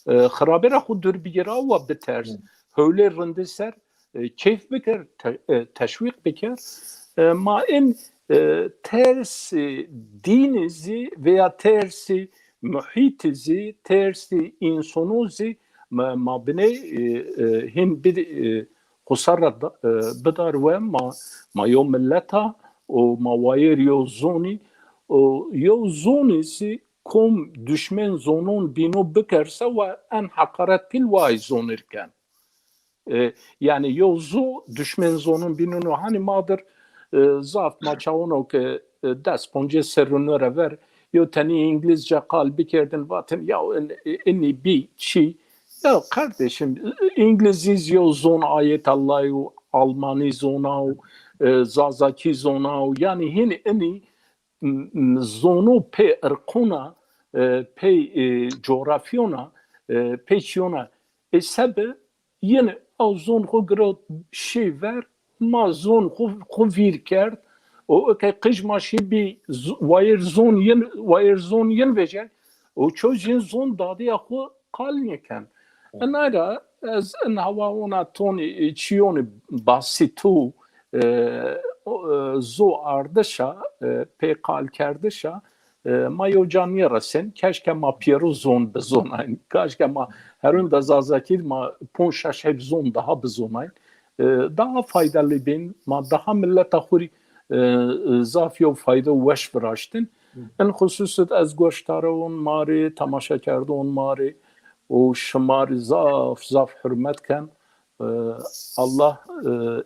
e, xirabey ra xwu dûr bigîra wa biters. Hewlê rindî ser, e, keyf biker, te-, e, teşwîq biker. E, ma in, e, tersî dînî zî veya tersî muhîtî zî, tersî însonu zî ma, ma biney, e, e, hîn bid, e, xusar ra da-, e, bidar we ma, ma yo millet a û ma wayêr yo zonî û yo zonî zî kom duşmên zonon bîno bikerse wa en heqaret pîl wa ay zonir ken. E, yanî yo zu duşmên zonon bînino. Hanî ma dir, e, zaf ma çawono ke, e, des poncês serrî nore ver Yo tenî Îngilizce qal bikerdin, vatin ya in-, inî bî çi? Ya kardeşim, Îngilizî zî yo zon ayet Allahî û Almanî zona û, e, Zazakî zona û, yanî hîn inî m-, m-, zono pê irqona, e, pê, e, coğrafyona, e, pê çiyona. E, sebe yin ew zon xwu girot şî ver, ma zon xwu, xwu vîr kerd. O eke qij ma şî bî z-, wayir zon yin, wayir zon yin vejel. O çoz yin zon dadîya xwu qal nêken. Ina ra ez in hawa ona tonî, e, çiyonî basîtu, e, o, e, zo ardişa, e, pê qal kerdişa, e, ma yo ca nêresên. Keşke ma pêro zon bizonayn. Keşke ma herunda Zazakî ma ponc şeş heb zon daha bizonayn. E, daha faydalı bên, ma daha milleta xwu rî, e, e, zaf yo fayda û weş viraştin. In xusus id ez goştarewon ma rê, temaşekerdon ma rê û şima rê zaf, zaf hurmet ken. E, Allah,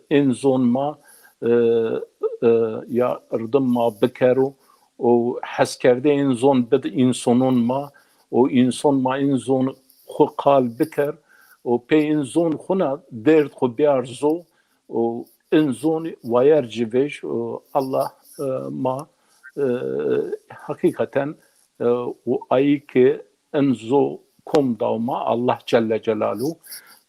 e, in zon ma, e, e, ya irdim ma bikero û heskerdê in zon bid însonon ma û înson ma in zon xwu qal biker û pê in zon xwuna derd xwu biyar zo û in zonî wayer ci vej û Allah, e, ma, e, heqîqeten, e, û ayî ki in zo kom daw ma Allah Celle Celaluhu,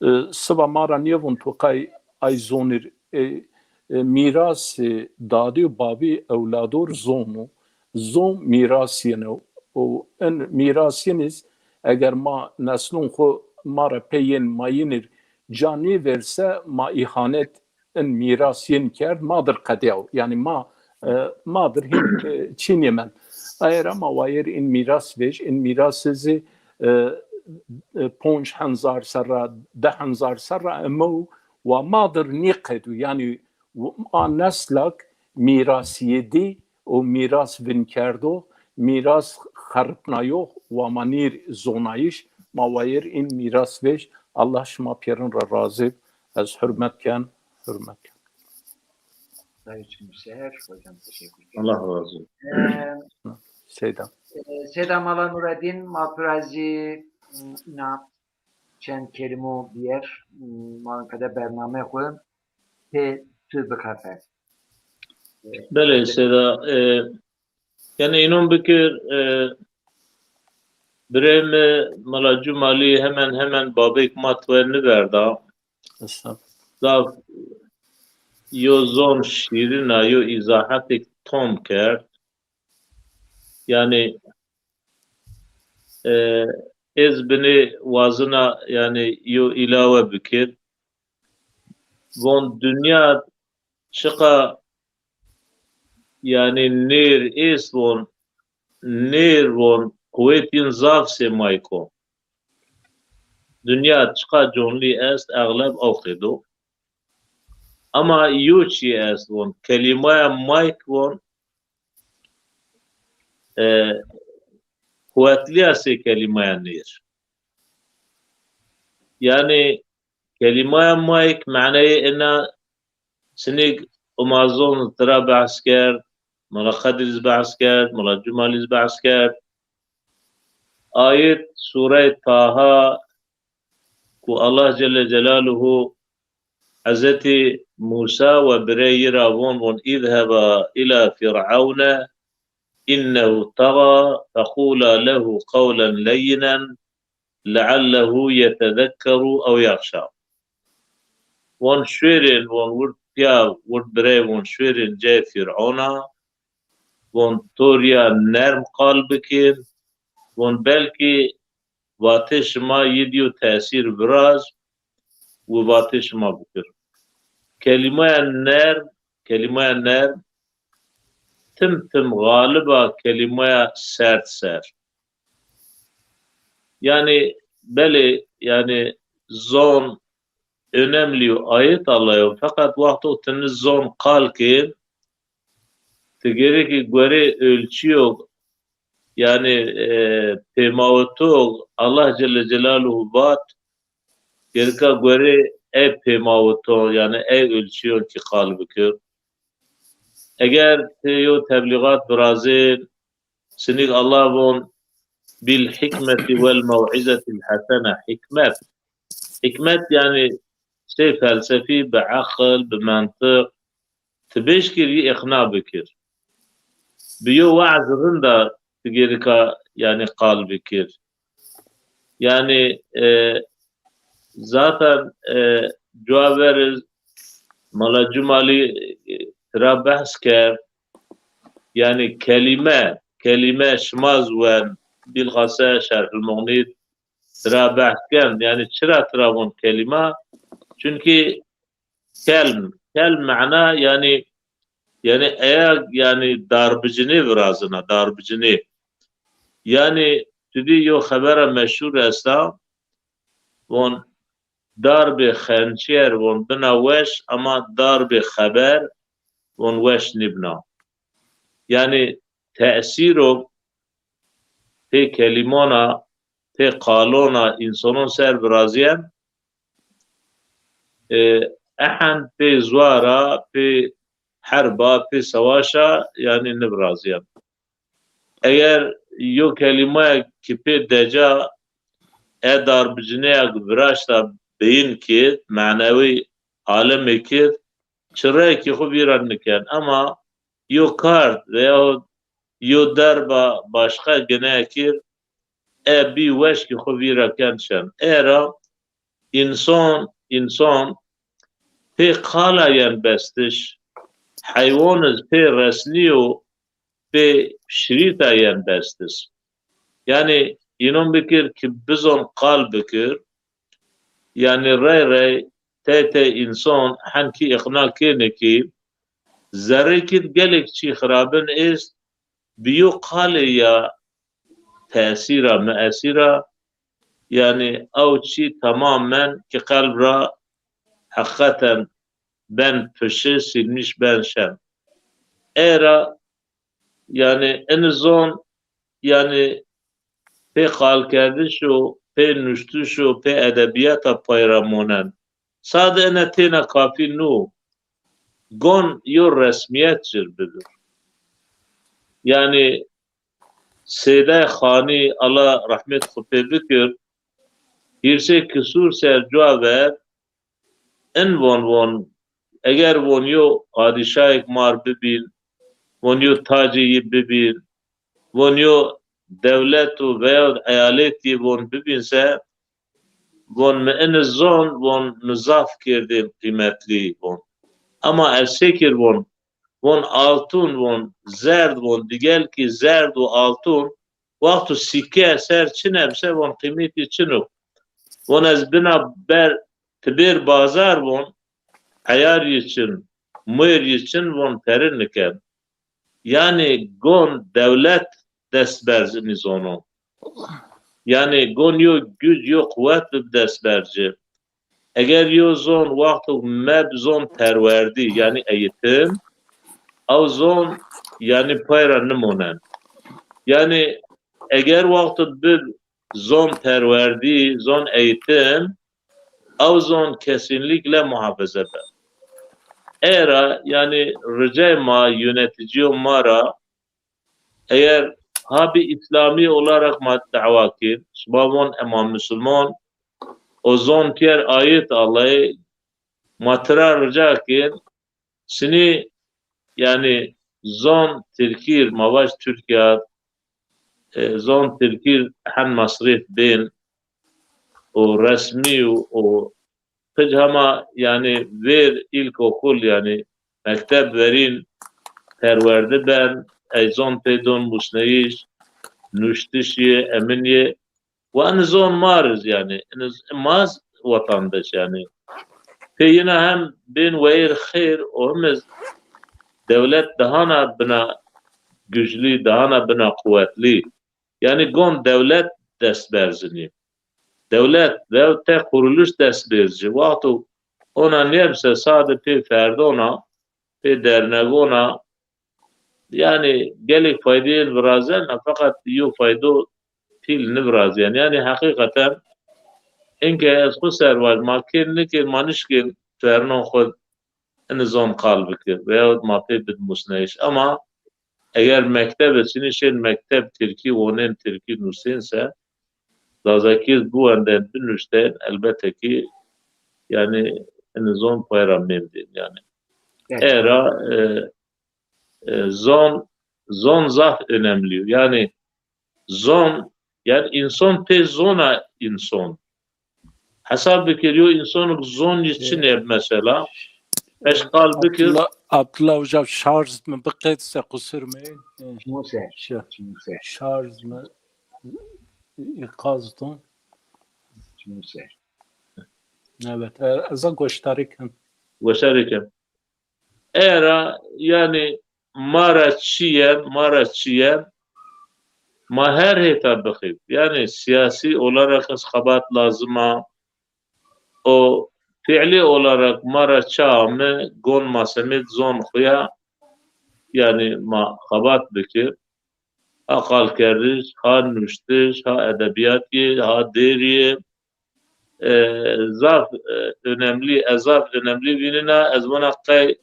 e, siba ma ra nêvon to qay ay zonir, e, e, mîrasê dadî û babî ewlador zon o. Zon mîras yin o. Û in mîras yin iz eger ma neslon xwu ma ra pê yin ma yinir ca nêverse ma îhanet in mîras yin kerd, ma dir qedîyaw. Yanî ma, e, ma dir hîn, e, çî nêmend. Aye ra ma wayir in mîras vej, in mîras zî, e, e, ponc henzar serra, di henzar serra emew wa ma dir nêqedu. Yanî w-, a neslak mîrasîyedî û mîras vinkerdo, mîras xeripnayo wa ma nîr zonayîş, ma wayir in mîras vej. Allah şima pêrin ra razî. Ez hurmet ken, hurmet ken. Sayın Çimşehir, hocam teşekkür ederim. Allah razı olsun. Ee, Seyda. e, Seyda Mala Nureddin, ma tu ra zî, m, ina çend kelîmo biyer, m, ma qede bername xwu pê tu bixefe. Belê Seyda, e, yani înon bikir, e, birê mi Mela Cumalî hemen hemen babêk ma tuwe niverda. Estağfurullah. Zaf yo zon şîrin a, yo îzahetêk tom kerd. Yani, e, ez binê wazina, yani, yo îlawe bikir. Von dinya çiqa, yani, nêr êst von, nêr von, quwêt yin zaf sê mayko. Dinya çiqa conlî est, exleb aw qêdo. Ama yo çî est von, kelîmaya mayk von, e, quwetlîya sê kelîmaya nêr. Yani kelîmaya mayk maneyê ena sinîg Umazon tira behs kerd, Mela Qedirî zî behs kerd, Mela Cumalî zî behs kerd. Ayet Sûreyê Taha ku Allah Celle Celaluhu Hezretî Musa we birey yi ra von, von, "Îzheba ila Fir'ewne innehu taga, fequla lehu qawlen leyyinen, leallehu yetezekkeru ew yaxşa." Von şuêrên, von wird piya, wird birey, von şuêrên cayê Fir'ewna, von to rîya nerm qal bikên, von belkî vatê şima yi dî yo tesîr viraz û vatê şima bikir. Kelîmaya nerm, kelîmaya nerm tim tim xaliba kelîmaya sert ser. Yani belê, yani zon önemli yo, ayet Allah yo. Feqet wexto ti ni zon qal kên, ti gerekî gorê ölçüyog, yani, e, pêmawitog, Allah Celle Celaluhu vat, gereka gorê ey pêmawiton, yani ey ölçüyon ki qal bikir. Eger ti yo teblîxat virazên, Sinîk Allah von bil hikmeti vel mew'izetil hasene. Hikmet. Hikmet yanî şey felsefî, bi eqil, bi mentiq. Ti bêş kir yî îqna bikir. Bi yo we'z rind a ti gerika yanî qal bikir. Yanî, e, zaten, e, cuwa ver iz Mala Cumalî, e, tira behs kerd. Yanî kelîme, kelîme şima zi wen, bîlxase Şerhul Muxnî tira behs ken. Yanî çira tira von kelîme? Çunkî kelm, kelm mana yanî, yanî eya yanî darbicinê virazina, darbicinê. Yanî tu dî yo xebera meşhur esta, von darbê xençer von bina weş ama darbê xeber von weş nîbna. Yanî tesîro pê kelîmona, pê qalona însanon ser virazîyen, e, ehen pê zuara, pê herba, pê sewaşa yanî nivirazîyen. Eger yo kelîmayek ki pê deca e darbicineyek viraşta beyin kid, manewî alemê kid, çireyekî xwu vîra niken. Ema yo kard veyahut yo derba başqa gineyekî e bî weşkî xwu vîra ken şen. Era însan, însan pê qala yen bestiş, heywan iz pê resnî û pê şirîta yen bestiş. Yanî înon bikir ki bizon qal bikir, yanî rey rey tey tey însan hen kî îqna kênê ki zerrê kid gelek çî xirabin est, bi yo qalê ya tesîra, miesîra, yanî ew çî temamen ki qelb ra heqîqeten ben pişi, sîlmîş ben şen. Era yanî ini zon yanî pê qalkerdiş û pê nuştiş û pê edebîyata pay ra monen. Sade ine têna kafî nû. Gon yo resmîyet cir bibir. Yanî Seyday Xanî, Allah rehmet xwu pê bikir, hîrsê kisûr ser cuwa ver, in von von, eger von yo padîşayêk mar bibîn, von yo tacê yi bibîn, von yo dewlet û veyahut eyalet yi von bibîn se, von mi ini zon, von mi zaf kerdên qîmetlî von. Ema ez sekir von, von altun, von zerd, von digel ki zerd û altun, wexto sîke ser çin e bise, von qîmetî çin o. Von ez bina ber, ti bêr bazar, von eyar yi çin, muêr yi çin, von peri niken. Yanî gon dewlet dest berz inî zono. Yanî gon yo güc, yo quwet bib dest berci. Eger yo zon wexto meb zon perwerdî, yanî eğitim, ew zon yanî pay ra nimonen. Yanî eger wexto bib zon perwerdî, zon eğitim, ew zon kesinlikle muhafeze be. Era yanî ricay ma, yöneticiyo ma ra, eger ha bi îslamî olarak ma dawa kên, şima von ema musulman, o zon tiyer ayet Allahî, ma tira rica kên, sinî yanî zon tirkîr, ma vaj Tirkîya, e, zon tirkîr hen masrîf bên û resmî û, û qic hema yanî vêr ilkokul yanî mekteb verîn perwerde ben, ey zon pê don musneyîş, nuştişî, emin yê. Wa ini zon ma riz yanî, ini z-, ma z-, wetandeş yanî. Pê yina hem bên weyr xêr û hem iz dewlet dahana bina güclî, dahana bina quwetlî. Yanî gon dewlet dest berzinî. Dewlet vew te kuruluş dest berzi. Wexto ona nêbse sade pê ferdona, pê dernegona, yanî gelek faydeyên virazen, feqet yo faydo pîl nivirazen. Yanî heqîqeten inke ez xwu ser vaj, ma kên nikên, ma nişkên tu hernon xwu ini zon qal bikir veyahut ma pê bid musneyîş. Ema Eger mektebe çinî şên mekteb tirkî wonên, tirkî nusên se, zazakî biwendên, binuştên, elbette ki, yanî, ini zon pay ra mendên, yanî. Era, e, e, zon, zon zaf önemli yo. Yanî, zon, yanî, inson pê zona inson. Hesab bikir, yo insonuk zon yi çinê mesela. Eşqal bikir. Abdullah, Abdullah Hoca, şarj mi biqet se, qusur mi? Çimo ser. Şi-, Çimo ser. Şarj mi iqaz ton. Çimo ser. Evet, e, ez a goştarî kin. Goştarî kin. Era, yanî, ma ra çi yen, ma ra çi yen, ma her hêta bixîb. Yanî, siyasî olarak ez xebat lazim a. O fiilî olarak ma ra çi ame, gon ma semêd zon xo ya, yanî, ma xebat bikir. Ha qalkerdiş, ha nuştiş, ha edebîyatî, ha dêrî, e, zaf, e, önemli, ez zaf önemli vînena, ez vana qey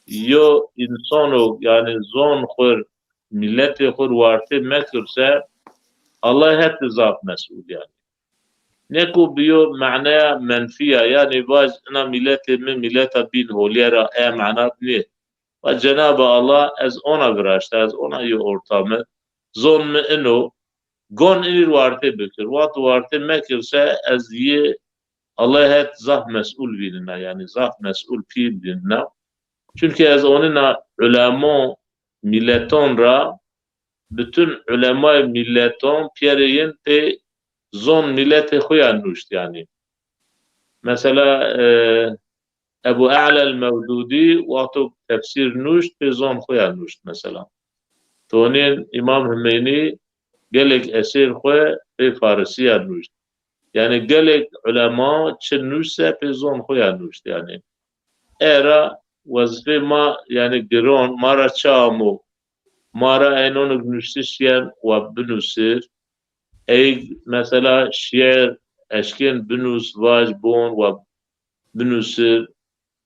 yo însono, yanî zon xwir, miletê xwir wartê mekir se, Allah het zaf mesûl yanî. Neko bi yo manaya menfî ya, yanî vaj ina miletê mi mileta bîn holîyer a, e mana nê. Va Cenab-ı Allah ez ona viraşta, ez ona yo orta mi, zon mi ino, gon inî wartê bikir. Wexto wartê mekir se ez yê Allah het zaf mesûl vînina, yanî zaf mesûl pîl vînina. Çunkî ez onîna ulemo mileton ra, bütün ulemayê mileton pîyerê yin pê zon miletê xo ya nuşt yanî. Mesela, e, Ebu E'la el-Mewdudî wexto tefsîr nuşt, pê zon xo ya nuşt mesela. Tonên Îmam Humeynî gelêk esêr xo pê farisî ya nuşt. Yanî gelêk ulema çi nuşt se pê zon xo ya nuşt yanî. Era wezîfê ma, yanî giron, ma ra çi amo? Ma ra eynonuk nuştiş yen wa binusir. Ey mesela şiir eşkên binus, vaj, bon wa binusir,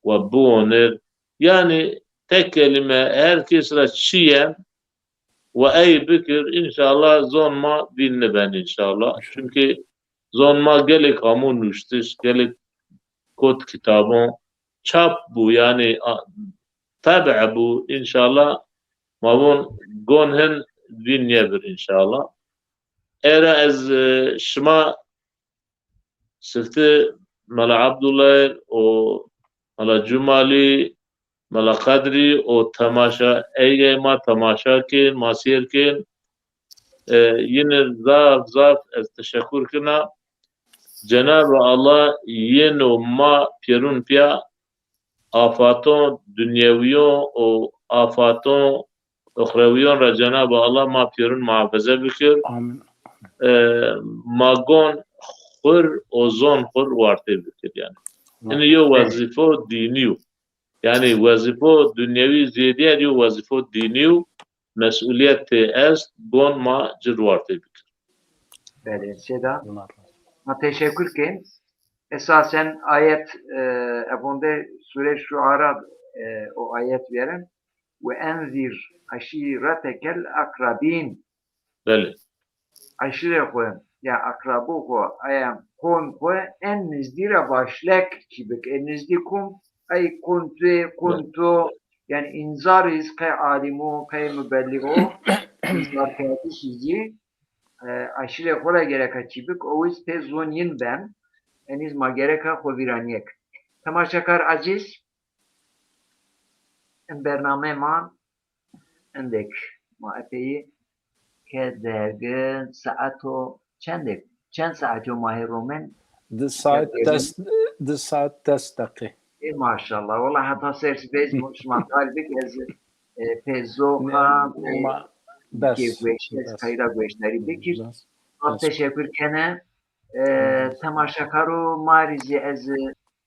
wa biwonir. Yanî tek kelîme, her kes ra çi yen wa ey bikir, înşallah zon ma vîn niben înşallah. Çunkî zon ma gelêk amo nuştiş, gelêk kot kitabon çap bu, yanî a, tebe bu, înşallah ma von gon hin vîn nêbir înşallah. Era ez, e, şima sifte Mela Abdullah û Mela Cumalî, Mela Qedrî û temaşa, eygey ma temaşa kên, ma sêr kên. E, yine zaf zaf ez teşekur kena. Cenab-ı Allah yeno ma pêrun pîya afaton dunyewiyon û afaton uxrewiyon ra Cenab-ı Allah ma pêrun muhafeze bikir. Amin. E, ma gon xwir û zon xwir wartê bikir yanî. Amin. Ini yo wezîfo dînî yo. Yanî wezîfo dunyewî zêdîyer yo wezîfo dînî yo. Mesûlîyetê est, gon ma ci wartê bikir. Belê, Seda. Ma teşekkür kên. Esasen ayet, e, evonde Sure Şuara, e, o ayet vîyeren. Ve enzir aşîretekel akrabîn. Belê. Eşîrê xwu, ya akrabû xwu, aya qom xwu en nizdî ra vaşlek çî bik. E nizdî kum, ay kuntu, kuntu, yanî înzarîz qey alîm o, qey mubelliğ o, înzarkerdişî zî, e, eşîrê xwu ra gereka çî bik, o wiz pê zon yin ben, enîz ma gereka xwu vîranîyek. Temaşekar ezîz, in bernameyê ma endek ma epeyî ke dergin, saeto çendek, çend saet yo ma hê romên? Di saet des, di saet des deqî. Ê maşallah. Wela heta ser sibê şima qal bik ez, e, pê zoqa, pê kêfweşî ez qeyra goşdarî bikir. Zaf teşekkür kene. E, temaşekaro ma rî zî ez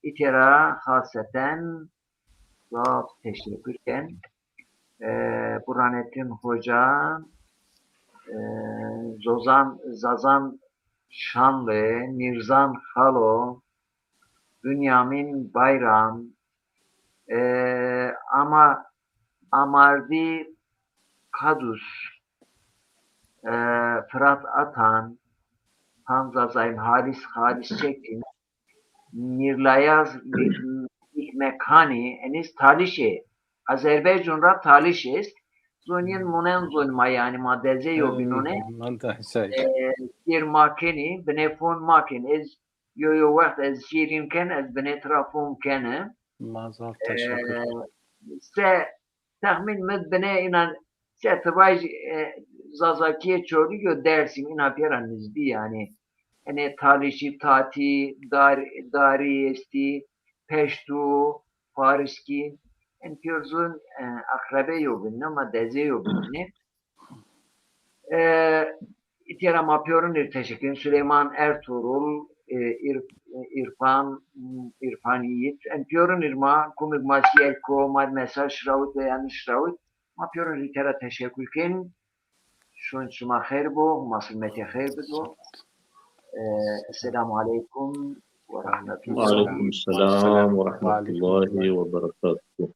îtê ra xaseten zaf teşekkür ken. E, Burhanettin Hoca, e, Zozan, Zazan Şanlı, Mîrzan Xalo, Bünyamin Bayram, e, ama Amardî Kadus, e, Fırat Atan, Hamza Zaim, Halis, Halis Çetin, Mirlayaz Mik-, Mikmekani, eniz Talişê, Azerbaycan ra Talişê est. Zonîyen monen zon ma, yanî ma dezê yo bînone. E, Kêr ma kenî, binê fon ma ken. Ez yo yo wext ez şîrîn ken, ez binê tira fon kene. Ma zaf teşekkür. E, se texmîn mi binê înan se tivay, e, Zazakîye Çolîg yo Dersim, îna pêra nizdî yanî. Enê Talişî, Tatî, Dar-, Darî estî, Peştû, Fariskî. En pêr zon, e, akrebe yo binî, ma dezê yo binî. E, îtya ra ma pêrin ir teşekkür. Süleyman Ertuğrul, e, İr-, e, İrfan, İrfan Yiğit. En pêrin ir ma, kumik ma siyel ko, ma mesaj şirawit ve yanlış şirawit. Ma pêrin ir îtya ra teşekkür ken. Şun şima xeyr bo, ma silmetê xeyr bido. E, Esselamu Aleykum ve Rahmetullah. Aleykum selam ve rahmetullahi ve berekatuhu.